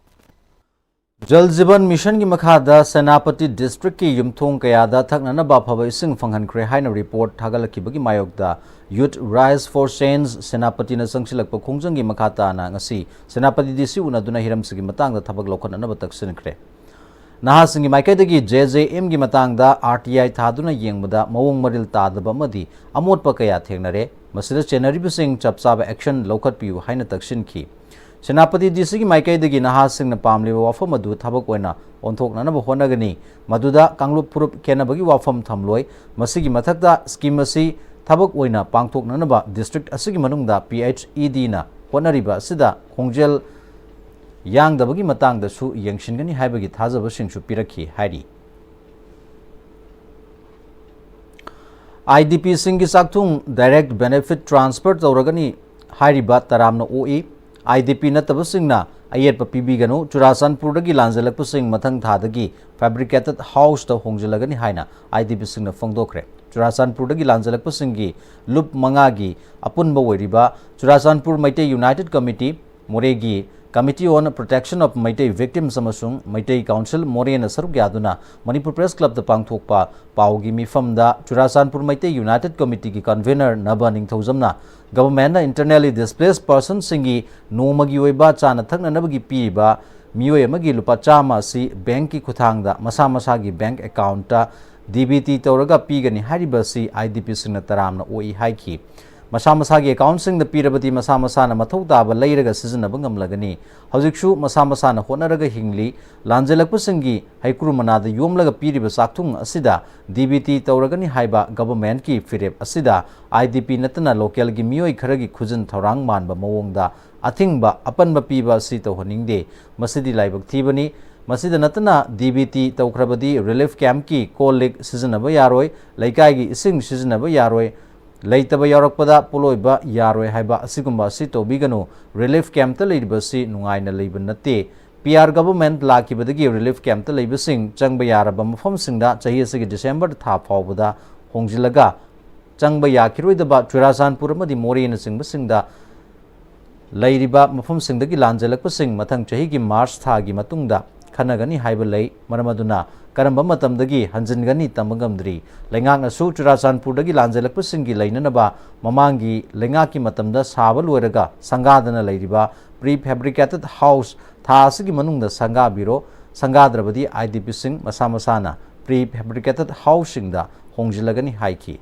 ꯖꯜ ꯖꯤꯕꯟ ꯃꯤꯁꯟꯒꯤ ꯃꯈꯥꯗ ꯁꯦꯅꯥꯄꯇꯤ ꯗꯤꯁꯇ꯭ꯔꯤꯛꯀꯤ ꯌꯨꯝꯊꯣꯡ ꯀꯌꯥꯗ ꯊꯛꯅꯅꯕ ꯑꯐꯕ ꯏꯁꯤꯡ ꯐꯪꯍꯟꯈ꯭ꯔꯦ ꯍꯥꯏꯅ ꯔꯤꯄꯣꯔꯠ ꯊꯥꯒꯠꯂꯛꯈꯤꯕꯒꯤ ꯃꯥꯌꯣꯛꯇ Youth Rise for Change ꯁꯦꯅꯥꯄꯇꯤꯅ ꯆꯪꯁꯤꯜꯂꯛꯄ ꯈꯣꯡꯖꯪꯒꯤ ꯃꯈꯥ ꯇꯥꯅ ꯉꯁꯤ ꯁꯦꯅꯥꯄꯇꯤ ꯗꯤ ꯁꯤ ꯎꯅꯗꯨꯅ ꯍꯤꯔꯝꯁꯤꯒꯤ ꯃꯇꯥꯡꯗ ꯊꯕꯛ ꯂꯧꯈꯠꯅꯅꯕ ꯇꯛꯁꯤꯟꯈ꯭ꯔꯦ꯫ ꯅꯍꯥꯁꯤꯡꯒꯤ ꯃꯥꯏꯀꯩꯗꯒꯤ ꯖꯦ ꯖꯦ ꯑꯦꯝꯒꯤ ꯃꯇꯥꯡꯗ ꯑꯥꯔ ꯇꯤ ꯑꯥꯏ ꯊꯥꯗꯨꯅ ꯌꯦꯡꯕꯗ ꯃꯑꯣꯡ ꯃꯔꯤꯜ ꯇꯥꯗꯕ ꯑꯃꯗꯤ ꯑꯃꯣꯠꯄ ꯀꯌꯥ ꯊꯦꯡꯅꯔꯦ꯫ ꯃꯁꯤꯗ ꯆꯦꯟꯅꯔꯤꯕꯁꯤꯡ ꯆꯞ ꯆꯥꯕ ꯑꯦꯛꯁꯟ ꯂꯧꯈꯠꯄꯤꯌꯨ ꯍꯥꯏꯅ ꯇꯛꯁꯤꯟꯈꯤ꯫ ꯁꯦꯅꯥꯄꯇꯤ ꯗꯤ ꯁꯤꯒꯤ ꯃꯥꯏꯀꯩꯗꯒꯤ ꯅꯍꯥꯁꯤꯡꯅ ꯄꯥꯝꯂꯤꯕ ꯋꯥꯐꯝ ꯑꯗꯨ ꯊꯕꯛ ꯑꯣꯏꯅ ꯑꯣꯟꯊꯣꯛꯅꯅꯕ ꯍꯣꯠꯅꯒꯅꯤ꯫ ꯃꯗꯨꯗ ꯀꯥꯡꯂꯨꯞ ꯐꯨꯔꯨꯞ ꯈꯦꯟꯅꯕꯒꯤ ꯋꯥꯐꯝ ꯊꯝꯂꯣꯏ꯫ ꯃꯁꯤꯒꯤ ꯃꯊꯛꯇ ꯁ꯭ꯀꯤꯝ ꯑꯁꯤ ꯊꯕꯛ ꯑꯣꯏꯅ ꯄꯥꯡꯊꯣꯛꯅꯅꯕ ꯗꯤꯁꯇ꯭ꯔꯤꯛ ꯑꯁꯤꯒꯤ ꯃꯅꯨꯡꯗ ꯄꯤ ꯑꯩꯆ ꯏ ꯗꯤꯅ ꯍꯣꯠꯅꯔꯤꯕ ꯑꯁꯤꯗ ꯈꯣꯡꯖꯦꯜ ꯌꯥꯡꯗꯕꯒꯤ ꯃꯇꯥꯡꯗꯁꯨ ꯌꯦꯡꯁꯤꯟꯒꯅꯤ ꯍꯥꯏꯕꯒꯤ ꯊꯥꯖꯕꯁꯤꯡꯁꯨ ꯄꯤꯔꯛꯈꯤ ꯍꯥꯏꯔꯤ꯫ I D ꯄꯤꯁꯤꯡꯒꯤ ꯆꯥꯛꯊꯨꯡ direct benefit transfer ꯇꯧꯔꯒꯅꯤ ꯍꯥꯏꯔꯤꯕ ꯇꯔꯥꯝꯅ ꯑꯣꯛꯏ꯫ ꯑꯥꯏ ꯗꯤ ꯄꯤ ꯅꯠꯇꯕꯁꯤꯡꯅ ꯑꯌꯦꯠꯄ ꯄꯤꯕꯤꯒꯅꯨ꯫ ꯆꯨꯔꯥꯆꯥꯟꯄꯨꯔꯗꯒꯤ ꯂꯥꯟꯖꯦꯜꯂꯛꯄꯁꯤꯡ ꯃꯊꯪ ꯊꯥꯗꯒꯤ fabricated houseꯇ ꯍꯣꯡꯖꯤꯜꯂꯒꯅꯤ ꯍꯥꯏꯅ ꯑꯥꯏ ꯗꯤ ꯄꯤꯁꯤꯡꯅ ꯐꯣꯡꯗꯣꯛꯈ꯭ꯔꯦ꯫ ꯆꯨꯔꯥꯆꯥꯟꯄꯨꯔꯗꯒꯤ ꯂꯥꯟꯖꯦꯜꯂꯛꯄꯁꯤꯡꯒꯤ ꯂꯨꯞ ꯃꯉꯥꯒꯤ ꯑꯄꯨꯟꯕ ꯑꯣꯏꯔꯤꯕ ꯆꯨꯔꯥꯆꯥꯟꯄꯨꯔ ꯃꯩꯇꯩ United Committee, ꯃꯣꯔꯦꯒꯤ Committee on Protection of Meitei Victims ꯑꯃꯁꯨꯡ ꯃꯩꯇꯩ Council ꯃꯣꯔꯦꯅ ꯁꯔꯨꯛ ꯌꯥꯗꯨꯅ ꯃꯅꯤꯄꯨꯔ Press Clubꯇ ꯄꯥꯡꯊꯣꯛꯄ ꯄꯥꯎꯒꯤ ꯃꯤꯐꯝꯗ ꯆꯨꯔꯥꯆꯥꯟꯄꯨꯔ ꯃꯩꯇꯩ United Committeeꯒꯤ convener ꯅꯕ ꯅꯤꯡꯊꯧꯖꯝꯅ governmentꯅ internally displaced personꯁꯤꯡꯒꯤ ꯅꯣꯡꯃꯒꯤ ꯑꯣꯏꯕ ꯆꯥꯅ ꯊꯛꯅꯅꯕꯒꯤ ꯄꯤꯔꯤꯕ ꯃꯤꯑꯣꯏ ꯑꯃꯒꯤ ꯂꯨꯄꯥ ꯆꯥꯝꯃ ꯑꯁꯤ bankꯀꯤ ꯈꯨꯠꯊꯥꯡꯗ ꯃꯁꯥ ꯃꯁꯥꯒꯤ bank accountꯇ ꯗꯤ ꯕꯤ ꯇꯤ ꯇꯧꯔꯒ ꯄꯤꯒꯅꯤ ꯍꯥꯏꯔꯤꯕ ꯑꯁꯤ ꯑꯥꯏ ꯗꯤ ꯄꯤꯁꯤꯡꯅ ꯇꯔꯥꯝꯅ ꯑꯣꯛꯏ ꯍꯥꯏꯈꯤ꯫ ꯃꯁꯥ ꯃꯁꯥꯒꯤ accountꯁꯤꯡꯗ ꯄꯤꯔꯕꯗꯤ ꯃꯁꯥ ꯃꯁꯥꯅ ꯃꯊꯧ ꯇꯥꯕ ꯂꯩꯔꯒ ꯁꯤꯖꯤꯟꯅꯕ ꯉꯝꯂꯒꯅꯤ꯫ ꯍꯧꯖꯤꯛꯁꯨ ꯃꯁꯥ ꯃꯁꯥꯅ ꯍꯣꯠꯅꯔꯒ ꯍꯤꯡꯂꯤ꯫ ꯂꯥꯟꯖꯦꯜꯂꯛꯄꯁꯤꯡꯒꯤ ꯍꯩꯀ꯭ꯔꯨ ꯃꯅꯥꯗ ꯌꯣꯝꯂꯒ ꯄꯤꯔꯤꯕ ꯆꯥꯛꯊꯨꯡ ꯑꯁꯤꯗ ꯗꯤ ꯕꯤ ꯇꯤ ꯇꯧꯔꯒꯅꯤ ꯍꯥꯏꯕ governmentꯀꯤ ꯐꯤꯔꯦꯞ ꯑꯁꯤꯗ ꯑꯥꯏ ꯗꯤ ꯄꯤ ꯅꯠꯇꯅ localꯒꯤ ꯃꯤꯑꯣꯏ ꯈꯔꯒꯤ ꯈꯨꯖꯤꯟ ꯊꯧꯔꯥꯡ ꯃꯥꯟꯕ ꯃꯑꯣꯡꯗ ꯑꯊꯤꯡꯕ, ꯑꯄꯟꯕ ꯄꯤꯕ ꯑꯁꯤ ꯇꯧꯍꯟꯅꯤꯡꯗꯦ꯫ ꯃꯁꯤꯗꯤ ꯂꯥꯏꯕꯛ ꯊꯤꯕꯅꯤ꯫ ꯃꯁꯤꯗ ꯅꯠꯇꯅ ꯗꯤ ꯕꯤ ꯇꯤ ꯇꯧꯈ꯭ꯔꯕꯗꯤ relief campꯀꯤ ꯀꯣꯜ ꯂꯤꯛ ꯁꯤꯖꯤꯟꯅꯕ ꯌꯥꯔꯣꯏ, ꯂꯩꯀꯥꯏꯒꯤ ꯏꯁꯤꯡ ꯁꯤꯖꯤꯟꯅꯕ ꯌꯥꯔꯣꯏ, ꯂꯩꯇꯕ ꯌꯥꯎꯔꯛꯄꯗ ꯄꯣꯠꯂꯣꯏꯕ ꯌꯥꯔꯣꯏ ꯍꯥꯏꯕ ꯑꯁꯤꯒꯨꯝꯕ ꯑꯁꯤ ꯇꯧꯕꯤꯒꯅꯨ꯫ Relief campꯇ ꯂꯩꯔꯤꯕꯁꯤ ꯅꯨꯡꯉꯥꯏꯅ ꯂꯩꯕ ꯅꯠꯇꯦ꯫ ꯄꯤ ꯑꯥꯔ government ꯂꯥꯛꯈꯤꯕꯗꯒꯤ relief campꯇ ꯂꯩꯕꯁꯤꯡ ꯆꯪꯕ ꯌꯥꯔꯕ ꯃꯐꯝꯁꯤꯡꯗ ꯆꯍꯤ ꯑꯁꯤꯒꯤ December ꯊꯥ ꯐꯥꯎꯕꯗ ꯍꯣꯡꯖꯤꯜꯂꯒ ꯆꯪꯕ ꯌꯥꯈꯤꯔꯣꯏꯗꯕ ꯆꯨꯔꯥꯆꯥꯟꯄꯨꯔ ꯑꯃꯗꯤ ꯃꯣꯔꯦꯅꯆꯤꯡꯕꯁꯤꯡꯗ ꯂꯩꯔꯤꯕ ꯃꯐꯝꯁꯤꯡꯗꯒꯤ ꯂꯥꯟꯖꯦꯜꯂꯛꯄꯁꯤꯡ ꯃꯊꯪ ꯆꯍꯤꯒꯤ March ꯊꯥꯒꯤ ꯃꯇꯨꯡꯗ ꯈꯟꯅꯒꯅꯤ ꯍꯥꯏꯕ ꯂꯩ꯫ ꯃꯔꯝ ꯑꯗꯨꯅ ꯀꯔꯝꯕ ꯃꯇꯝꯗꯒꯤ ꯍꯟꯖꯤꯟꯒꯅꯤ ꯇꯝꯕ ꯉꯝꯗ꯭ꯔꯤ꯫ ꯂꯩꯉꯥꯛꯅꯁꯨ ꯆꯨꯔꯥꯆꯥꯟꯄꯨꯔꯗꯒꯤ ꯂꯥꯟꯖꯦꯜꯂꯛꯄꯁꯤꯡꯒꯤ ꯂꯩꯅꯅꯕ ꯃꯃꯥꯡꯒꯤ ꯂꯩꯉꯥꯛꯀꯤ ꯃꯇꯝꯗ ꯁꯥꯕ ꯂꯣꯏꯔꯒ ꯁꯪꯒꯥꯗꯅ ꯂꯩꯔꯤꯕ pre fabricated house ꯊꯥ ꯑꯁꯤꯒꯤ ꯃꯅꯨꯡꯗ ꯁꯪꯒꯥꯕꯤꯔꯣ, ꯁꯪꯒꯥꯗ꯭ꯔꯕꯗꯤ IDPꯁꯤꯡ ꯃꯁꯥ ꯃꯁꯥꯅ pre fabricated houseꯁꯤꯡꯗ ꯍꯣꯡꯖꯤꯜꯂꯒꯅꯤ ꯍꯥꯏꯈꯤ꯫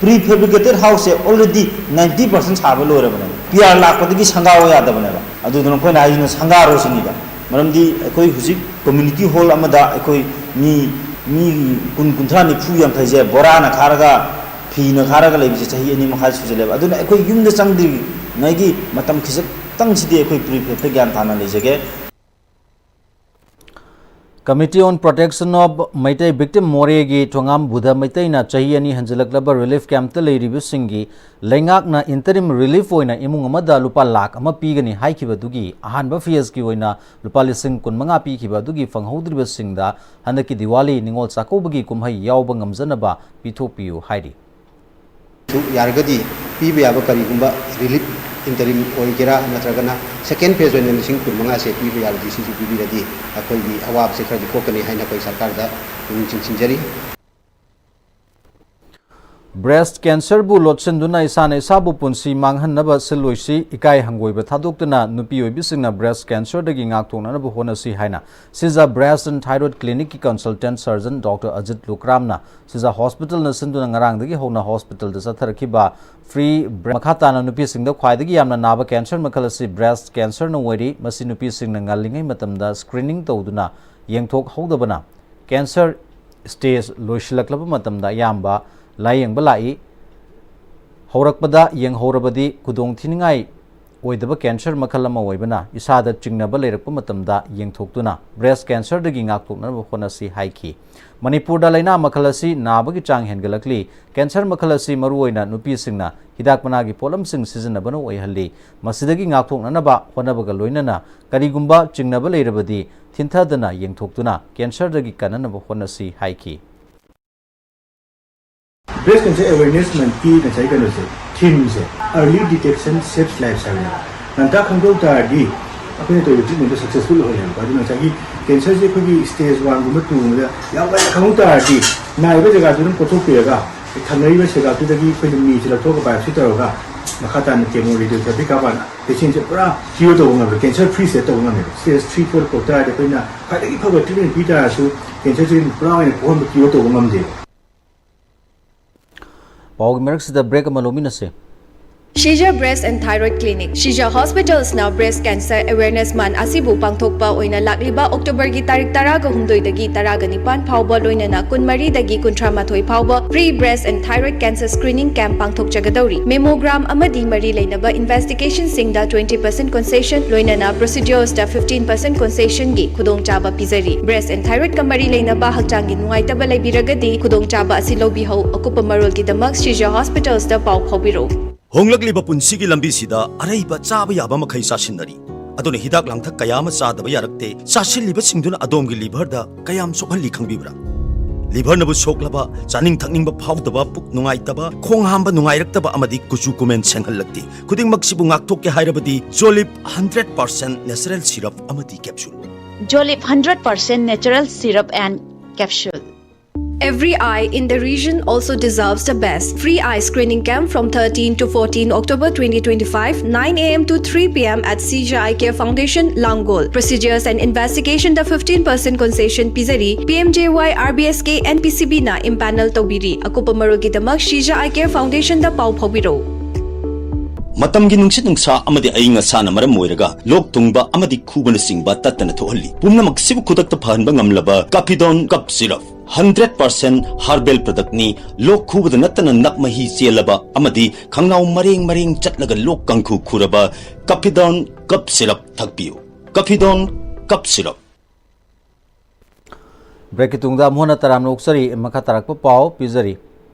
Pre fabricated houseꯁꯦ already ninety percent ꯁꯥꯕ ꯂꯣꯏꯔꯕꯅꯦꯕ꯫ PR ꯂꯥꯛꯄꯗꯒꯤ ꯁꯪꯒꯥꯎ ꯌꯥꯗꯕꯅꯦꯕ꯫ ꯑꯗꯨꯗꯨꯅ ꯑꯩꯈꯣꯏꯅ ꯍꯥꯏꯁꯤꯅ ꯁꯪꯒꯥꯔꯣ ꯁꯤꯅꯤꯗ꯫ ꯃꯔꯝꯗꯤ ꯑꯩꯈꯣꯏ ꯍꯧꯖꯤꯛ community hall ꯑꯃꯗ ꯑꯩꯈꯣꯏ ꯃꯤ ꯃꯤ ꯀꯨꯟ, ꯀꯨꯟꯊ꯭ꯔꯥ, ꯅꯤꯐꯨ, ꯌꯥꯡꯈꯩꯁꯦ ꯕꯣꯔꯥꯅ ꯈꯥꯔꯒ, ꯐꯤꯅ ꯈꯥꯔꯒ ꯂꯩꯕꯁꯦ ꯆꯍꯤ ꯑꯅꯤ ꯃꯈꯥꯏ ꯁꯨꯖꯜꯂꯦꯕ꯫ ꯑꯗꯨꯅ ꯑꯩꯈꯣꯏ ꯌꯨꯝꯗ ꯆꯪꯗ꯭ꯔꯤꯉꯩꯒꯤ ꯃꯇꯝ ꯈꯤꯖꯤꯛꯇꯪꯁꯤꯗꯤ ꯑꯩꯈꯣꯏ pre fabꯇ ꯒ꯭ꯌꯥꯟ ꯇꯥꯅ ꯂꯩꯖꯒꯦ꯫ Committee on Protection of Meitei Victim ꯃꯣꯔꯦꯒꯤ ꯊꯣꯉꯥꯝ ꯕꯨꯙ ꯃꯩꯇꯩꯅ ꯆꯍꯤ ꯑꯅꯤ ꯍꯟꯖꯤꯜꯂꯛꯂꯕ relief campꯇ ꯂꯩꯔꯤꯕꯁꯤꯡꯒꯤ ꯂꯩꯉꯥꯛꯅ interim relief ꯑꯣꯏꯅ ꯏꯃꯨꯡ ꯑꯃꯗ ꯂꯨꯄꯥ ꯂꯥꯈ ꯑꯃ ꯄꯤꯒꯅꯤ ꯍꯥꯏꯈꯤꯕꯗꯨꯒꯤ ꯑꯍꯥꯟꯕ phaseꯀꯤ ꯑꯣꯏꯅ ꯂꯨꯄꯥ ꯂꯤꯁꯤꯡ ꯀꯨꯟꯃꯉꯥ ꯄꯤꯈꯤꯕ ꯑꯗꯨꯒꯤ ꯐꯪꯍꯧꯗ꯭ꯔꯤꯕꯁꯤꯡꯗ ꯍꯟꯗꯛꯀꯤ ꯗꯤꯋꯥꯂꯤ ꯅꯤꯉꯣꯜ ꯆꯥꯛꯀꯧꯕꯒꯤ ꯀꯨꯝꯍꯩ ꯌꯥꯎꯕ ꯉꯝꯖꯅꯕ ꯄꯤꯊꯣꯛꯄꯤꯌꯨ ꯍꯥꯏꯔꯤ꯫ ꯌꯥꯔꯒꯗꯤ ꯄꯤꯕ ꯌꯥꯕ ꯀꯔꯤꯒꯨꯝꯕ relief interim ꯑꯣꯏꯒꯦꯔꯥ ꯅꯠꯇ꯭ꯔꯒꯅ second phase ꯑꯣꯏꯅ ꯂꯤꯁꯤꯡ ꯀꯨꯟꯃꯉꯥꯁꯦ ꯄꯤꯕ ꯌꯥꯔꯗꯤ, ꯁꯤꯁꯨ ꯄꯤꯕꯤꯔꯗꯤ ꯑꯩꯈꯣꯏꯒꯤ ꯑꯋꯥꯕꯁꯦ ꯈꯔꯗꯤ ꯀꯣꯛꯀꯅꯤ ꯍꯥꯏꯅ ꯑꯩꯈꯣꯏ ꯁꯔꯀꯥꯔꯗ ꯄꯨꯛꯅꯤꯡ ꯆꯤꯡꯁꯤꯟꯖꯔꯤ꯫ Breast cancerꯕꯨ ꯂꯣꯠꯁꯤꯟꯗꯨꯅ ꯏꯁꯥꯅ ꯏꯁꯥꯕꯨ ꯄꯨꯟꯁꯤ ꯃꯥꯡꯍꯟꯅꯕ ꯁꯤꯜꯂꯣꯏꯁꯤ꯫ ꯏꯀꯥꯏ ꯍꯪꯒꯣꯏꯕ ꯊꯥꯗꯣꯛꯇꯨꯅ ꯅꯨꯄꯤ ꯑꯣꯏꯕꯤꯁꯤꯡꯅ breast cancerꯗꯒꯤ ꯉꯥꯛꯊꯣꯛꯅꯅꯕ ꯍꯣꯠꯅꯁꯤ ꯍꯥꯏꯅ Shija Breast and Thyroid Clinicꯀꯤ consultant surgeon Doctor Ajit Lukramꯅ Shija hospitalꯅ ꯁꯤꯟꯗꯨꯅ ꯉꯔꯥꯡꯗꯒꯤ ꯍꯧꯅ hospitalꯗ ꯆꯠꯊꯔꯛꯈꯤꯕ free breast ꯃꯈꯥ ꯇꯥꯅ ꯅꯨꯄꯤꯁꯤꯡꯗ ꯈ꯭ꯋꯥꯏꯗꯒꯤ ꯌꯥꯝꯅ ꯅꯥꯕ cancer ꯃꯈꯜ ꯑꯁꯤ breast cancerꯅ ꯑꯣꯏꯔꯤ꯫ ꯃꯁꯤ ꯅꯨꯄꯤꯁꯤꯡꯅ ꯉꯜꯂꯤꯉꯩ ꯃꯇꯝꯗ screening ꯇꯧꯗꯨꯅ ꯌꯦꯡꯊꯣꯛꯍꯧꯗꯕꯅ cancer stage ꯂꯣꯏꯁꯤꯜꯂꯛꯂꯕ ꯃꯇꯝꯗ ꯑꯌꯥꯝꯕ ꯂꯥꯌꯦꯡꯕ ꯂꯥꯛꯏ꯫ ꯍꯧꯔꯛꯄꯗ ꯌꯦꯡꯍꯧꯔꯕꯗꯤ ꯈꯨꯗꯣꯡ ꯊꯤꯅꯤꯡꯉꯥꯏ ꯑꯣꯏꯗꯕ cancer ꯃꯈꯜ ꯑꯃ ꯑꯣꯏꯕꯅ ꯏꯁꯥꯗ ꯆꯤꯡꯅꯕ ꯂꯩꯔꯛꯄ ꯃꯇꯝꯗ ꯌꯦꯡꯊꯣꯛꯇꯨꯅ breast cancerꯗꯒꯤ ꯉꯥꯛꯊꯣꯛꯅꯕ ꯍꯣꯠꯅꯁꯤ ꯍꯥꯏꯈꯤ꯫ ꯃꯅꯤꯄꯨꯔꯗ ꯂꯥꯏꯅꯥ ꯃꯈꯜ ꯑꯁꯤ ꯅꯥꯕꯒꯤ ꯆꯥꯡ ꯍꯦꯟꯒꯠꯂꯛꯂꯤ꯫ Cancer ꯃꯈꯜ ꯑꯁꯤ ꯃꯔꯨꯑꯣꯏꯅ ꯅꯨꯄꯤꯁꯤꯡꯅ ꯍꯤꯗꯥꯛ ꯃꯅꯥꯒꯤ ꯄꯣꯠꯂꯝꯁꯤꯡ ꯁꯤꯖꯤꯟꯅꯕꯅ ꯑꯣꯏꯍꯜꯂꯤ꯫ ꯃꯁꯤꯗꯒꯤ ꯉꯥꯛꯊꯣꯛꯅꯅꯕ ꯍꯣꯠꯅꯕꯒ ꯂꯣꯏꯅꯅ ꯀꯔꯤꯒꯨꯝꯕ ꯆꯤꯡꯅꯕ ꯂꯩꯔꯕꯗꯤ ꯊꯤꯟꯊꯗꯅ ꯌꯦꯡꯊꯣꯛꯇꯨꯅ cancerꯗꯒꯤ ꯀꯟꯅꯅꯕ ꯍꯣꯠꯅꯁꯤ ꯍꯥꯏꯈꯤ꯫ Breast cancer awareness monthꯀꯤ ꯉꯁꯥꯏ ꯀꯩꯅꯣꯁꯦ, themeꯁꯦ early detection saves lives ꯍꯥꯏꯕꯅꯦꯕ꯫ ꯉꯟꯇꯥ ꯈꯪꯗꯣꯛ ꯇꯥꯔꯗꯤ ꯑꯩꯈꯣꯏꯅ ꯇꯧꯔꯤꯕ ꯇ꯭ꯔꯤꯠꯃꯦꯟꯗꯣ ꯁꯛꯁꯦꯁꯐꯨꯜ ꯑꯣꯏꯍꯜꯂꯦꯕꯀꯣ꯫ ꯑꯗꯨꯅ ꯉꯁꯥꯏꯒꯤ ꯀꯦꯟꯁꯔꯁꯦ ꯑꯩꯈꯣꯏꯒꯤ ꯁ꯭ꯇꯦꯖ ꯋꯥꯟꯒꯨꯝꯕ ꯇꯨꯒꯨꯝꯕꯗ ꯌꯥꯝ ꯋꯥꯏꯅ ꯈꯪꯍꯧ ꯇꯥꯔꯗꯤ, ꯅꯥꯔꯤꯕ ꯖꯒꯥꯗꯨ ꯑꯗꯨꯝ ꯀꯣꯠꯊꯣꯛꯄꯤꯔꯒ, ꯊꯪꯅꯔꯤꯕ ꯁꯦꯒꯥꯛꯇꯨꯗꯒꯤ ꯑꯩꯈꯣꯏꯅ ꯃꯤꯁꯦ ꯂꯧꯊꯣꯛꯑꯒ ꯕꯥꯏꯑꯣꯞꯁꯤ ꯇꯧꯔꯒ, ꯃꯈꯥ ꯇꯥꯅ ꯀꯦꯃꯣ ꯔꯦꯗꯤꯑꯣꯊꯦꯔꯥꯄꯤ ꯀꯥꯞꯄꯅ ꯄꯦꯁꯦꯟꯁꯦ ꯄꯨꯔꯥ ꯀ꯭ꯌꯣꯔ ꯇꯧꯕ ꯉꯝꯃꯦ꯫ ꯀꯦꯟꯁꯔ ꯐ꯭ꯔꯤ ꯁ꯭ꯇꯦꯠ ꯇꯧꯕ ꯉꯝꯃꯦꯕ꯫ ꯁ꯭ꯇꯦꯖ ꯊ꯭ꯔꯤ ꯐꯣꯔ ꯀꯧ ꯇꯥꯔꯗꯤ ꯑꯩꯈꯣꯏꯅ ꯈ꯭ꯋꯥꯏꯗꯒꯤ ꯐꯕ ꯇ꯭ꯔꯤꯠꯃꯦꯟ ꯄꯤ ꯇꯥꯔꯁꯨ, ꯀꯦꯟꯁꯔꯁꯦ ꯄꯨꯔꯥ ꯑꯣꯏꯅ ꯀꯣꯛꯍꯟꯕ, ꯀ꯭ꯌꯣꯔ ꯇꯧꯕ ꯉꯝꯗꯦꯕ꯫ ꯄꯥꯎꯒꯤ ꯃꯔꯛꯁꯤꯗ ꯕ꯭ꯔꯦꯛ ꯑꯃ ꯂꯧꯃꯤꯟꯅꯁꯦ꯫ Shija Breast and Thyroid Clinic, Shija Hospitals ꯅ breast cancer awareness month ꯑꯁꯤꯕꯨ ꯄꯥꯡꯊꯣꯛꯄ ꯑꯣꯏꯅ ꯂꯥꯛꯂꯤꯕ ꯑꯣꯛꯇꯣꯕꯔꯒꯤ ꯇꯥꯔꯤꯛ ꯇꯔꯥꯒ ꯍꯨꯝꯗꯣꯏꯗꯒꯤ ꯇꯔꯥꯒ ꯅꯤꯄꯥꯟ ꯐꯥꯎꯕ, ꯂꯣꯏꯅꯅ ꯀꯨꯟꯃꯔꯤꯗꯒꯤ ꯀꯨꯟꯊ꯭ꯔꯥ ꯃꯥꯊꯣꯏ ꯐꯥꯎꯕ free breast and thyroid cancer screening camp ꯄꯥꯡꯊꯣꯛꯆꯒꯗꯧꯔꯤ꯫ Mammogram ꯑꯃꯗꯤ ꯃꯔꯤ ꯂꯩꯅꯕ investigationꯁꯤꯡꯗ twenty percent concession, ꯂꯣꯏꯅꯅ proceduresꯇ fifteen percent concessionꯒꯤ ꯈꯨꯗꯣꯡꯆꯥꯕ ꯄꯤꯖꯔꯤ꯫ Breast and thyroidꯀ ꯃꯔꯤ ꯂꯩꯅꯕ ꯍꯛꯆꯥꯡꯒꯤ ꯅꯨꯡꯉꯥꯏꯇꯕ ꯂꯩꯕꯤꯔꯒꯗꯤ, ꯈꯨꯗꯣꯡꯆꯥꯕ ꯑꯁꯤ ꯂꯧꯕꯤꯍꯧ꯫ ꯑꯀꯨꯞꯄ ꯃꯔꯣꯜꯒꯤꯗꯃꯛ Shija Hospitals ꯇ ꯄꯥꯎ ꯐꯥꯎꯕꯤꯔꯛꯎ꯫ ꯍꯣꯡꯂꯛꯂꯤꯕ ꯄꯨꯟꯁꯤꯒꯤ ꯂꯝꯕꯤꯁꯤꯗ ꯑꯔꯩꯕ ꯆꯥꯕ ꯌꯥꯕ ꯃꯈꯩ ꯆꯥꯁꯤꯟꯅꯔꯤ꯫ ꯑꯗꯨꯅ ꯍꯤꯗꯥꯛ ꯂꯥꯡꯊꯛ ꯀꯌꯥ ꯑꯃ ꯆꯥꯗꯕ ꯌꯥꯔꯛꯇꯦ꯫ ꯆꯥꯁꯤꯜꯂꯤꯕꯁꯤꯡꯗꯨꯅ ꯑꯗꯣꯝꯒꯤ ꯂꯤꯚꯔꯗ ꯀꯌꯥꯝ ꯁꯣꯛꯍꯜꯂꯤ ꯈꯪꯕꯤꯕ꯭ꯔꯥ? ꯂꯤꯚꯔꯅꯕꯨ ꯁꯣꯛꯂꯕ, ꯆꯥꯅꯤꯡ ꯊꯛꯅꯤꯡꯕ ꯐꯥꯎꯗꯕ, ꯄꯨꯛ ꯅꯨꯡꯉꯥꯏꯇꯕ, ꯈꯣꯡ ꯍꯥꯝꯕ ꯅꯨꯡꯉꯥꯏꯔꯛꯇꯕ ꯑꯃꯗꯤ ꯀꯨꯆꯨ ꯀꯨꯃꯦꯟ ꯁꯦꯡꯍꯜꯂꯛꯇꯦ꯫ ꯈꯨꯗꯤꯡꯃꯛꯁꯤꯕꯨ ꯉꯥꯛꯊꯣꯛꯀꯦ ꯍꯥꯏꯔꯕꯗꯤ Jolib hundred percent natural syrup ꯑꯃꯗꯤ capsule꯫ Jolib hundred percent natural syrup and capsule. Every eye in the region also deserves the best. Free eye screening camp from thirteen to fourteen October twenty twenty-five, nine a m to three p m at Shija Eye Care Foundation, Langol. Procedures and investigation the fifteen percent concession ꯄꯤꯖꯔꯤ꯫ P M J Y R B S K N P C B ꯅ empanel ꯇꯧꯕꯤꯔꯤ꯫ ꯑꯀꯨꯞꯄ ꯃꯔꯣꯜꯒꯤꯗꯃꯛ Shija Eye Care Foundation ꯗ ꯄꯥꯎ ꯐꯥꯎꯕꯤꯔꯛꯎ꯫ ꯃꯇꯝꯒꯤ ꯅꯨꯡꯁꯤꯠ ꯅꯨꯡꯁꯥ ꯑꯃꯗꯤ ꯑꯏꯪ ꯑꯁꯥꯅ ꯃꯔꯝ ꯑꯣꯏꯔꯒ ꯂꯣꯛ ꯊꯨꯡꯕ ꯑꯃꯗꯤ ꯈꯨꯕꯅꯆꯤꯡꯕ ꯇꯠꯇꯅ ꯊꯣꯛꯍꯜꯂꯤ꯫ ꯄꯨꯝꯅꯃꯛꯁꯤꯕꯨ ꯈꯨꯗꯛꯇ ꯐꯍꯟꯕ ꯉꯝꯂꯕ Capidon Cough Syrup hundred percent herbal product ꯅꯤ꯫ ꯂꯣꯛ ꯈꯨꯕꯗ ꯅꯠꯇꯅ ꯅꯞ ꯃꯍꯤ ꯆꯦꯜꯂꯕ ꯑꯃꯗꯤ ꯈꯪꯅꯥꯎ ꯃꯔꯦꯡ ꯃꯔꯦꯡ ꯆꯠꯂꯒ ꯂꯣꯛ ꯀꯥꯡꯈꯨ ꯈꯨꯔꯕ Capidon Cough Syrup ꯊꯛꯄꯤꯌꯨ꯫ Capidon Cough Syrup꯫ ꯕ꯭ꯔꯦꯛꯀꯤ ꯇꯨꯡꯗ ꯑꯃꯨꯛ ꯍꯟꯅ ꯇꯔꯥꯝꯅ ꯑꯣꯛꯆꯔꯤ꯫ ꯃꯈꯥ ꯇꯥꯔꯛꯄ ꯄꯥꯎ ꯄꯤꯖꯔꯤ꯫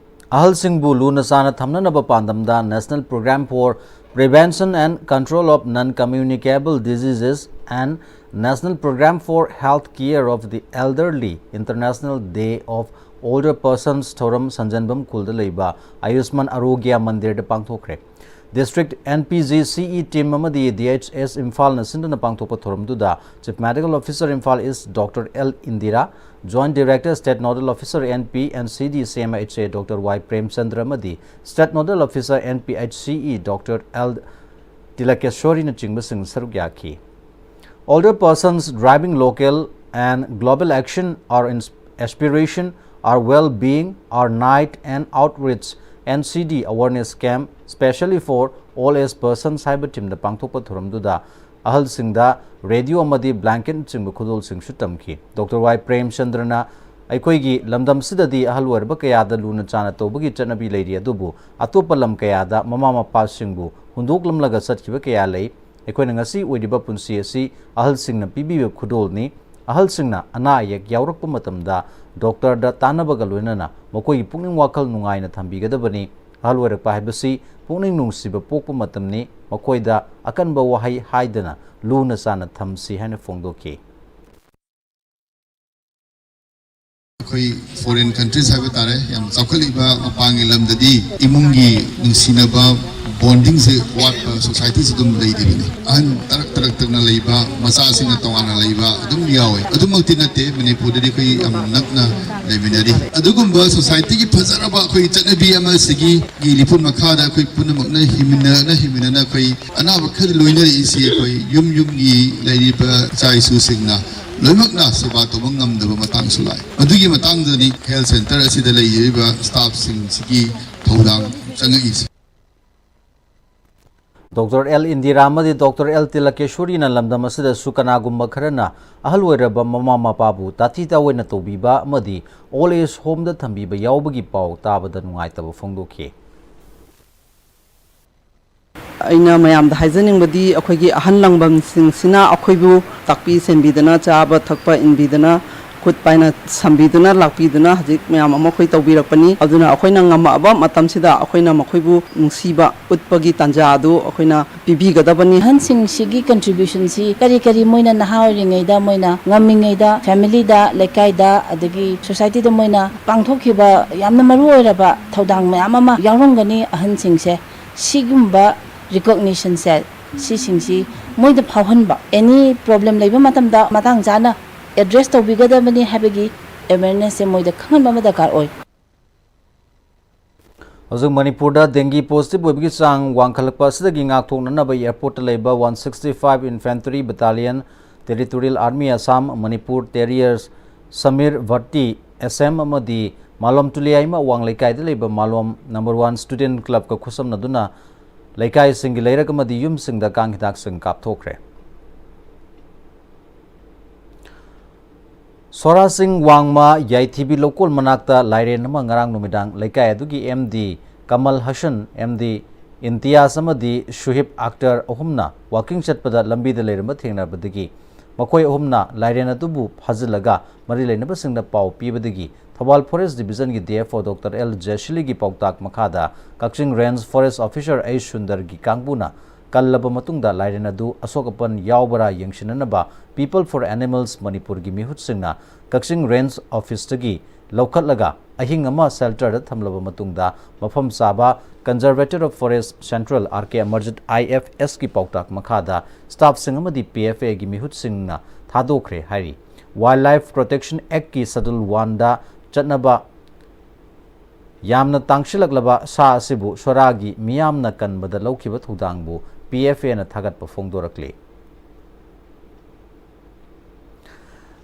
ꯑꯍꯜꯁꯤꯡꯕꯨ ꯂꯨꯅ ꯆꯥꯟꯅ ꯊꯝꯅꯅꯕ ꯄꯥꯟꯗꯝꯗ National Program for Prevention and Control of Non-Communicable Diseases and National Program for Health Care of the Elderly International Day of Older Persons ꯊꯧꯔꯝ ꯁꯟꯖꯦꯟꯕꯝ ꯈꯨꯜꯗ ꯂꯩꯕ ꯑꯌꯨꯁꯃꯥꯟ ꯑꯔꯣꯒ꯭ꯌ ꯃꯟꯗꯤꯔꯗ ꯄꯥꯡꯊꯣꯛꯈ꯭ꯔꯦ꯫ District N P G C E team ꯑꯃꯗꯤ D H S ꯏꯝꯐꯥꯜꯅ ꯁꯤꯟꯗꯨꯅ ꯄꯥꯡꯊꯣꯛꯄ ꯊꯧꯔꯝꯗꯨꯗ Chief Medical Officer Imphal East Doctor L Indira, Joint Director State Nodal Officer N P N C D C M H A Doctor Y Premchandra ꯑꯃꯗꯤ State Nodal Officer N P H C E Doctor L Tilakeshwarina ꯆꯤꯡꯕꯁꯤꯡ ꯁꯔꯨꯛ ꯌꯥꯈꯤ꯫ Older persons driving local and global action, our ins- aspiration, our well-being, our night and outreach N C D awareness camp, specially for all age persons ꯍꯥꯏꯕ ꯊꯤꯝꯗ ꯄꯥꯡꯊꯣꯛꯄ ꯊꯧꯔꯝꯗꯨꯗ ꯑꯍꯜꯁꯤꯡꯗ radio ꯑꯃꯗꯤ ꯕ꯭ꯂꯥꯡꯀꯦꯠꯅꯆꯤꯡꯕ ꯈꯨꯗꯣꯜꯁꯤꯡꯁꯨ ꯇꯝꯈꯤ꯫ Doctor ꯋꯥꯏ ꯄ꯭ꯔꯦꯝꯆꯟꯗ꯭ꯔꯅ ꯑꯩꯈꯣꯏꯒꯤ ꯂꯝꯗꯝꯁꯤꯗꯗꯤ ꯑꯍꯜ ꯑꯣꯏꯔꯕ ꯀꯌꯥꯗ ꯂꯨꯅ ꯆꯥꯟꯅ ꯇꯧꯕꯒꯤ ꯆꯠꯅꯕꯤ ꯂꯩꯔꯤ, ꯑꯗꯨꯕꯨ ꯑꯇꯣꯞꯄ ꯂꯝ ꯀꯌꯥꯗ ꯃꯃꯥ ꯃꯄꯥꯁꯤꯡꯕꯨ ꯍꯨꯟꯗꯣꯛꯂꯝꯂꯒ ꯆꯠꯈꯤꯕ ꯀꯌꯥ ꯂꯩ꯫ ꯑꯩꯈꯣꯏꯅ ꯉꯁꯤ ꯑꯣꯏꯔꯤꯕ ꯄꯨꯟꯁꯤ ꯑꯁꯤ ꯑꯍꯜꯁꯤꯡꯅ ꯄꯤꯕꯤꯕ ꯈꯨꯗꯣꯜꯅꯤ꯫ ꯑꯍꯜꯁꯤꯡꯅ ꯑꯅꯥ ꯑꯌꯦꯛ ꯌꯥꯎꯔꯛꯄ ꯃꯇꯝꯗ ꯗꯣꯛꯇꯔꯗ ꯇꯥꯟꯅꯕꯒ ꯂꯣꯏꯅꯅ ꯃꯈꯣꯏꯒꯤ ꯄꯨꯛꯅꯤꯡ ꯋꯥꯈꯜ ꯅꯨꯡꯉꯥꯏꯅ ꯊꯝꯕꯤꯒꯗꯕꯅꯤ꯫ ꯑꯍꯜ ꯑꯣꯏꯔꯛꯄ ꯍꯥꯏꯕꯁꯤ ꯄꯨꯛꯅꯤꯡ ꯅꯨꯡꯁꯤꯕ ꯄꯣꯛꯄ ꯃꯇꯝꯅꯤ꯫ ꯃꯈꯣꯏꯗ ꯑꯀꯟꯕ ꯋꯥꯍꯩ ꯍꯥꯏꯗꯅ ꯂꯨꯅ ꯆꯥꯟꯅ ꯊꯝꯁꯤ ꯍꯥꯏꯅ ꯐꯣꯡꯗꯣꯛꯈꯤ꯫ ꯑꯩꯈꯣꯏ foreign countries ꯍꯥꯏꯕ ꯇꯥꯔꯦ, ꯌꯥꯝ ꯆꯥꯎꯈꯠꯂꯤꯕ ꯃꯄꯥꯟꯒꯤ ꯂꯝꯗꯗꯤ ꯏꯃꯨꯡꯒꯤ ꯅꯨꯡꯁꯤꯅꯕ bondingꯁꯦ ꯋꯥꯠꯄ societyꯁꯦ ꯑꯗꯨꯝ ꯂꯩꯔꯤꯕꯅꯤ꯫ ꯑꯍꯟ ꯇꯔꯛ ꯇꯔꯛ ꯇꯛꯅ ꯂꯩꯕ, ꯃꯆꯥꯁꯤꯡꯅ ꯇꯣꯉꯥꯟꯅ ꯂꯩꯕ ꯑꯗꯨꯝ ꯌꯥꯎꯋꯦ꯫ ꯑꯗꯨꯃꯛꯇꯤ ꯅꯠꯇꯦ, ꯃꯅꯤꯄꯨꯔꯗꯗꯤ ꯑꯩꯈꯣꯏ ꯌꯥꯝ ꯅꯛꯅ ꯂꯩꯃꯤꯟꯅꯔꯤ꯫ ꯑꯗꯨꯒꯨꯝꯕ societyꯒꯤ ꯐꯖꯔꯕ ꯑꯩꯈꯣꯏ ꯆꯠꯅꯕꯤ ꯑꯃ ꯁꯤꯒꯤ ꯂꯤꯄꯨꯟ ꯃꯈꯥꯗ ꯑꯩꯈꯣꯏ ꯄꯨꯝꯅꯃꯛꯅ ꯍꯤꯡꯃꯤꯟꯅꯅ ꯍꯤꯡꯃꯤꯟꯅꯅ ꯑꯩꯈꯣꯏ ꯑꯅꯥꯕ ꯈꯔ ꯂꯣꯏꯅꯔꯛꯏꯁꯤ ꯑꯩꯈꯣꯏ ꯌꯨꯝ ꯌꯨꯝꯒꯤ ꯂꯩꯔꯤꯕ ꯏꯆꯥ ꯏꯁꯨꯁꯤꯡꯅ ꯂꯣꯏꯅꯃꯛꯅ ꯁꯦꯕꯥ ꯇꯧꯕ ꯉꯝꯗꯕ ꯃꯇꯥꯡꯁꯨ ꯂꯥꯛꯑꯦ꯫ ꯃꯗꯨꯒꯤ ꯃꯇꯥꯡꯗꯅꯤ health centre ꯑꯁꯤꯗ ꯂꯩꯖꯔꯤꯕ staffꯁꯤꯡꯁꯤꯒꯤ ꯊꯧꯗꯥꯡ ꯆꯪꯉꯛꯏꯁꯦ꯫ ꯗꯣꯛꯇꯔ ꯑꯦꯜ ꯏꯟꯗꯤꯔꯥ ꯑꯃꯗꯤ ꯗꯣꯛꯇꯔ ꯑꯦꯜ ꯇꯤꯂꯀꯦꯁꯣꯔꯤꯅ ꯂꯝꯗꯝ ꯑꯁꯤꯗꯁꯨ ꯀꯅꯥꯒꯨꯝꯕ ꯈꯔꯅ ꯑꯍꯜ ꯑꯣꯏꯔꯕ ꯃꯃꯥ ꯃꯄꯥꯕꯨ ꯇꯥꯊꯤ ꯇꯥꯑꯣꯏꯅ ꯇꯧꯕꯤꯕ ꯑꯃꯗꯤ old age homeꯗ ꯊꯝꯕꯤꯕ ꯌꯥꯎꯕꯒꯤ ꯄꯥꯎ ꯇꯥꯕꯗ ꯅꯨꯡꯉꯥꯏꯇꯕ ꯐꯣꯡꯗꯣꯛꯈꯤ꯫ ꯑꯩꯅ ꯃꯌꯥꯝꯗ ꯍꯥꯏꯖꯅꯤꯡꯕꯗꯤ, ꯑꯩꯈꯣꯏꯒꯤ ꯑꯍꯜ ꯂꯃꯟꯁꯤꯡꯁꯤꯅ ꯑꯩꯈꯣꯏꯕꯨ ꯇꯥꯛꯄꯤ ꯁꯦꯝꯕꯤꯗꯅ, ꯆꯥꯕ ꯊꯛꯄ ꯏꯟꯕꯤꯗꯅ, ꯈꯨꯠ ꯄꯥꯏꯅ ꯁꯝꯕꯤꯗꯨꯅ ꯂꯥꯛꯄꯤꯗꯨꯅ, ꯍꯧꯖꯤꯛ ꯃꯌꯥꯝ ꯑꯃ ꯑꯩꯈꯣꯏ ꯇꯧꯕꯤꯔꯛꯄꯅꯤ꯫ ꯑꯗꯨꯅ ꯑꯩꯈꯣꯏꯅ ꯉꯝꯃꯛꯑꯕ ꯃꯇꯝꯁꯤꯗ ꯑꯩꯈꯣꯏꯅ ꯃꯈꯣꯏꯕꯨ ꯅꯨꯡꯁꯤꯕ ꯎꯠꯄꯒꯤ ꯇꯥꯟꯖꯥ ꯑꯗꯨ ꯑꯩꯈꯣꯏꯅ ꯄꯤꯕꯤꯒꯗꯕꯅꯤ꯫ ꯑꯍꯟꯁꯤꯡꯁꯤꯒꯤ contributionꯁꯤ ꯀꯔꯤ ꯀꯔꯤ, ꯃꯣꯏꯅ ꯅꯍꯥ ꯑꯣꯏꯔꯤꯉꯩꯗ, ꯃꯣꯏꯅ ꯉꯝꯃꯤꯉꯩꯗ, familyꯗ, ꯂꯩꯀꯥꯏꯗ, ꯑꯗꯒꯤ societyꯗ ꯃꯣꯏꯅ ꯄꯥꯡꯊꯣꯛꯈꯤꯕ ꯌꯥꯝꯅ ꯃꯔꯨ ꯑꯣꯏꯔꯕ ꯊꯧꯗꯥꯡ ꯃꯌꯥꯝ ꯑꯃ ꯌꯥꯎꯔꯝꯒꯅꯤ ꯑꯍꯟꯁꯤꯡꯁꯦ꯫ ꯁꯤꯒꯨꯝꯕ ꯔꯤꯀꯣꯛꯅꯤꯁꯟꯁꯦ, ꯁꯤꯁꯤꯡꯁꯤ ꯃꯣꯏꯗ ꯐꯥꯎꯍꯟꯕ, ꯑꯦꯅꯤ ꯄ꯭ꯔꯣꯕ꯭ꯂꯦꯝ ꯂꯩꯕ ꯃꯇꯝꯗ ꯃꯇꯥꯡ ꯆꯥꯅ ꯑꯦꯗ꯭ꯔꯦꯁ ꯇꯧꯕꯤꯒꯗꯕꯅꯤ ꯍꯥꯏꯕꯒꯤ ꯑꯦꯋꯦꯔꯅꯦꯁꯁꯦ ꯃꯣꯏꯗ ꯈꯪꯍꯟꯕ ꯑꯃ ꯗꯔꯀꯥꯔ ꯑꯣꯏ꯫ ꯍꯧꯖꯤꯛ ꯃꯅꯤꯄꯨꯔꯗ ꯗꯦꯡꯒꯤ ꯄꯣꯖꯤꯇꯤꯚ ꯑꯣꯏꯕꯒꯤ ꯆꯥꯡ ꯋꯥꯡꯈꯠꯂꯛꯄ ꯑꯁꯤꯗꯒꯤ ꯉꯥꯛꯊꯣꯛꯅꯅꯕ ꯑꯦꯌꯔꯄꯣꯔꯠꯇ ꯂꯩꯕ one sixty five infantry battalion, territorial army Assam, Manipur terriers Samir Bhatti, S M ꯑꯃꯗꯤ ꯃꯥꯂꯣꯝ ꯇꯨꯂꯤꯌꯥꯏꯃ ꯑꯋꯥꯡ ꯂꯩꯀꯥꯏꯗ ꯂꯩꯕ ꯃꯥꯂꯣꯝ ꯅꯝꯕꯔ ꯋꯥꯟ ꯁ꯭ꯇꯨꯗꯦꯟꯠ ꯀ꯭ꯂꯕꯀ ꯈꯨꯠꯁꯝꯅꯗꯨꯅ ꯂꯩꯀꯥꯏꯁꯤꯡꯒꯤ ꯂꯩꯔꯛ ꯑꯃꯗꯤ ꯌꯨꯝꯁꯤꯡꯗ ꯀꯥꯡ ꯍꯤꯗꯥꯛꯁꯤꯡ ꯀꯥꯞꯊꯣꯛꯈ꯭ꯔꯦ꯫ ꯁꯣꯔꯥꯁꯤꯡ ꯋꯥꯡꯃ ꯌꯥꯏꯊꯤꯕꯤ ꯂꯧꯀꯣꯜ ꯃꯅꯥꯛꯇ ꯂꯥꯏꯔꯦꯟ ꯑꯃ ꯉꯔꯥꯡ ꯅꯨꯃꯤꯗꯥꯡ ꯂꯩꯀꯥꯏ ꯑꯗꯨꯒꯤ ꯑꯦꯝ ꯗꯤ ꯀꯃꯜ ꯍꯁꯟ, ꯑꯦꯝ ꯗꯤ ꯏꯝꯇꯤꯌꯥꯖ ꯑꯃꯗꯤ ꯁꯨꯍꯤꯕ ꯑꯛꯇꯔ ꯑꯍꯨꯝꯅ ꯋꯥꯀꯤꯡ ꯆꯠꯄꯗ ꯂꯝꯕꯤꯗ ꯂꯩꯔꯝꯕ ꯊꯦꯡꯅꯕꯗꯒꯤ ꯃꯈꯣꯏ ꯑꯍꯨꯝꯅ ꯂꯥꯏꯔꯦꯟ ꯑꯗꯨꯕꯨ ꯐꯥꯖꯤꯜꯂꯒ ꯃꯔꯤ ꯂꯩꯅꯕꯁꯤꯡꯗ ꯄꯥꯎ ꯄꯤꯕꯗꯒꯤ ꯊꯧꯕꯥꯜ ꯐꯣꯔꯦꯁ ꯗꯤꯕꯤꯖꯟꯒꯤ D F O doctor L ꯖꯦꯁꯂꯤꯒꯤ ꯄꯥꯎꯇꯥꯛ ꯃꯈꯥꯗ Kakching range forest officer H ꯁꯨꯟꯗꯔꯒꯤ ꯀꯥꯡꯕꯨꯅ ꯀꯜꯂꯕ ꯃꯇꯨꯡꯗ ꯂꯥꯏꯔꯦꯟ ꯑꯗꯨ ꯑꯁꯣꯛ ꯑꯄꯟ ꯌꯥꯎꯕꯔꯥ ꯌꯦꯡꯁꯤꯟꯅꯅꯕ People for Animals ꯃꯅꯤꯄꯨꯔꯒꯤ ꯃꯤꯍꯨꯠꯁꯤꯡꯅ ꯀꯛꯆꯤꯡ ꯔꯦꯟꯖ ꯑꯣꯐꯤꯁꯇꯒꯤ ꯂꯧꯈꯠꯂꯒ ꯑꯍꯤꯡ ꯑꯃ ꯁꯦꯜꯇꯔꯗ ꯊꯝꯂꯕ ꯃꯇꯨꯡꯗ ꯃꯐꯝ ꯆꯥꯕ Conservator of Forest Central, R K Amarjit, I F ꯑꯦꯁꯀꯤ ꯄꯥꯎꯇꯥꯛ ꯃꯈꯥꯗ ꯁ꯭ꯇꯥꯐꯁꯤꯡ ꯑꯃꯗꯤ ꯄꯤ ꯑꯦꯐ ꯑꯦꯒꯤ ꯃꯤꯍꯨꯠꯁꯤꯡꯅ ꯊꯥꯗꯣꯛꯈ꯭ꯔꯦ ꯍꯥꯏꯔꯤ꯫ Wildlife Protection Actꯀꯤ ꯁꯦꯗꯨꯜ ꯋꯥꯟꯗ ꯆꯠꯅꯕ ꯌꯥꯝꯅ ꯇꯥꯡꯁꯤꯜꯂꯛꯂꯕ ꯁꯥ ꯑꯁꯤꯕꯨ ꯁꯣꯔꯥꯒꯤ ꯃꯤꯌꯥꯝꯅ ꯀꯟꯕꯗ ꯂꯧꯈꯤꯕ ꯊꯧꯗꯥꯡꯕꯨ ꯄꯤ ꯑꯦꯐ ꯑꯦꯅ ꯊꯥꯒꯠꯄ ꯐꯣꯡꯗꯣꯔꯛꯂꯤ꯫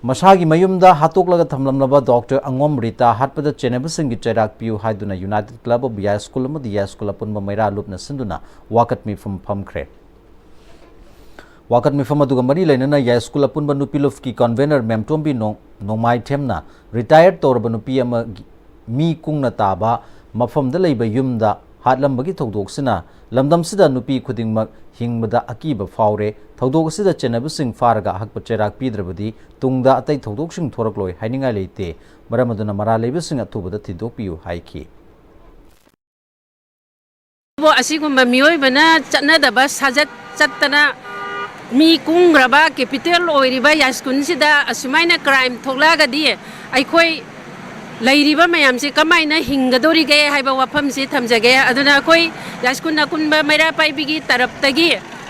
ꯃꯁꯥꯒꯤ ꯃꯌꯨꯝꯗ ꯍꯥꯠꯇꯣꯛꯂꯒ ꯊꯝꯂꯝꯂꯕ ꯗꯣꯛꯇꯔ ꯑꯉꯣꯝ ꯔꯤꯇꯥ ꯍꯥꯠꯄꯗ ꯆꯦꯟꯅꯕꯁꯤꯡꯒꯤ ꯆꯩꯔꯥꯛ ꯄꯤꯌꯨ ꯍꯥꯏꯗꯨꯅ United Club of ꯌꯥꯏꯁ꯭ꯀꯨꯜ ꯑꯃꯗꯤ ꯌꯥꯏꯁ꯭ꯀꯨꯜ ꯑꯄꯨꯟꯕ ꯃꯩꯔꯥ ꯂꯨꯞꯅ ꯁꯤꯟꯗꯨꯅ ꯋꯥꯀꯠ ꯃꯤꯐꯝ ꯐꯝꯈ꯭ꯔꯦ꯫ ꯋꯥꯀꯠ ꯃꯤꯐꯝ ꯑꯗꯨꯒ ꯃꯔꯤ ꯂꯩꯅꯅ ꯌꯥꯏꯁ꯭ꯀꯨꯜ ꯑꯄꯨꯟꯕ ꯅꯨꯄꯤ ꯂꯨꯞꯀꯤ ꯀꯟꯚꯦꯅꯔ ꯃꯦꯝꯇꯣꯝꯕꯤ ꯅꯣꯡ-, ꯅꯣꯡꯃꯥꯏꯊꯦꯝꯅ ꯔꯤꯇꯥꯌꯔ ꯇꯧꯔꯕ ꯅꯨꯄꯤ ꯑꯃꯒꯤ ꯃꯤ ꯀꯨꯡꯅ ꯇꯥꯕ ꯃꯐꯝꯗ ꯂꯩꯕ ꯌꯨꯝꯗ ꯍꯥꯠꯂꯝꯕꯒꯤ ꯊꯧꯗꯣꯛꯁꯤꯅ ꯂꯝꯗꯝꯁꯤꯗ ꯅꯨꯄꯤ ꯈꯨꯗꯤꯡꯃꯛ ꯍꯤꯡꯕꯗ ꯑꯀꯤꯕ ꯐꯥꯎꯔꯦ꯫ ꯊꯧꯗꯣꯛ ꯑꯁꯤꯗ ꯆꯦꯟꯅꯕꯁꯤꯡ ꯐꯥꯔꯒ ꯑꯍꯛꯄ ꯆꯩꯔꯥꯛ ꯄꯤꯗ꯭ꯔꯕꯗꯤ ꯇꯨꯡꯗ ꯑꯇꯩ ꯊꯧꯗꯣꯛꯁꯤꯡ ꯊꯣꯔꯛꯂꯣꯏ ꯍꯥꯏꯅꯤꯡꯉꯥꯏ ꯂꯩꯇꯦ꯫ ꯃꯔꯝ ꯑꯗꯨꯅ ꯃꯔꯥꯜ ꯂꯩꯕꯁꯤꯡ ꯑꯊꯨꯕꯗ ꯊꯤꯗꯣꯛꯄꯤꯌꯨ ꯍꯥꯏꯈꯤ꯫ ꯑꯁꯤꯒꯨꯝꯕ ꯃꯤꯑꯣꯏꯕꯅ ꯆꯠꯅꯗꯕ ꯁꯥꯖꯠ ꯆꯠꯇꯅ ꯃꯤ ꯀꯨꯡꯈ꯭ꯔꯕ capital ꯑꯣꯏꯔꯤꯕ ꯌꯥꯏꯁ꯭ꯀꯨꯜꯁꯤꯗ ꯑꯁꯨꯃꯥꯏꯅ crime ꯊꯣꯛꯂꯛꯑꯒꯗꯤ ꯑꯩꯈꯣꯏ ꯂꯩꯔꯤꯕ ꯃꯌꯥꯝꯁꯤ ꯀꯃꯥꯏꯅ ꯍꯤꯡꯒꯗꯧꯔꯤꯒꯦ ꯍꯥꯏꯕ ꯋꯥꯐꯝꯁꯤ ꯊꯝꯖꯒꯦ꯫ ꯑꯗꯨꯅ ꯑꯩꯈꯣꯏ ꯌꯥꯏꯁ꯭ꯀꯨꯜ ꯑꯀꯨꯟꯕ ꯃꯩꯔꯥ ꯄꯥꯏꯕꯤꯒꯤ ꯇꯔꯞꯇꯒꯤ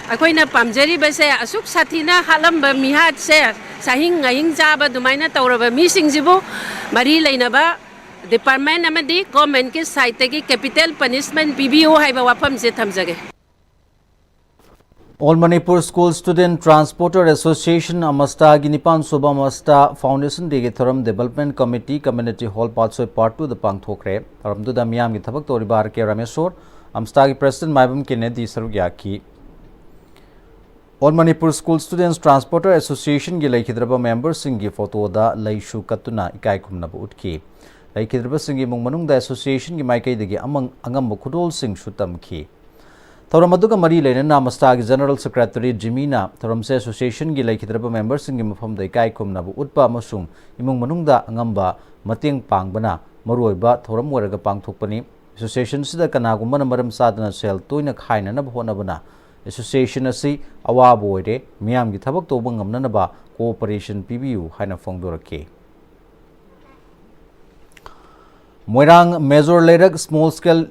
ꯑꯩꯈꯣꯏꯅ ꯄꯥꯝꯖꯔꯤꯕꯁꯦ, ꯑꯁꯨꯛ ꯁꯥꯊꯤꯅ ꯍꯥꯠꯂꯝꯕ ꯃꯤꯍꯥꯠꯁꯦ, ꯆꯥꯍꯤꯡ ꯉꯥꯍꯤꯡ ꯆꯥꯕ ꯑꯗꯨꯃꯥꯏꯅ ꯇꯧꯔꯕ ꯃꯤꯁꯤꯡꯁꯤꯕꯨ ꯃꯔꯤ ꯂꯩꯅꯕ ꯗꯤꯄꯥꯔꯠꯃꯦꯟ ꯑꯃꯗꯤ ꯒꯣꯔꯃꯦꯟꯒꯤ ꯁꯥꯏꯠꯇꯒꯤ ꯀꯦꯄꯤꯇꯦꯜ ꯄꯅꯤꯁꯃꯦꯟ ꯄꯤꯕꯤꯌꯨ ꯍꯥꯏꯕ ꯋꯥꯐꯝꯁꯦ ꯊꯝꯖꯒꯦ꯫ All Manipur School Student Transporter Association, ꯑꯃꯁꯇꯥꯒꯤ ꯅꯤꯄꯥꯟ ꯁꯨꯕ ꯑꯃꯁꯇꯥ Foundation Dayꯒꯤ ꯊꯧꯔꯝ Development Committee, Community Hall, ꯄꯥꯠꯁꯣꯏ, Part Twoꯗ ꯄꯥꯡꯊꯣꯛꯈ꯭ꯔꯦ꯫ ꯊꯧꯔꯝꯗꯨꯗ ꯃꯤꯌꯥꯝꯒꯤ ꯊꯕꯛ ꯇꯧꯔꯤꯕ ꯑꯥꯔ ꯀꯦ ꯔꯥꯃꯦꯁꯣꯔ, ꯑꯃꯁꯇꯥꯒꯤ President ꯃꯥꯏꯕꯝ ꯀꯦꯅꯦꯗꯤ ꯁꯔꯨꯛ ꯌꯥꯈꯤ꯫ All Manipur School Students Transporter Associationꯒꯤ ꯂꯩꯈꯤꯗ꯭ꯔꯕ memberꯁꯤꯡꯒꯤ photoꯗ ꯂꯩꯁꯨ ꯀꯠꯇꯨꯅ ꯏꯀꯥꯏ ꯈꯨꯝꯅꯕ ꯎꯠꯈꯤ꯫ ꯂꯩꯈꯤꯗ꯭ꯔꯕꯁꯤꯡꯒꯤ ꯏꯃꯨꯡ ꯃꯅꯨꯡꯗ associationꯒꯤ ꯃꯥꯏꯀꯩꯗꯒꯤ ꯑꯃꯪ-, ꯑꯉꯝꯕ ꯈꯨꯗꯣꯜꯁꯤꯡꯁꯨ ꯇꯝꯈꯤ꯫ ꯊꯧꯔꯝ ꯑꯗꯨꯒ ꯃꯔꯤ ꯂꯩꯅꯅ ꯑꯃꯁꯇꯥꯒꯤ General Secretary ꯖꯤꯃꯤꯅ ꯊꯧꯔꯝꯁꯦ associationꯒꯤ ꯂꯩꯈꯤꯗ꯭ꯔꯕ memberꯁꯤꯡꯒꯤ ꯃꯐꯝꯗ ꯏꯀꯥꯏ ꯈꯨꯝꯅꯕ ꯎꯠꯄ ꯑꯃꯁꯨꯡ ꯏꯃꯨꯡ ꯃꯅꯨꯡꯗ ꯑꯉꯝꯕ ꯃꯇꯦꯡ ꯄꯥꯡꯕꯅ ꯃꯔꯨꯑꯣꯏꯕ ꯊꯧꯔꯝ ꯑꯣꯏꯔꯒ ꯄꯥꯡꯊꯣꯛꯄꯅꯤ꯫ Associationꯁꯤꯗ ꯀꯅꯥꯒꯨꯝꯕꯅ ꯃꯔꯝ ꯆꯥꯗꯅ ꯁꯦꯜ ꯇꯣꯏꯅ ꯈꯥꯏꯅꯅꯕ ꯍꯣꯠꯅꯕꯅ association ꯑꯁꯤ ꯑꯋꯥꯕ ꯑꯣꯏꯔꯦ, ꯃꯤꯌꯥꯝꯒꯤ ꯊꯕꯛ ꯇꯧꯕ ꯉꯝꯅꯅꯕ cooperation ꯄꯤꯕꯤꯌꯨ ꯍꯥꯏꯅ ꯐꯣꯡꯗꯣꯔꯛꯈꯤ꯫ ꯃꯣꯏꯔꯥꯡ Major ꯂꯩꯔꯛ Small Scale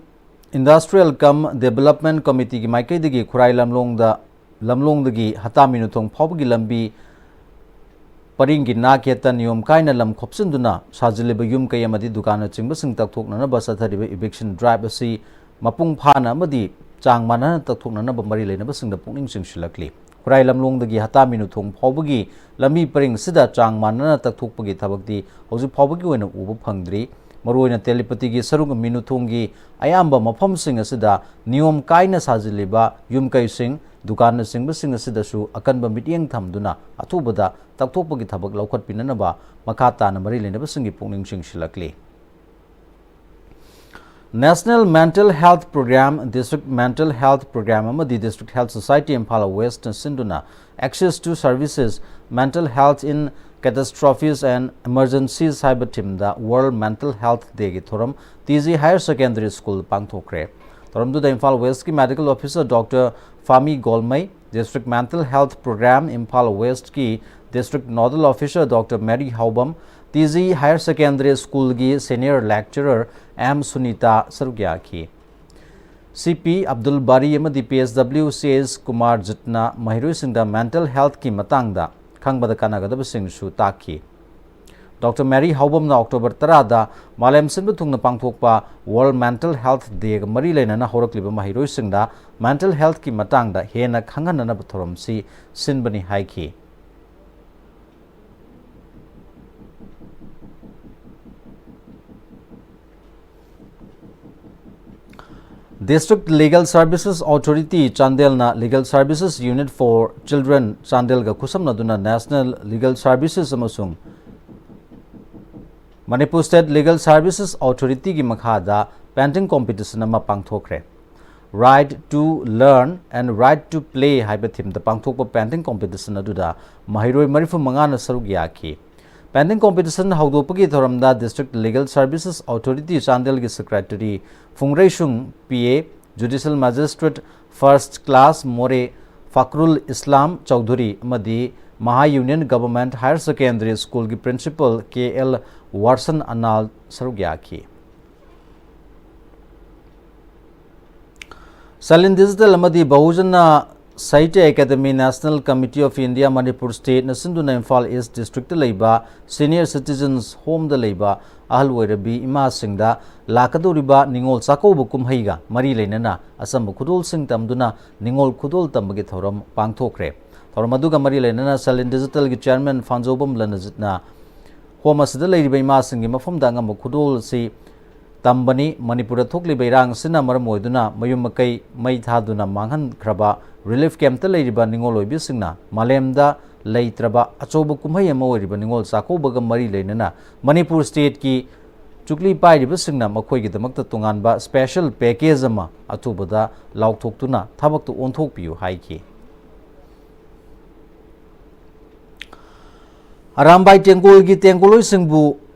Industrial cum Development Committeeꯒꯤ ꯃꯥꯏꯀꯩꯗꯒꯤ ꯈꯨꯔꯥꯏ ꯂꯝꯂꯣꯡꯗ, ꯂꯝꯂꯣꯡꯗꯒꯤ ꯍꯇꯥ ꯃꯤꯅꯨꯊꯣꯡ ꯐꯥꯎꯕꯒꯤ ꯂꯝꯕꯤ ꯄꯔꯤꯡꯒꯤ ꯅꯥꯛ ꯌꯦꯠꯇ ꯅꯤꯌꯣꯝ ꯀꯥꯏꯅ ꯂꯝ ꯈꯣꯞꯆꯤꯟꯗꯨꯅ ꯁꯥꯖꯤꯜꯂꯤꯕ ꯌꯨꯝ ꯀꯩ ꯑꯃꯗꯤ ꯗꯨꯀꯥꯟꯅꯆꯤꯡꯕꯁꯤꯡ ꯇꯛꯊꯣꯛꯅꯅꯕ ꯆꯠꯊꯔꯤꯕ eviction drive ꯑꯁꯤ ꯃꯄꯨꯡ ꯐꯥꯅ ꯑꯃꯗꯤ ꯆꯥꯡ ꯃꯥꯟꯅꯅ ꯇꯛꯊꯣꯛꯅꯅꯕ ꯃꯔꯤ ꯂꯩꯅꯕꯁꯤꯡꯗ ꯄꯨꯛꯅꯤꯡ ꯆꯤꯡꯁꯤꯜꯂꯛꯂꯤ꯫ ꯈꯨꯔꯥꯏ ꯂꯝꯂꯣꯡꯗꯒꯤ ꯍꯇꯥ ꯃꯤꯅꯨꯊꯣꯡ ꯐꯥꯎꯕꯒꯤ ꯂꯝꯕꯤ ꯄꯔꯤꯡꯁꯤꯗ ꯆꯥꯡ ꯃꯥꯟꯅꯅ ꯇꯛꯊꯣꯛꯄꯒꯤ ꯊꯕꯛꯇꯤ ꯍꯧꯖꯤꯛ ꯐꯥꯎꯕꯒꯤ ꯑꯣꯏꯅ ꯎꯕ ꯐꯪꯗ꯭ꯔꯤ꯫ ꯃꯔꯨꯑꯣꯏꯅ ꯇꯦꯂꯤꯄꯇꯤꯒꯤ ꯁꯔꯨꯛ ꯃꯤꯅꯨꯊꯣꯡꯒꯤ ꯑꯌꯥꯝꯕ ꯃꯐꯝꯁꯤꯡ ꯑꯁꯤꯗ ꯅꯤꯌꯣꯝ ꯀꯥꯏꯅ ꯁꯥꯖꯤꯜꯂꯤꯕ ꯌꯨꯝ ꯀꯩꯁꯤꯡ, ꯗꯨꯀꯥꯟꯅꯆꯤꯡꯕꯁꯤꯡ ꯑꯁꯤꯗꯁꯨ ꯑꯀꯟꯕ ꯃꯤꯠꯌꯦꯡ ꯊꯝꯗꯨꯅ ꯑꯊꯨꯕꯗ ꯇꯛꯊꯣꯛꯄꯒꯤ ꯊꯕꯛ ꯂꯧꯈꯠꯄꯤꯅꯅꯕ ꯃꯈꯥ ꯇꯥꯅ ꯃꯔꯤ ꯂꯩꯅꯕꯁꯤꯡꯒꯤ ꯄꯨꯛꯅꯤꯡ ꯆꯤꯡꯁꯤꯜꯂꯛꯂꯤ꯫ National Mental Health Program, District Mental Health Program ꯑꯃꯗꯤ District Health Society Imphal Westꯅ ꯁꯤꯟꯗꯨꯅ Access to Services, Mental Health in Catastrophes and Emergencies ꯍꯥꯏꯕ themeꯗ World Mental Health Dayꯒꯤ ꯊꯧꯔꯝ T J Higher Secondary School ꯄꯥꯡꯊꯣꯛꯈ꯭ꯔꯦ꯫ ꯊꯧꯔꯝꯗꯨꯗ ꯏꯝꯐꯥꯜ Westꯀꯤ Medical Officer Doctor Phami Golmei, District Mental Health Program Imphal Westꯀꯤ District Nodal Officer Doctor Mary Haobam, T J Higher Secondary Schoolꯒꯤ Senior Lecturer M Sunita ꯁꯔꯨꯛ ꯌꯥꯈꯤ꯫ ꯁꯤ ꯄꯤ ꯑꯕꯗꯨꯜ ꯕꯥꯔꯤ ꯑꯃꯗꯤ P H W C S ꯀꯨꯃꯥꯔꯖꯤꯠꯅ ꯃꯍꯩꯔꯣꯏꯁꯤꯡꯗ ꯃꯦꯟꯇꯦꯜ ꯍꯦꯜꯊꯀꯤ ꯃꯇꯥꯡꯗ ꯈꯪꯕꯗ ꯀꯥꯟꯅꯒꯗꯕꯁꯤꯡꯁꯨ ꯇꯥꯛꯈꯤ꯫ ꯗꯣꯛꯇꯔ ꯃꯦꯔꯤ ꯍꯥꯎꯕꯝꯅ ꯑꯣꯛꯇꯣꯕꯔ ꯇꯔꯥꯗ ꯃꯥꯂꯦꯝ ꯁꯤꯟꯕ ꯊꯨꯡꯅ ꯄꯥꯡꯊꯣꯛꯄ ꯋꯥꯔꯜꯗ ꯃꯦꯟꯇꯦꯜ ꯍꯦꯜꯊ ꯗꯦꯒ ꯃꯔꯤ ꯂꯩꯅꯅ ꯍꯧꯔꯛꯂꯤꯕ ꯃꯍꯩꯔꯣꯏꯁꯤꯡꯗ ꯃꯦꯟꯇꯦꯜ ꯍꯦꯜꯊꯀꯤ ꯃꯇꯥꯡꯗ ꯍꯦꯟꯅ ꯈꯪꯍꯟꯅꯅꯕ ꯊꯧꯔꯝꯁꯤ ꯁꯤꯟꯕꯅꯤ ꯍꯥꯏꯈꯤ꯫ District Legal Services Authority ꯆꯥꯟꯗꯦꯜꯅ Legal Services Unit for Children ꯆꯥꯟꯗꯦꯜꯒ ꯈꯨꯠꯁꯝꯅꯗꯨꯅ National Legal Services ꯑꯃꯁꯨꯡ Manipur State Legal Services Authorityꯒꯤ ꯃꯈꯥꯗ painting competition ꯑꯃ ꯄꯥꯡꯊꯣꯛꯈ꯭ꯔꯦ꯫ Right to Learn and Right to Play ꯍꯥꯏꯕ themeꯗ ꯄꯥꯡꯊꯣꯛꯄ painting competition ꯑꯗꯨꯗ ꯃꯍꯩꯔꯣꯏ ꯃꯔꯤꯐꯨ ꯃꯉꯥꯅ ꯁꯔꯨꯛ ꯌꯥꯈꯤ꯫ Painting competition ꯍꯧꯗꯣꯛꯄꯒꯤ ꯊꯧꯔꯝꯗ District Legal Services Authority ꯆꯥꯟꯗꯦꯜꯒꯤ Secretary ꯐꯨꯡꯔꯩꯁꯨꯡ ꯄꯤ ꯑꯦ, Judicial Magistrate First Class ꯃꯣꯔꯦ ꯐꯥꯀ꯭ꯔꯨꯜ ꯏꯁꯂꯥꯝ ꯆꯧꯙꯨꯔꯤ ꯑꯃꯗꯤ ꯃꯍꯥ ꯌꯨꯅꯤꯌꯟ ꯒꯚꯔꯟꯃꯦꯟꯠ ꯍꯥꯌꯔ ꯁꯦꯀꯦꯟꯗꯔꯤ ꯁ꯭ꯀꯨꯜꯒꯤ principal K L Warson Anal ꯁꯔꯨꯛ ꯌꯥꯈꯤ꯫ ꯁꯂꯤꯟ ꯗꯤꯖꯤꯇꯦꯜ ꯑꯃꯗꯤ Bahujan Sahitya academy, National Committee of India, Manipur ꯁ꯭ꯇꯦꯠꯅ ꯁꯤꯟꯗꯨꯅ ꯏꯝꯐꯥꯜ ꯏꯁ꯭ꯠ ꯗꯤꯁꯇ꯭ꯔꯤꯛꯇ ꯂꯩꯕ ꯁꯤꯅꯤꯌꯔ ꯁꯤꯇꯤꯖꯟꯁ ꯍꯣꯝꯗ ꯂꯩꯕ ꯑꯍꯜ ꯑꯣꯏꯔꯕꯤ ꯏꯃꯥꯁꯤꯡꯗ ꯂꯥꯛꯀꯗꯧꯔꯤꯕ ꯅꯤꯉꯣꯜ ꯆꯥꯛꯀꯧꯕ ꯀꯨꯝꯍꯩꯒ ꯃꯔꯤ ꯂꯩꯅꯅ ꯑꯆꯝꯕ ꯈꯨꯗꯣꯜꯁꯤꯡ ꯇꯝꯗꯨꯅ ꯅꯤꯉꯣꯜ ꯈꯨꯗꯣꯜ ꯇꯝꯕꯒꯤ ꯊꯧꯔꯝ ꯄꯥꯡꯊꯣꯛꯈ꯭ꯔꯦ꯫ ꯊꯧꯔꯝ ꯑꯗꯨꯒ ꯃꯔꯤ ꯂꯩꯅꯅ ꯁꯂꯤꯟ ꯗꯤꯖꯤꯇꯦꯜꯒꯤ ꯆꯤꯌꯔꯃꯦꯟ ꯐꯥꯟꯖꯧꯕꯝ ꯂꯅꯖꯤꯠꯅ ꯍꯣꯝ ꯑꯁꯤꯗ ꯂꯩꯔꯤꯕ ꯏꯃꯥꯁꯤꯡꯒꯤ ꯃꯐꯝꯗ ꯑꯉꯝꯕ ꯈꯨꯗꯣꯜ ꯑꯁꯤ ꯇꯝꯕꯅꯤ꯫ ꯃꯅꯤꯄꯨꯔꯗ ꯊꯣꯛꯂꯤꯕ ꯏꯔꯥꯡ ꯑꯁꯤꯅ ꯃꯔꯝ ꯑꯣꯏꯗꯨꯅ ꯃꯌꯨꯝ ꯃꯀꯩ ꯃꯩ ꯊꯥꯗꯨꯅ ꯃꯥꯡꯍꯟꯈ꯭ꯔꯕ ꯔꯤꯂꯤꯐ ꯀꯦꯝꯞꯇ ꯂꯩꯔꯤꯕ ꯅꯤꯉꯣꯜ ꯑꯣꯏꯕꯤꯁꯤꯡꯅ ꯃꯥꯂꯦꯝꯗ ꯂꯩꯇ꯭ꯔꯕ ꯑꯆꯧꯕ ꯀꯨꯝꯍꯩ ꯑꯃ ꯑꯣꯏꯔꯤꯕ ꯅꯤꯉꯣꯜ ꯆꯥꯛꯀꯧꯕꯒ ꯃꯔꯤ ꯂꯩꯅꯅ ꯃꯅꯤꯄꯨꯔ ꯁ꯭ꯇꯦꯠꯀꯤ ꯆꯨꯛꯂꯤ ꯄꯥꯏꯔꯤꯕꯁꯤꯡꯅ ꯃꯈꯣꯏꯒꯤꯗꯃꯛꯇ ꯇꯣꯉꯥꯟꯕ ꯁ꯭ꯄꯦꯁꯦꯜ ꯄꯦꯀꯦꯖ ꯑꯃ ꯑꯊꯨꯕꯗ ꯂꯥꯎꯊꯣꯛꯇꯨꯅ ꯊꯕꯛꯇ ꯑꯣꯟꯊꯣꯛꯄꯤꯌꯨ ꯍꯥꯏꯈꯤ꯫ ꯑꯔꯥꯝꯕꯥꯏ ꯇꯦꯡꯒꯣꯜꯒꯤ ꯇꯦꯡꯒꯣꯜꯂꯣꯏꯁꯤꯡꯕꯨ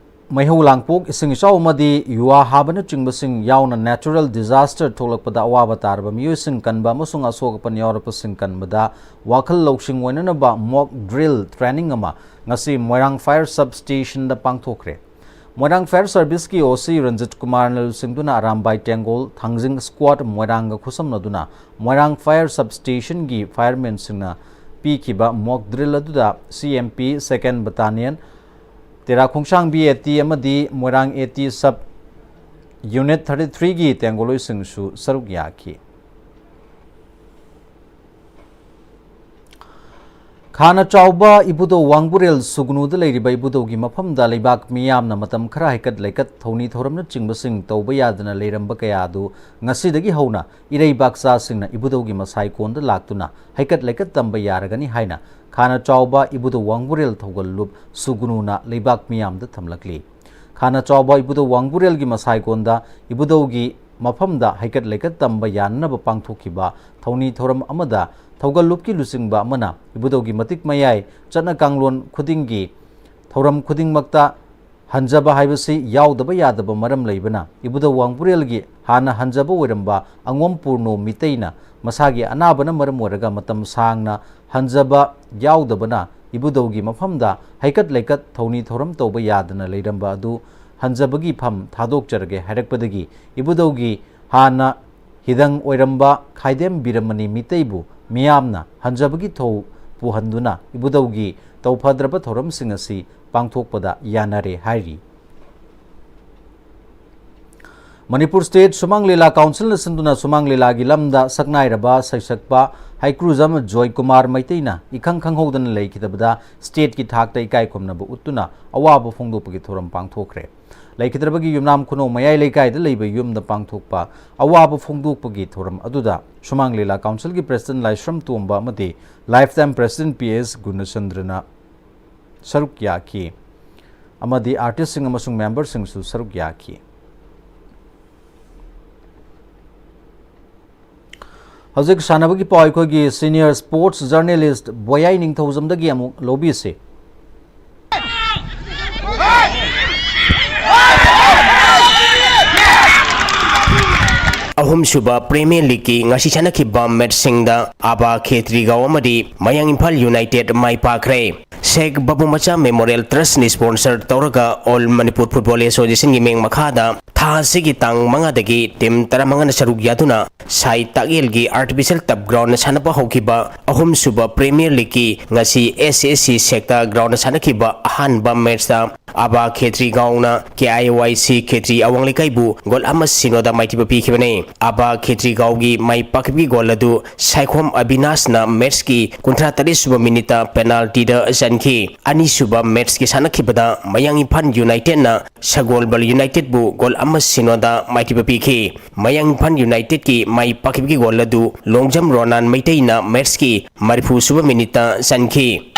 ꯃꯩꯍꯧ ꯂꯥꯡꯄꯣꯛ, ꯏꯁꯤꯡ ꯏꯆꯥꯎ ꯑꯃꯗꯤ ꯌꯨꯋꯥ ꯍꯥꯕꯅꯆꯤꯡꯕꯁꯤꯡ ꯌꯥꯎꯅ natural disaster ꯊꯣꯛꯂꯛꯄꯗ ꯑꯋꯥꯕ ꯇꯥꯔꯕ ꯃꯤꯑꯣꯏꯁꯤꯡ ꯀꯟꯕ ꯑꯃꯁꯨꯡ ꯑꯁꯣꯛ ꯑꯄꯟ ꯌꯥꯎꯔꯛꯄꯁꯤꯡ ꯀꯟꯕꯗ ꯋꯥꯈꯜ ꯂꯧꯁꯤꯡ ꯑꯣꯏꯅꯅꯕ mock drill training ꯑꯃ ꯉꯁꯤ ꯃꯣꯏꯔꯥꯡ fire sub stationꯗ ꯄꯥꯡꯊꯣꯛꯈ꯭ꯔꯦ꯫ ꯃꯣꯏꯔꯥꯡ ꯐꯥꯌꯔ ꯁꯔꯚꯤꯁꯀꯤ ꯑꯣ ꯁꯤ ꯔꯟꯖꯤꯠ ꯀꯨꯃꯥꯔꯅ ꯂꯨꯆꯤꯡꯗꯨꯅ ꯑꯔꯥꯝꯕꯥꯏ ꯇꯦꯡꯒꯣꯜ ꯊꯥꯡꯖꯤꯡ ꯁ꯭ꯀ꯭ꯋꯥꯗ ꯃꯣꯏꯔꯥꯡꯒ ꯈꯨꯠꯁꯝꯅꯗꯨꯅ ꯃꯣꯏꯔꯥꯡ ꯐꯥꯌꯔ ꯁꯕ ꯁ꯭ꯇꯦꯁꯟꯒꯤ ꯐꯥꯌꯔꯃꯦꯟꯁꯤꯡꯅ ꯄꯤꯈꯤꯕ ꯃꯣꯛ ꯗ꯭ꯔꯤꯜ ꯑꯗꯨꯗ ꯁꯤ M P second ꯕꯇꯥꯅꯤꯌꯟ, Tera ꯈꯣꯡꯁꯥꯡꯕꯤ A T ꯑꯃꯗꯤ Moirang A T sub unit thirty ꯊ꯭ꯔꯤꯒꯤ ꯇꯦꯡꯒꯣꯂꯣꯏꯁꯤꯡꯁꯨ ꯁꯔꯨꯛ ꯌꯥꯈꯤ꯫ ꯈꯥꯅ ꯆꯥꯎꯕ ꯏꯕꯨꯙꯧ ꯋꯥꯡꯕꯨꯔꯦꯜ ꯁꯨꯒꯅꯨꯗ ꯂꯩꯔꯤꯕ ꯏꯕꯨꯙꯧꯒꯤ ꯃꯐꯝꯗ ꯂꯩꯕꯥꯛ ꯃꯤꯌꯥꯝꯅ ꯃꯇꯝ ꯈꯔ ꯍꯩꯀꯠ ꯂꯩꯀꯠ, ꯊꯧꯅꯤ ꯊꯧꯔꯝꯅꯆꯤꯡꯕꯁꯤꯡ ꯇꯧꯕ ꯌꯥꯗꯅ ꯂꯩꯔꯝꯕ ꯀꯌꯥ ꯑꯗꯨ ꯉꯁꯤꯗꯒꯤ ꯍꯧꯅ ꯏꯔꯩꯕꯥꯛꯆꯥꯁꯤꯡꯅ ꯏꯕꯨꯙꯧꯒꯤ ꯃꯁꯥꯏꯀꯣꯟꯗ ꯂꯥꯛꯇꯨꯅ ꯍꯩꯀꯠ ꯂꯩꯀꯠ ꯇꯝꯕ ꯌꯥꯔꯒꯅꯤ ꯍꯥꯏꯅ ꯈꯥꯅ ꯆꯥꯎꯕ ꯏꯕꯨꯙꯧ ꯋꯥꯡꯕꯨꯔꯦꯜ ꯊꯧꯒꯜꯂꯨꯞ ꯁꯨꯒꯅꯨꯅ ꯂꯩꯕꯥꯛ ꯃꯤꯌꯥꯝꯗ ꯊꯝꯂꯛꯂꯤ꯫ ꯈꯥꯅ ꯆꯥꯎꯕ ꯏꯕꯨꯙꯧ ꯋꯥꯡꯕꯨꯔꯦꯜꯒꯤ ꯃꯁꯥꯏꯀꯣꯟꯗ ꯏꯕꯨꯙꯧꯒꯤ ꯃꯐꯝꯗ ꯍꯩꯀꯠ ꯂꯩꯀꯠ ꯇꯝꯕ ꯌꯥꯅꯅꯕ ꯄꯥꯡꯊꯣꯛꯈꯤꯕ ꯊꯧꯅꯤ ꯊꯧꯔꯝ ꯑꯃꯗ ꯊꯧꯒꯜꯂꯨꯞꯀꯤ ꯂꯨꯆꯤꯡꯕ ꯑꯃꯅ ꯏꯕꯨꯙꯧꯒꯤ ꯃꯇꯤꯛ ꯃꯌꯥꯏ ꯆꯠꯅ ꯀꯥꯡꯂꯣꯟ ꯈꯨꯗꯤꯡꯒꯤ ꯊꯧꯔꯝ ꯈꯨꯗꯤꯡꯃꯛꯇ ꯍꯟꯖꯕ ꯍꯥꯏꯕꯁꯤ ꯌꯥꯎꯗꯕ ꯌꯥꯗꯕ ꯃꯔꯝ ꯂꯩꯕꯅ, ꯏꯕꯨꯙꯧ ꯋꯥꯡꯕꯨꯔꯦꯜꯒꯤ ꯍꯥꯟꯅ ꯍꯟꯖꯕ ꯑꯣꯏꯔꯝꯕ ꯑꯉꯣꯝ ꯄꯨꯔꯅꯣ ꯃꯤꯇꯩꯅ ꯃꯁꯥꯒꯤ ꯑꯅꯥꯕꯅ ꯃꯔꯝ ꯑꯣꯏꯔꯒ ꯃꯇꯝ ꯁꯥꯡꯅ ꯍꯟꯖꯕ ꯌꯥꯎꯗꯕꯅ ꯏꯕꯨꯙꯧꯒꯤ ꯃꯐꯝꯗ ꯍꯩꯀꯠ ꯂꯩꯀꯠ ꯊꯧꯅꯤ ꯊꯧꯔꯝ ꯇꯧꯕ ꯌꯥꯗꯅ ꯂꯩꯔꯝꯕ ꯑꯗꯨ ꯍꯟꯖꯕꯒꯤ ꯐꯝ ꯊꯥꯗꯣꯛꯆꯔꯒꯦ ꯍꯥꯏꯔꯛꯄꯗꯒꯤ ꯏꯕꯨꯙꯧꯒꯤ ꯍꯥꯟꯅ ꯍꯤꯗꯪ ꯑꯣꯏꯔꯝꯕ ꯈꯥꯏꯗꯦꯝ ꯕꯤꯔꯃꯅꯤ ꯃꯤꯇꯩꯕꯨ ꯃꯤꯌꯥꯝꯅ ꯍꯟꯖꯕꯒꯤ ꯊꯧ ꯄꯨꯍꯟꯗꯨꯅ ꯏꯕꯨꯙꯧꯒꯤ ꯇꯧꯐꯗ꯭ꯔꯕ ꯊꯧꯔꯝꯁꯤꯡ ꯑꯁꯤ ꯄꯥꯡꯊꯣꯛꯄꯗ ꯌꯥꯅꯔꯦ ꯍꯥꯏꯔꯤ꯫ ꯃꯅꯤꯄꯨꯔ ꯁ꯭ꯇꯦꯠ ꯁꯨꯃꯥꯡ ꯂꯤꯂꯥ ꯀꯥꯎꯟꯁꯤꯜꯅ ꯁꯤꯟꯗꯨꯅ ꯁꯨꯃꯥꯡ ꯂꯤꯂꯥꯒꯤ ꯂꯝꯗ ꯁꯛꯅꯥꯏꯔꯕ ꯁꯩꯁꯛꯄ ꯍꯩꯀ꯭ꯔꯨꯖꯝ ꯖꯣꯏꯀꯨꯃꯥꯔ ꯃꯩꯇꯩꯅ ꯏꯈꯪ ꯈꯪꯍꯧꯗꯅ ꯂꯩꯈꯤꯗꯕꯗ ꯁ꯭ꯇꯦꯠꯀꯤ ꯊꯥꯛꯇ ꯏꯀꯥꯏ ꯈꯨꯝꯅꯕ ꯎꯠꯇꯨꯅ ꯑꯋꯥꯕ ꯐꯣꯡꯗꯣꯛꯄꯒꯤ ꯊꯧꯔꯝ ꯄꯥꯡꯊꯣꯛꯈ꯭ꯔꯦ꯫ ꯂꯩꯈꯤꯗ꯭ꯔꯕꯒꯤ ꯌꯨꯝꯅꯥꯝ ꯈꯨꯅꯧ ꯃꯌꯥꯏ ꯂꯩꯀꯥꯏꯗ ꯂꯩꯕ ꯌꯨꯝꯗ ꯄꯥꯡꯊꯣꯛꯄ ꯑꯋꯥꯕ ꯐꯣꯡꯗꯣꯛꯄꯒꯤ ꯊꯧꯔꯝ ꯑꯗꯨꯗ ꯁꯨꯃꯥꯡ ꯂꯤꯂꯥ ꯀꯥꯎꯟꯁꯤꯜꯒꯤ ꯄ꯭ꯔꯦꯁꯤꯗꯦꯟꯠ ꯂꯥꯏꯁ꯭ꯔꯝ ꯇꯣꯝꯕ ꯑꯃꯗꯤ lifetime president P S ꯒꯨꯅꯆꯟꯗ꯭ꯔꯅ ꯁꯔꯨꯛ ꯌꯥꯈꯤ ꯑꯃꯗꯤ ꯑꯥꯔꯇꯤꯁꯁꯤꯡ ꯑꯃꯁꯨꯡ ꯃꯦꯝꯕꯔꯁꯤꯡꯁꯨ ꯁꯔꯨꯛ ꯌꯥꯈꯤ꯫ ꯍꯧꯖꯤꯛ ꯁꯥꯟꯅꯕꯒꯤ ꯄꯥꯎ ꯑꯩꯈꯣꯏꯒꯤ ꯁꯤꯅꯤꯌꯔ ꯁ꯭ꯄꯣꯔꯠꯁ ꯖꯔꯅꯦꯂꯤꯁ꯭ꯠ ꯕꯣꯌꯥꯏ ꯅꯤꯡꯊꯧꯖꯝꯗꯒꯤ ꯑꯃꯨꯛ ꯂꯧꯕꯤꯁꯤ꯫ ꯑꯍꯨꯝꯁꯨꯕ Premier Leagueꯀꯤ ꯉꯁꯤ ꯁꯥꯟꯅꯈꯤꯕ ꯃꯦꯠꯁꯁꯤꯡꯗ ꯑꯕꯥ ꯈꯦꯇ꯭ꯔꯤꯒꯥꯎ ꯑꯃꯗꯤ ꯃꯌꯥꯡ ꯏꯝꯐꯥꯜ ꯌꯨꯅꯥꯏꯇꯦꯗ ꯃꯥꯏ ꯄꯥꯛꯈ꯭ꯔꯦ꯫ ꯁꯦꯈ ꯕꯥꯕꯨ ꯃꯆꯥ ꯃꯦꯃꯣꯔꯤꯌꯦꯜ ꯇ꯭ꯔꯁꯠꯅ ꯁ꯭ꯄꯣꯟꯁꯔ ꯇꯧꯔꯒ ꯑꯣꯜ ꯃꯅꯤꯄꯨꯔ ꯐꯨꯠꯕꯣꯜ ꯑꯦꯁꯣꯁꯤꯌꯦꯁꯟꯒꯤ ꯃꯤꯡ ꯃꯈꯥꯗ ꯊꯥ ꯑꯁꯤꯒꯤ ꯇꯥꯡ ꯃꯉꯥꯗꯒꯤ ꯇꯤꯝ ꯇꯔꯥꯃꯉꯥꯅ ꯁꯔꯨꯛ ꯌꯥꯗꯨꯅ ꯁꯥꯏ ꯇꯥꯛꯌꯦꯜꯒꯤ ꯑꯥꯔꯇꯤꯐꯤꯁꯤꯌꯦꯜ ꯇꯔꯐ ꯒ꯭ꯔꯥꯎꯟꯗ ꯁꯥꯟꯅꯕ ꯍꯧꯈꯤꯕ ꯑꯍꯨꯝꯁꯨꯕ Premier Leagueꯀꯤ ꯉꯁꯤ ꯑꯦꯁ ꯑꯦꯁ ꯁꯤ ꯁꯦꯛꯇ ꯒ꯭ꯔꯥꯎꯟꯗ ꯁꯥꯟꯅꯈꯤꯕ ꯑꯍꯥꯟꯕ ꯃꯦꯠꯁꯇ ꯑꯕꯥ ꯈꯦꯇ꯭ꯔꯤꯒꯥꯎꯅ ꯀꯦ ꯑꯥꯏ ꯋꯥꯏ ꯁꯤ ꯈꯦꯇ꯭ꯔꯤ ꯑꯋꯥꯡ ꯂꯩꯀꯥꯏꯕꯨ ꯒꯣꯜ ꯑꯃ ꯁꯤꯅꯣꯗ ꯃꯥꯏꯊꯤꯕ ꯄꯤꯈꯤꯕꯅꯤ꯫ ꯑꯕꯥ ꯈꯦꯇ꯭ꯔꯤꯒꯥꯎꯒꯤ ꯃꯥꯏ ꯄꯥꯛꯈꯤꯕꯒꯤ ꯒꯣꯜ ꯑꯗꯨ ꯁꯥꯏꯈꯣꯝ ꯑꯕꯤꯅꯥꯁꯅ ꯃꯦꯠꯁꯀꯤ ꯀꯨꯟꯊ꯭ꯔꯥ ꯇꯔꯦꯠ ꯁꯨꯕ ꯃꯤꯅꯤꯠꯇ ꯄꯦꯅꯥꯜꯇꯤꯗ ꯆꯟꯈꯤ꯫ ꯑꯅꯤꯁꯨꯕ ꯃꯦꯠꯁꯀꯤ ꯁꯥꯟꯅꯈꯤꯕꯗ ꯃꯌꯥꯡ ꯏꯝꯐꯥꯜ ꯌꯨꯅꯥꯏꯇꯦꯗꯅ ꯁꯒꯣꯜꯕꯜ ꯌꯨꯅꯥꯏꯇꯦꯗꯄꯨ ꯒꯣꯜ ꯑꯃ ꯁꯤꯅꯣꯗ ꯃꯥꯏꯊꯤꯕ ꯄꯤꯈꯤ꯫ ꯃꯌꯥꯡ ꯏꯝꯐꯥꯜ ꯌꯨꯅꯥꯏꯇꯦꯗꯀꯤ ꯃꯥꯏ ꯄꯥꯛꯈꯤꯕꯒꯤ ꯒꯣꯜ ꯑꯗꯨ ꯂꯣꯡꯖꯝ ꯔꯣꯅꯥꯟ ꯃꯩꯇꯩꯅ ꯃꯦꯠꯁꯀꯤ ꯃꯔꯤꯐꯨ ꯁꯨꯕ ꯃꯤꯅꯤꯠꯇ ꯆꯟꯈꯤ꯫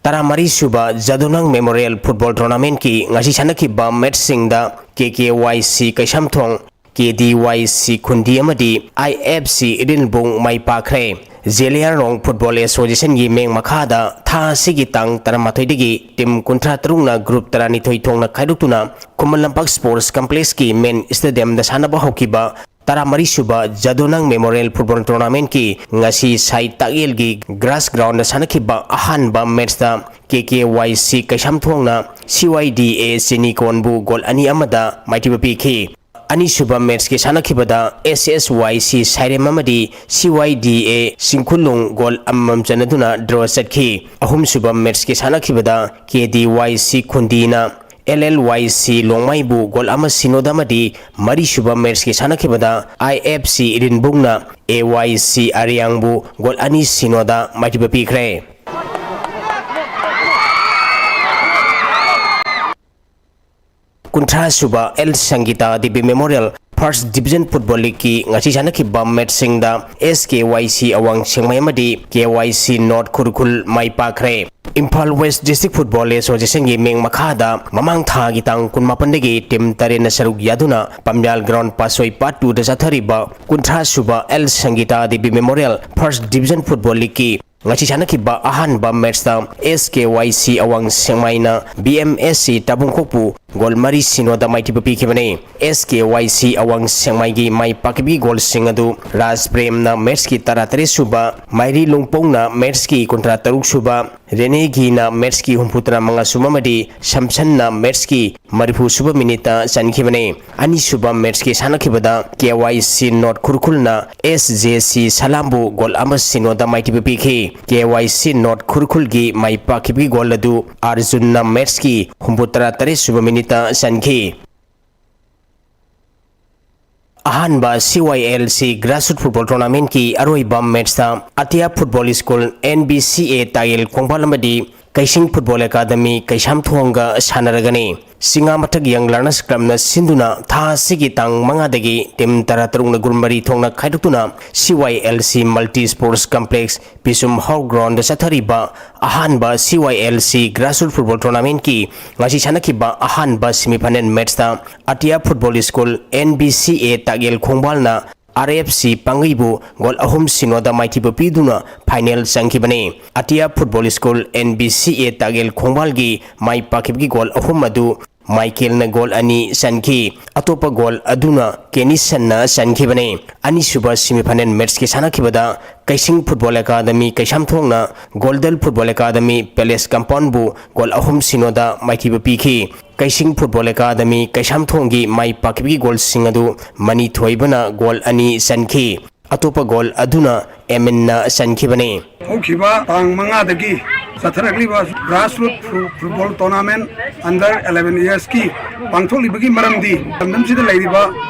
ꯇꯔꯥꯃꯔꯤ ꯁꯨꯕ ꯖꯥꯗꯨꯅꯥꯡ ꯃꯦꯃꯣꯔꯤꯌꯦꯜ ꯐꯨꯠꯕꯣꯜ ꯇꯣꯔꯅꯥꯃꯦꯟꯠꯀꯤ ꯉꯁꯤ ꯁꯥꯟꯅꯈꯤꯕ ꯃꯦꯠꯁꯁꯤꯡꯗ ꯀꯦ ꯀꯦ ꯋꯥꯏ ꯁꯤ ꯀꯩꯁꯥꯝꯊꯣꯡ, ꯀꯦ ꯗꯤ ꯋꯥꯏ ꯁꯤ ꯈꯨꯟꯗꯤ ꯑꯃꯗꯤ ꯑꯥꯏ ꯑꯦꯐ ꯁꯤ ꯏꯔꯤꯜꯕꯨꯡ ꯃꯥꯏ ꯄꯥꯛꯈ꯭ꯔꯦ꯫ ꯖꯦꯂꯤꯌꯥꯡꯔꯣꯡ ꯐꯨꯠꯕꯣꯜ ꯑꯦꯁꯣꯁꯤꯌꯦꯁꯟꯒꯤ ꯃꯤꯡ ꯃꯈꯥꯗ ꯊꯥ ꯑꯁꯤꯒꯤ ꯇꯥꯡ ꯇꯔꯥꯃꯥꯊꯣꯏꯗꯒꯤ ꯇꯤꯝ ꯀꯨꯟꯊ꯭ꯔꯥ ꯇꯔꯨꯛꯅ ꯒ꯭ꯔꯨꯞ ꯇꯔꯥꯅꯤꯊꯣꯏ ꯊꯣꯛꯅ ꯈꯥꯏꯗꯣꯛꯇꯨꯅ ꯈꯨꯃꯟ ꯂꯝꯄꯥꯛ ꯁ꯭ꯄꯣꯔꯠꯁ ꯀꯝꯄ꯭ꯂꯦꯛꯁꯀꯤ ꯃꯦꯟ ꯁ꯭ꯇꯦꯗꯤꯌꯝꯗ ꯁꯥꯟꯅꯕ ꯍꯧꯈꯤꯕ ꯇꯔꯥꯃꯔꯤ ꯁꯨꯕ ꯖꯥꯗꯨꯅꯥꯡ ꯃꯦꯃꯣꯔꯤꯌꯦꯜ ꯐꯨꯠꯕꯣꯜ ꯇꯣꯔꯅꯥꯃꯦꯟꯠꯀꯤ ꯉꯁꯤ ꯁꯥꯏ ꯇꯥꯛꯌꯦꯜꯒꯤ ꯒ꯭ꯔꯥꯁ ꯒ꯭ꯔꯥꯎꯟꯗ ꯁꯥꯟꯅꯈꯤꯕ ꯑꯍꯥꯟꯕ ꯃꯦꯠꯁꯇ ꯀꯦ ꯀꯦ ꯋꯥꯏ ꯁꯤ ꯀꯩꯁꯥꯝꯊꯣꯡꯅ ꯁꯤ ꯋꯥꯏ ꯗꯤ ꯑꯦ ꯆꯤꯅꯤꯀꯣꯟꯕꯨ ꯒꯣꯜ ꯑꯅꯤ ꯑꯃꯗ ꯃꯥꯏꯊꯤꯕ ꯄꯤꯈꯤ꯫ ꯑꯅꯤꯁꯨꯕ ꯃꯦꯠꯁꯀꯤ ꯁꯥꯟꯅꯈꯤꯕꯗ ꯑꯦꯁ ꯑꯦꯁ ꯋꯥꯏ ꯁꯤ ꯁꯥꯏꯔꯦꯝ ꯑꯃꯗꯤ ꯁꯤ ꯋꯥꯏ ꯗꯤ ꯑꯦ ꯁꯤꯡꯈꯨꯂꯨꯡ ꯒꯣꯜ ꯑꯃꯃꯝ ꯆꯟꯅꯗꯨꯅ ꯗ꯭ꯔꯣ ꯆꯠꯈꯤ꯫ ꯑꯍꯨꯝꯁꯨꯕ ꯃꯦꯠꯁꯀꯤ ꯁꯥꯟꯅꯈꯤꯕꯗ ꯀꯦ ꯗꯤ ꯋꯥꯏ ꯁꯤ ꯈꯨꯟꯗꯤꯅ ꯑꯦꯜ ꯑꯦꯜ ꯋꯥꯏ ꯁꯤ ꯂꯣꯡꯃꯥꯏꯕꯨ ꯒꯣꯜ ꯑꯃ ꯁꯤꯅꯣꯗ ꯑꯃꯗꯤ ꯃꯔꯤꯁꯨꯕ ꯃꯦꯠꯁꯀꯤ ꯁꯥꯟꯅꯈꯤꯕꯗ ꯑꯥꯏ ꯑꯦꯐ ꯁꯤ ꯏꯔꯤꯟꯕꯨꯡꯅ ꯑꯦ ꯋꯥꯏ ꯁꯤ ꯑꯔꯤꯌꯥꯡꯕꯨ ꯒꯣꯜ ꯑꯅꯤ ꯁꯤꯅꯣꯗ ꯃꯥꯏꯊꯤꯕ ꯄꯤꯈ꯭ꯔꯦ꯫ ꯀꯨꯟꯊ꯭ꯔꯥ ꯁꯨꯕ L Sangita Devi memorial first division football ꯂꯤꯒꯀꯤ ꯉꯁꯤ ꯁꯥꯟꯅꯈꯤꯕ ꯃꯦꯠꯁꯁꯤꯡꯗ ꯑꯦꯁ ꯀꯦ ꯋꯥꯏ ꯁꯤ ꯑꯋꯥꯡ ꯁꯦꯡꯃꯥꯏ ꯑꯃꯗꯤ ꯀꯦ ꯋꯥꯏ ꯁꯤ ꯅꯣꯔꯠ ꯈꯨꯔꯈꯨꯜ ꯃꯥꯏ ꯄꯥꯛꯈ꯭ꯔꯦ꯫ ꯏꯝꯐꯥꯜ ꯋꯦꯁ ꯗꯤꯁꯇ꯭ꯔꯤꯛ ꯐꯨꯠꯕꯣꯜ ꯑꯦꯁꯣꯁꯤꯌꯦꯁꯟꯒꯤ ꯃꯤꯡ ꯃꯈꯥꯗ ꯃꯃꯥꯡ ꯊꯥꯒꯤ ꯇꯥꯡ ꯀꯨꯟꯃꯥꯄꯟꯗꯒꯤ ꯇꯤꯝ ꯇꯔꯦꯠꯅ ꯁꯔꯨꯛ ꯌꯥꯗꯨꯅ ꯄꯥꯝꯌꯥꯜ ꯒ꯭ꯔꯥꯎꯟ ꯄꯥꯠꯁꯣꯏ ꯄꯥꯔꯠ ꯇꯨꯗ ꯆꯠꯊꯔꯤꯕ ꯀꯨꯟꯊ꯭ꯔꯥ ꯁꯨꯕ L Sangita Devi memorial first division football ꯂꯤꯒꯀꯤ ꯉꯁꯤ ꯁꯥꯟꯅꯈꯤꯕ ꯑꯍꯥꯟꯕ ꯃꯦꯠꯁꯇ ꯑꯦꯁ ꯀꯦ ꯋꯥꯏ ꯁꯤ ꯑꯋꯥꯡ ꯁꯦꯛꯃꯥꯏꯅ B M S C ꯇꯥꯕꯨꯡꯈꯣꯛꯄꯨ goal ꯃꯔꯤ ꯁꯤꯅꯣꯗ ꯃꯥꯏꯊꯤꯕ ꯄꯤꯈꯤꯕꯅꯤ꯫ ꯑꯦꯁ ꯀꯦ ꯋꯥꯏ ꯁꯤ ꯑꯋꯥꯡ ꯁꯦꯛꯃꯥꯏꯒꯤ ꯃꯥꯏ ꯄꯥꯛꯈꯤꯕꯒꯤ ꯒꯣꯜꯁꯤꯡ ꯑꯗꯨ ꯔꯥꯖ ꯄ꯭ꯔꯦꯝꯅ ꯃꯦꯠꯁꯀꯤ ꯇꯔꯥꯇꯔꯦꯠ ꯁꯨꯕ, ꯃꯥꯏꯔꯤ ꯂꯣꯡꯄꯣꯡꯅ ꯃꯦꯠꯁꯀꯤ ꯀꯨꯟꯊ꯭ꯔꯥ ꯇꯔꯨꯛ ꯁꯨꯕ, ꯔꯦꯅꯦꯒꯤꯅ ꯃꯦꯠꯁꯀꯤ ꯍꯨꯝꯐꯨꯇꯔꯥ ꯃꯉꯥ ꯁꯨꯕ ꯑꯃꯗꯤ ꯁꯝꯁꯟꯅ ꯃꯦꯠꯁꯀꯤ ꯃꯔꯤꯐꯨ ꯁꯨꯕ ꯃꯤꯅꯤꯠꯇ ꯆꯟꯈꯤꯕꯅꯤ꯫ ꯑꯅꯤꯁꯨꯕ ꯃꯦꯠꯁꯀꯤ ꯁꯥꯟꯅꯈꯤꯕꯗ ꯀꯦ ꯋꯥꯏ ꯁꯤ ꯅꯣꯔꯠ ꯈꯨꯔꯈꯨꯜꯅ ꯑꯦꯁ ꯖꯦ ꯁꯤ ꯁꯂꯥꯝꯕꯨ ꯒꯣꯜ ꯑꯃ ꯁꯤꯅꯣꯗ ꯃꯥꯏꯊꯤꯕ ꯄꯤꯈꯤ꯫ ꯀꯦ ꯋꯥꯏ ꯁꯤ ꯅꯣꯔꯠ ꯈꯨꯔꯈꯨꯜꯒꯤ ꯃꯥꯏ ꯄꯥꯛꯈꯤꯕꯒꯤ ꯒꯣꯜ ꯑꯗꯨ ꯑꯥꯔꯖꯨꯟꯅ ꯃꯦꯠꯁꯀꯤ ꯍꯨꯝꯐꯨꯇꯔꯥ ꯇꯔꯦꯠ ꯁꯨꯕ ꯃꯤꯅꯤꯠꯇ ꯆꯟꯈꯤ꯫ ꯑꯍꯥꯟꯕ C Y L C grassroot football ꯇꯣꯔꯅꯥꯃꯦꯟꯠꯀꯤ ꯑꯔꯣꯏꯕ ꯃꯦꯠꯁꯇ ꯑꯇꯤꯌꯥ football school, and B C ꯑꯦ, ꯇꯥꯌꯦꯜ ꯈꯣꯡꯕꯥꯜ ꯑꯃꯗꯤ ꯀꯩꯁꯤꯡ ꯐꯨꯠꯕꯣꯜ ꯑꯦꯀꯥꯗꯃꯤ ꯀꯩꯁꯥꯝꯊꯣꯡꯒ ꯁꯥꯟꯅꯔꯒꯅꯤ꯫ ꯆꯤꯉꯥꯃꯊꯛ ꯌꯪ ꯂꯔꯅꯔꯁ ꯀ꯭ꯂꯕꯅ ꯁꯤꯟꯗꯨꯅ ꯊꯥ ꯑꯁꯤꯒꯤ ꯇꯥꯡ ꯃꯉꯥꯗꯒꯤ ꯇꯤꯝ ꯇꯔꯥꯇꯔꯨꯛꯅ ꯒꯨꯜ ꯃꯔꯤ ꯊꯣꯛꯅ ꯈꯥꯏꯗꯣꯛꯇꯨꯅ C Y L C multi sports complex, Pishum Hao ground ꯆꯠꯊꯔꯤꯕ ꯑꯍꯥꯟꯕ C Y L C grassroot football ꯇꯣꯔꯅꯥꯃꯦꯟꯠꯀꯤ ꯉꯁꯤ ꯁꯥꯟꯅꯈꯤꯕ ꯑꯍꯥꯟꯕ ꯁꯦꯃꯤꯐꯥꯏꯅꯦꯜ ꯃꯦꯠꯁꯇ ꯑꯇꯤꯌꯥ football school, and B C A, Takyel ꯈꯣꯡꯕꯥꯜꯅ R F C ꯄꯥꯡꯒꯩꯕꯨ goal ꯑꯍꯨꯝ ꯁꯤꯅꯣꯗ ꯃꯥꯏꯊꯤꯕ ꯄꯤꯗꯨꯅ ꯐꯥꯏꯅꯦꯜ ꯆꯪꯈꯤꯕꯅꯤ꯫ ꯑꯇꯤꯌꯥ football school, and B C A, Takyel ꯈꯣꯡꯕꯥꯜꯒꯤ my ꯄꯥꯛꯈꯤꯕꯒꯤ goal ꯑꯍꯨꯝ ꯑꯗꯨ ꯃꯥꯏꯀꯦꯜꯅ ꯒꯣꯜ ꯑꯅꯤ ꯆꯟꯈꯤ꯫ ꯑꯇꯣꯞꯄ ꯒꯣꯜ ꯑꯗꯨꯅ ꯀꯦꯅꯤꯁꯟꯅ ꯆꯟꯈꯤꯕꯅꯤ꯫ ꯑꯅꯤꯁꯨꯕ ꯁꯦꯃꯤꯐꯥꯏꯅꯦꯜ ꯃꯦꯠꯁꯀꯤ ꯁꯥꯟꯅꯈꯤꯕꯗ ꯀꯩꯁꯤꯡ ꯐꯨꯠꯕꯣꯜ ꯑꯦꯀꯥꯗꯃꯤ ꯀꯩꯁꯥꯝꯊꯣꯡꯅ ꯒꯣꯜꯗꯜ ꯐꯨꯠꯕꯣꯜ ꯑꯦꯀꯥꯗꯃꯤ ꯄꯦꯂꯦꯁ ꯀꯝꯄꯥꯎꯟꯕꯨ ꯒꯣꯜ ꯑꯍꯨꯝ ꯁꯤꯅꯣꯗ ꯃꯥꯏꯊꯤꯕ ꯄꯤꯈꯤ꯫ ꯀꯩꯁꯤꯡ ꯐꯨꯠꯕꯣꯜ ꯑꯦꯀꯥꯗꯃꯤ ꯀꯩꯁꯥꯝꯊꯣꯡꯒꯤ ꯃꯥꯏ ꯄꯥꯛꯈꯤꯕꯒꯤ ꯒꯣꯜꯁꯤꯡ ꯑꯗꯨ ꯃꯅꯤ ꯊꯣꯏꯕꯅ ꯒꯣꯜ ꯑꯅꯤ ꯆꯟꯈꯤ꯫ ꯑꯇꯣꯞꯄ ꯒꯣꯜ ꯑꯗꯨꯅ ꯑꯦꯃꯤꯟꯅ ꯆꯟꯈꯤꯕꯅꯤ꯫ ꯍꯧꯈꯤꯕ ꯇꯥꯡ ꯃꯉꯥꯗꯒꯤ ꯆꯠꯊꯔꯛꯂꯤꯕ ꯒ꯭ꯔꯥꯁꯔꯨꯠ ꯐꯨ-, ꯐꯨꯠꯕꯣꯜ ꯇꯣꯔꯅꯥꯃꯦꯟꯠ ꯑꯟꯗꯔ ꯑꯦꯂꯦꯚꯦꯟ ꯏꯌꯔꯁꯀꯤ ꯄꯥꯡꯊꯣꯛꯂꯤꯕꯒꯤ ꯃꯔꯝꯗꯤ ꯂꯝꯗꯝꯁꯤꯗ ꯂꯩꯔꯤꯕ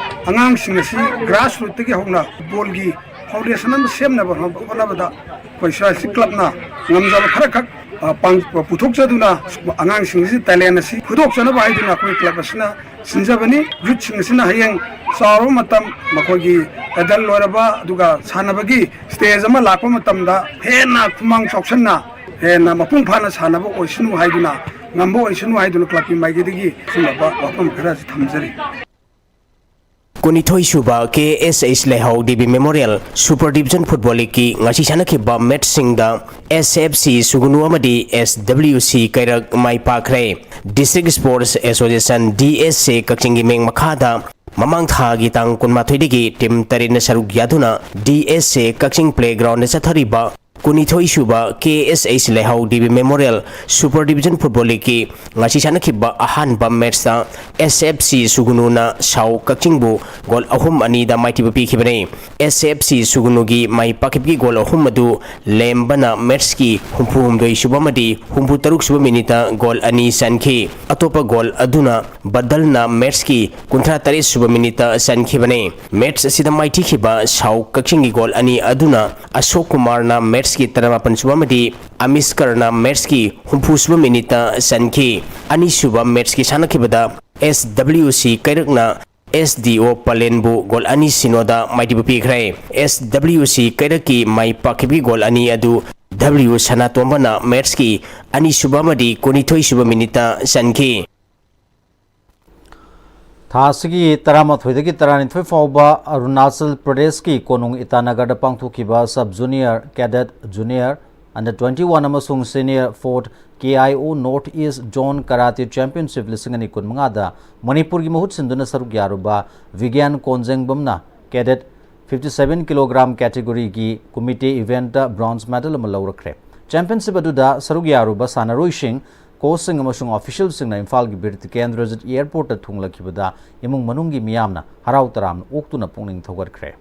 ꯑꯉꯥꯡꯁꯤꯡ ꯑꯁꯤ ꯒ꯭ꯔꯥꯁꯔꯨꯠꯇꯒꯤ ꯍꯧꯅ ꯐꯨꯠꯕꯣꯜꯒꯤ ꯐꯥꯎꯟꯗꯦꯁꯟ ꯑꯃ ꯁꯦꯝꯅꯕ ꯍꯣꯠꯅꯕꯗ ꯑꯩꯈꯣꯏ ꯁꯤ ꯋꯥꯏ ꯑꯦꯜ ꯁꯤ ꯀ꯭ꯂꯕꯅ ꯉꯝꯖꯕ ꯈꯔꯈꯛ, ꯑ, ꯄꯥꯡ-, ꯄꯨꯊꯣꯛꯆꯗꯨꯅ ꯑꯉꯥꯡꯁꯤꯡ ꯑꯁꯤ ꯇꯦꯂꯦꯟ ꯑꯁꯤ ꯐꯨꯗꯣꯛꯆꯅꯕ ꯍꯥꯏꯗꯨꯅ ꯑꯩꯈꯣꯏ ꯀ꯭ꯂꯕ ꯑꯁꯤꯅ ꯁꯤꯟꯖꯕꯅꯤ꯫ ꯌꯨꯠꯁꯤꯡ ꯑꯁꯤꯅ ꯍꯌꯦꯡ ꯆꯥꯎꯔꯕ ꯃꯇꯝ ꯃꯈꯣꯏꯒꯤ ꯑꯦꯗꯜ ꯑꯣꯏꯔꯕ ꯑꯗꯨꯒ ꯁꯥꯟꯅꯕꯒꯤ ꯁ꯭ꯇꯦꯖ ꯑꯃ ꯂꯥꯛꯄ ꯃꯇꯝꯗ ꯍꯦꯟꯅ ꯈꯨꯃꯥꯡ ꯆꯥꯎꯁꯟꯅ ꯍꯦꯟꯅ ꯃꯄꯨꯡ ꯐꯥꯅ ꯁꯥꯟꯅꯕ ꯑꯣꯏꯁꯅꯨ ꯍꯥꯏꯗꯨꯅ, ꯉꯝꯕ ꯑꯣꯏꯁꯅꯨ ꯍꯥꯏꯗꯨꯅ ꯀ꯭ꯂꯕꯀꯤ ꯃꯥꯏꯀꯩꯗꯒꯤ ꯁꯤꯒꯨꯝꯂꯕ ꯋꯥꯐꯝ ꯈꯔ ꯑꯁꯤ ꯊꯝꯖꯔꯤ꯫ ꯀꯨꯟꯅꯤꯊꯣꯏ ꯁꯨꯕ ꯀꯦ S H Leihao Devi memorial super division football ꯂꯤꯒꯀꯤ ꯉꯁꯤ ꯁꯥꯟꯅꯈꯤꯕ ꯃꯦꯠꯁꯁꯤꯡꯗ ꯑꯦꯁ ꯑꯦꯐ ꯁꯤ ꯁꯨꯒꯨꯅꯨ ꯑꯃꯗꯤ ꯑꯦꯁ ꯗꯕ꯭ꯂꯤꯎ ꯁꯤ ꯀꯩꯔꯛ ꯃꯥꯏ ꯄꯥꯛꯈ꯭ꯔꯦ꯫ District sports association, D S A, ꯀꯛꯆꯤꯡꯒꯤ ꯃꯤꯡ ꯃꯈꯥꯗ ꯃꯃꯥꯡ ꯊꯥꯒꯤ ꯇꯥꯡ ꯀꯨꯟꯃꯥꯊꯣꯏꯗꯒꯤ ꯇꯤꯝ ꯇꯔꯦꯠꯅ ꯁꯔꯨꯛ ꯌꯥꯗꯨꯅ ꯗꯤ ꯑꯦꯁ ꯑꯦ ꯀꯛꯆꯤꯡ ꯄ꯭ꯂꯦꯒ꯭ꯔꯥꯎꯟꯗ ꯆꯠꯊꯔꯤꯕ ꯀꯨꯟꯅꯤꯊꯣꯏ ꯁꯨꯕ ꯀꯦ S H Leihao Devi memorial super division football ꯂꯤꯒꯀꯤ ꯉꯁꯤ ꯁꯥꯟꯅꯈꯤꯕ ꯑꯍꯥꯟꯕ ꯃꯦꯠꯁꯇ ꯑꯦꯁ ꯑꯦꯐ ꯁꯤ ꯁꯨꯒꯨꯅꯨꯅ ꯁꯥꯎ ꯀꯛꯆꯤꯡꯕꯨ ꯒꯣꯜ ꯑꯍꯨꯝ ꯑꯅꯤꯗ ꯃꯥꯏꯊꯤꯕ ꯄꯤꯈꯤꯕꯅꯤ꯫ ꯑꯦꯁ ꯑꯦꯐ ꯁꯤ ꯁꯨꯒꯨꯅꯨꯒꯤ ꯃꯥꯏ ꯄꯥꯛꯈꯤꯕꯒꯤ ꯒꯣꯜ ꯑꯍꯨꯝ ꯑꯗꯨ ꯂꯦꯝꯕꯅ ꯃꯦꯠꯁꯀꯤ ꯍꯨꯝꯐꯨ ꯍꯨꯝꯗꯣꯏ ꯁꯨꯕ ꯑꯃꯗꯤ ꯍꯨꯝꯐꯨ ꯇꯔꯨꯛ ꯁꯨꯕ ꯃꯤꯅꯤꯠꯇ ꯒꯣꯜ ꯑꯅꯤ ꯆꯟꯈꯤ꯫ ꯑꯇꯣꯞꯄ ꯒꯣꯜ ꯑꯗꯨꯅ ꯕꯗꯜꯅ ꯃꯦꯠꯁꯀꯤ ꯀꯨꯟꯊ꯭ꯔꯥ ꯇꯔꯦꯠ ꯁꯨꯕ ꯃꯤꯅꯤꯠꯇ ꯆꯟꯈꯤꯕꯅꯤ꯫ ꯃꯦꯠꯁ ꯑꯁꯤꯗ ꯃꯥꯏꯊꯤꯈꯤꯕ ꯁꯥꯎ ꯀꯛꯆꯤꯡꯒꯤ ꯒꯣꯜ ꯑꯅꯤ ꯑꯗꯨꯅ ꯑꯁꯣꯛ ꯀꯨꯃꯥꯔꯅ ꯃꯦꯠꯁꯀꯤ ꯇꯔꯥꯃꯥꯄꯟ ꯁꯨꯕ ꯑꯃꯗꯤ ꯑꯃꯤꯁꯀꯔꯅ ꯃꯦꯠꯁꯀꯤ ꯍꯨꯝꯐꯨ ꯁꯨꯕ ꯃꯤꯅꯤꯠꯇ ꯆꯟꯈꯤ꯫ ꯑꯅꯤꯁꯨꯕ ꯃꯦꯠꯁꯀꯤ ꯁꯥꯟꯅꯈꯤꯕꯗ ꯑꯦꯁ ꯗꯕ꯭ꯂꯤꯎ ꯁꯤ ꯀꯩꯔꯛꯅ ꯑꯦꯁ ꯗꯤ ꯑꯣ ꯄꯂꯦꯟꯕꯨ ꯒꯣꯜ ꯑꯅꯤ ꯁꯤꯅꯣꯗ ꯃꯥꯏꯊꯤꯕ ꯄꯤꯈ꯭ꯔꯦ꯫ ꯑꯦꯁ ꯗꯕ꯭ꯂꯤꯎ ꯁꯤ ꯀꯩꯔꯛꯀꯤ ꯃꯥꯏ ꯄꯥꯛꯈꯤꯕꯒꯤ ꯒꯣꯜ ꯑꯅꯤ ꯑꯗꯨ ꯗꯕ꯭ꯂꯤꯎ ꯁꯅꯥꯇꯣꯝꯕꯅ ꯃꯦꯠꯁꯀꯤ ꯑꯅꯤꯁꯨꯕ ꯑꯃꯗꯤ ꯀꯨꯟꯅꯤꯊꯣꯏ ꯁꯨꯕ ꯃꯤꯅꯤꯠꯇ ꯆꯟꯈꯤ꯫ ꯊꯥ ꯑꯁꯤꯒꯤ ꯇꯔꯥꯃꯥꯊꯣꯏꯗꯒꯤ ꯇꯔꯥꯅꯤꯊꯣꯏ ꯐꯥꯎꯕ ꯑꯔꯨꯅꯥꯆꯜ ꯄ꯭ꯔꯗꯦꯁꯀꯤ ꯀꯣꯅꯨꯡ ꯏꯇꯥꯅꯒꯔꯗ ꯄꯥꯡꯊꯣꯛꯈꯤꯕ sub junior, cadet, junior, under twenty one ꯑꯃꯁꯨꯡ senior fourth K I O north east zone karate championship ꯂꯤꯁꯤꯡ ꯑꯅꯤ ꯀꯨꯟꯃꯉꯥꯗ ꯃꯅꯤꯄꯨꯔꯒꯤ ꯃꯍꯨꯠ ꯁꯤꯟꯗꯨꯅ ꯁꯔꯨꯛ ꯌꯥꯔꯨꯕ ꯚꯤꯒ꯭ꯌꯥꯟ ꯀꯣꯟꯖꯦꯡꯕꯝꯅ ꯀꯦꯗꯦꯠ ꯐꯤꯐꯇꯤ ꯁꯚꯦꯟ ꯀꯤꯂꯣꯒ꯭ꯔꯥꯝ ꯀꯦꯇꯦꯒꯣꯔꯤꯒꯤ ꯀꯨꯃꯤꯇꯦ ꯏꯚꯦꯟꯠꯇ ꯕ꯭ꯔꯣꯟꯖ ꯃꯦꯗꯜ ꯑꯃ ꯂꯧꯔꯛꯈ꯭ꯔꯦ꯫ ꯆꯦꯝꯄꯤꯌꯟꯁꯤꯞ ꯑꯗꯨꯗ ꯁꯔꯨꯛ ꯌꯥꯔꯨꯕ ꯁꯥꯟꯅꯔꯣꯏꯁꯤꯡ, ꯀꯣꯆꯁꯤꯡ ꯑꯃꯁꯨꯡ ꯑꯣꯐꯤꯁꯤꯌꯦꯜꯁꯤꯡꯅ ꯏꯝꯐꯥꯜꯒꯤ ꯕꯤꯔ ꯇꯤꯀꯦꯟꯗ꯭ꯔꯖꯤꯠ ꯑꯦꯌꯔꯄꯣꯔꯠꯇ ꯊꯨꯡꯂꯈꯤꯕꯗ ꯏꯃꯨꯡ ꯃꯅꯨꯡꯒꯤ ꯃꯤꯌꯥꯝꯅ ꯍꯔꯥꯎ ꯇꯔꯥꯝꯅ ꯑꯣꯛꯇꯨꯅ ꯄꯨꯛꯅꯤꯡ ꯊꯧꯒꯠꯈ꯭ꯔꯦ꯫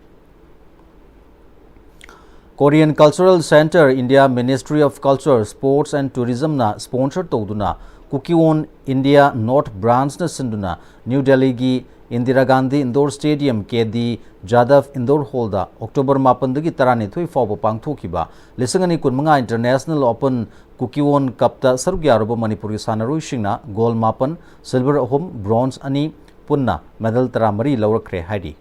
Korean Cultural Centre, India Ministry of Culture, Sports and Tourismꯅ ꯁ꯭ꯄꯣꯟꯁꯔ ꯇꯧꯗꯨꯅ ꯀꯨꯀꯤꯋꯣꯟ ꯏꯟꯗꯤꯌꯥ ꯅꯣꯔꯠ ꯕ꯭ꯔꯥꯟꯆꯅ ꯁꯤꯟꯗꯨꯅ ꯅ꯭ꯌꯨ ꯗꯦꯜꯂꯤꯒꯤ Indira Gandhi indoor stadium, K D Jadhav indoor ꯍꯣꯜꯗ ꯑꯣꯛꯇꯣꯕꯔ ꯃꯥꯄꯟꯗꯒꯤ ꯇꯔꯥꯅꯤꯊꯣꯏ ꯐꯥꯎꯕ ꯄꯥꯡꯊꯣꯛꯈꯤꯕ ꯂꯤꯁꯤꯡ ꯑꯅꯤ ꯀꯨꯟꯃꯉꯥ ꯏꯟꯇꯔꯅꯦꯁꯅꯦꯜ ꯑꯣꯄꯟ ꯀꯨꯀꯤꯋꯣꯟ ꯀꯞꯇ ꯁꯔꯨꯛ ꯌꯥꯔꯨꯕ ꯃꯅꯤꯄꯨꯔꯒꯤ ꯁꯥꯟꯅꯔꯣꯏꯁꯤꯡꯅ ꯒꯣꯜ ꯃꯥꯄꯟ, ꯁꯤꯜꯚꯔ ꯑꯍꯨꯝ, ꯕ꯭ꯔꯣꯟꯖ ꯑꯅꯤ, ꯄꯨꯟꯅ ꯃꯦꯗꯜ ꯇꯔꯥꯃꯔꯤ ꯂꯧꯔꯛꯈ꯭ꯔꯦ ꯍꯥꯏꯔꯤ꯫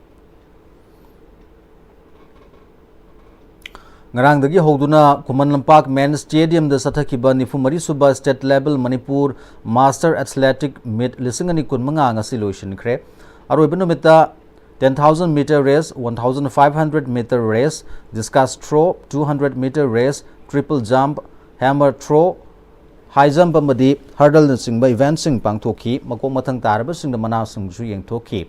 ꯉꯔꯥꯡꯗꯒꯤ ꯍꯧꯗꯨꯅ ꯈꯨꯃꯟ ꯂꯝꯄꯥꯛ ꯃꯦꯟ ꯁ꯭ꯇꯦꯗꯤꯌꯝꯗ ꯆꯠꯊꯈꯤꯕ ꯅꯤꯐꯨ ꯃꯔꯤ ꯁꯨꯕ state level Manipur master athletic ꯃꯤꯠ ꯂꯤꯁꯤꯡ ꯑꯅꯤ ꯀꯨꯟꯃꯉꯥ ꯉꯁꯤ ꯂꯣꯏꯁꯤꯟꯈ꯭ꯔꯦ꯫ ꯑꯔꯣꯏꯕ ꯅꯨꯃꯤꯠꯇ ten thousand meter race, one thousand five hundred meter race, discus throw, two hundred meter race, triple jump, hammer throw, high jump ꯑꯃꯗꯤ hurdleꯅꯆꯤꯡꯕ eventꯁꯤꯡ ꯄꯥꯡꯊꯣꯛꯈꯤ꯫ ꯃꯀꯣꯛ ꯃꯊꯪ ꯇꯥꯔꯕꯁꯤꯡꯗ ꯃꯅꯥꯁꯤꯡꯁꯨ ꯌꯦꯡꯊꯣꯛꯈꯤ꯫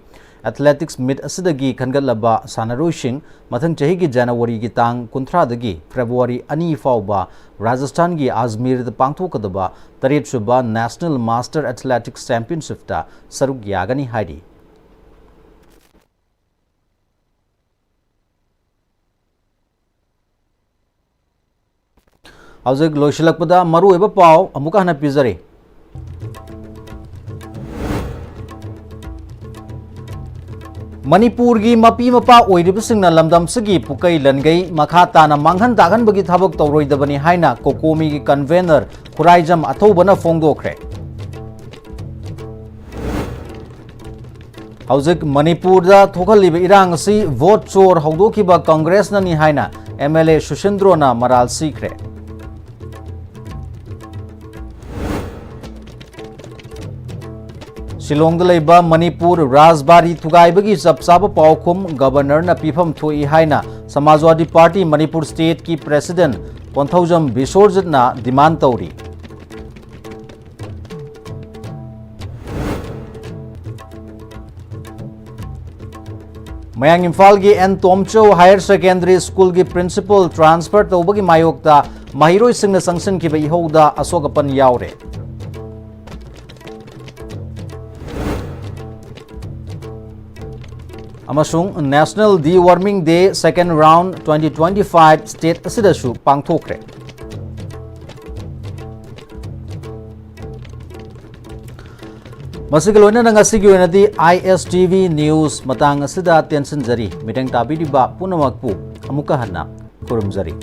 Athletics meet ꯑꯁꯤꯗꯒꯤ ꯈꯟꯒꯠꯂꯕ ꯁꯥꯟꯅꯔꯣꯏꯁꯤꯡ ꯃꯊꯪ ꯆꯍꯤꯒꯤ Januaryꯒꯤ ꯇꯥꯡ ꯀꯨꯟꯊ꯭ꯔꯥꯗꯒꯤ February ꯑꯅꯤ ꯐꯥꯎꯕ ꯔꯥꯖꯁꯊꯥꯟꯒꯤ ꯑꯖꯃꯤꯔꯗ ꯄꯥꯡꯊꯣꯛꯀꯗꯕ ꯇꯔꯦꯠꯁꯨꯕ National Master Athletics Championshipꯇ ꯁꯔꯨꯛ ꯌꯥꯒꯅꯤ ꯍꯥꯏꯔꯤ꯫ ꯍꯧꯖꯤꯛ ꯂꯣꯏꯁꯤꯜꯂꯛꯄꯗ ꯃꯔꯨꯑꯣꯏꯕ ꯄꯥꯎ ꯑꯃꯨꯛꯀ ꯍꯟꯅ ꯄꯤꯖꯔꯤ꯫ ꯃꯅꯤꯄꯨꯔꯒꯤ ꯃꯄꯤ ꯃꯄꯥ ꯑꯣꯏꯔꯤꯕꯁꯤꯡꯅ ꯂꯝꯗꯝꯁꯤꯒꯤ ꯄꯨꯀꯩ ꯂꯟꯒꯩ ꯃꯈꯥ ꯇꯥꯅ ꯃꯥꯡꯍꯟ ꯇꯥꯛꯍꯟꯕꯒꯤ ꯊꯕꯛ ꯇꯧꯔꯣꯏꯗꯕꯅꯤ ꯍꯥꯏꯅ COCOMIꯒꯤ convener ꯈꯨꯔꯥꯏꯖꯝ ꯑꯊꯧꯕꯅ ꯐꯣꯡꯗꯣꯛꯈ꯭ꯔꯦ꯫ ꯍꯧꯖꯤꯛ ꯃꯅꯤꯄꯨꯔꯗ ꯊꯣꯛꯍꯜꯂꯤꯕ ꯏꯔꯥꯡ ꯑꯁꯤ vote ꯆꯣꯔ ꯍꯧꯗꯣꯛꯈꯤꯕ ꯀꯪꯒ꯭ꯔꯦꯁꯅꯅꯤ ꯍꯥꯏꯅ MLA ꯁꯨꯁꯤꯟꯗ꯭ꯔꯣꯅ ꯃꯔꯥꯜ ꯁꯤꯈ꯭ꯔꯦ꯫ ꯁꯤꯂꯣꯡꯗ ꯂꯩꯕ ꯃꯅꯤꯄꯨꯔ ꯔꯥꯖꯕꯥꯔꯤ ꯊꯨꯒꯥꯏꯕꯒꯤ ꯆꯞ ꯆꯥꯕ ꯄꯥꯎꯈꯨꯝ Governorꯅ ꯄꯤꯐꯝ ꯊꯣꯛꯏ ꯍꯥꯏꯅ Samajwadi Party Manipur stateꯀꯤ president Konthoujam ꯕꯤꯁꯣꯔꯖꯤꯠꯅ demand ꯇꯧꯔꯤ꯫ ꯃꯌꯥꯡ ꯏꯝꯐꯥꯜꯒꯤ ꯑꯦꯟ ꯇꯣꯝꯆꯧ Higher Secondary Schoolꯒꯤ principal transfer ꯇꯧꯕꯒꯤ ꯃꯥꯌꯣꯛꯇ ꯃꯍꯩꯔꯣꯏꯁꯤꯡꯅ ꯆꯪꯁꯤꯟꯈꯤꯕ ꯏꯍꯧꯗ ꯑꯁꯣꯛ ꯑꯄꯟ ꯌꯥꯎꯔꯦ꯫ ꯑꯃꯁꯨꯡ National Deworming Day second round twenty twenty-five state ꯑꯁꯤꯗꯁꯨ ꯄꯥꯡꯊꯣꯛꯈ꯭ꯔꯦ꯫ ꯃꯁꯤꯒ ꯂꯣꯏꯅꯅ ꯉꯁꯤꯒꯤ ꯑꯣꯏꯅꯗꯤ ISTV News ꯃꯇꯥꯡ ꯑꯁꯤꯗ ꯇꯦꯟꯁꯤꯟꯖꯔꯤ꯫ ꯃꯤꯠꯌꯦꯡ ꯇꯥꯕꯤꯔꯤꯕ ꯄꯨꯝꯅꯃꯛꯄꯨ ꯑꯃꯨꯛꯀ ꯍꯟꯅ ꯈꯨꯔꯨꯝꯖꯔꯤ꯫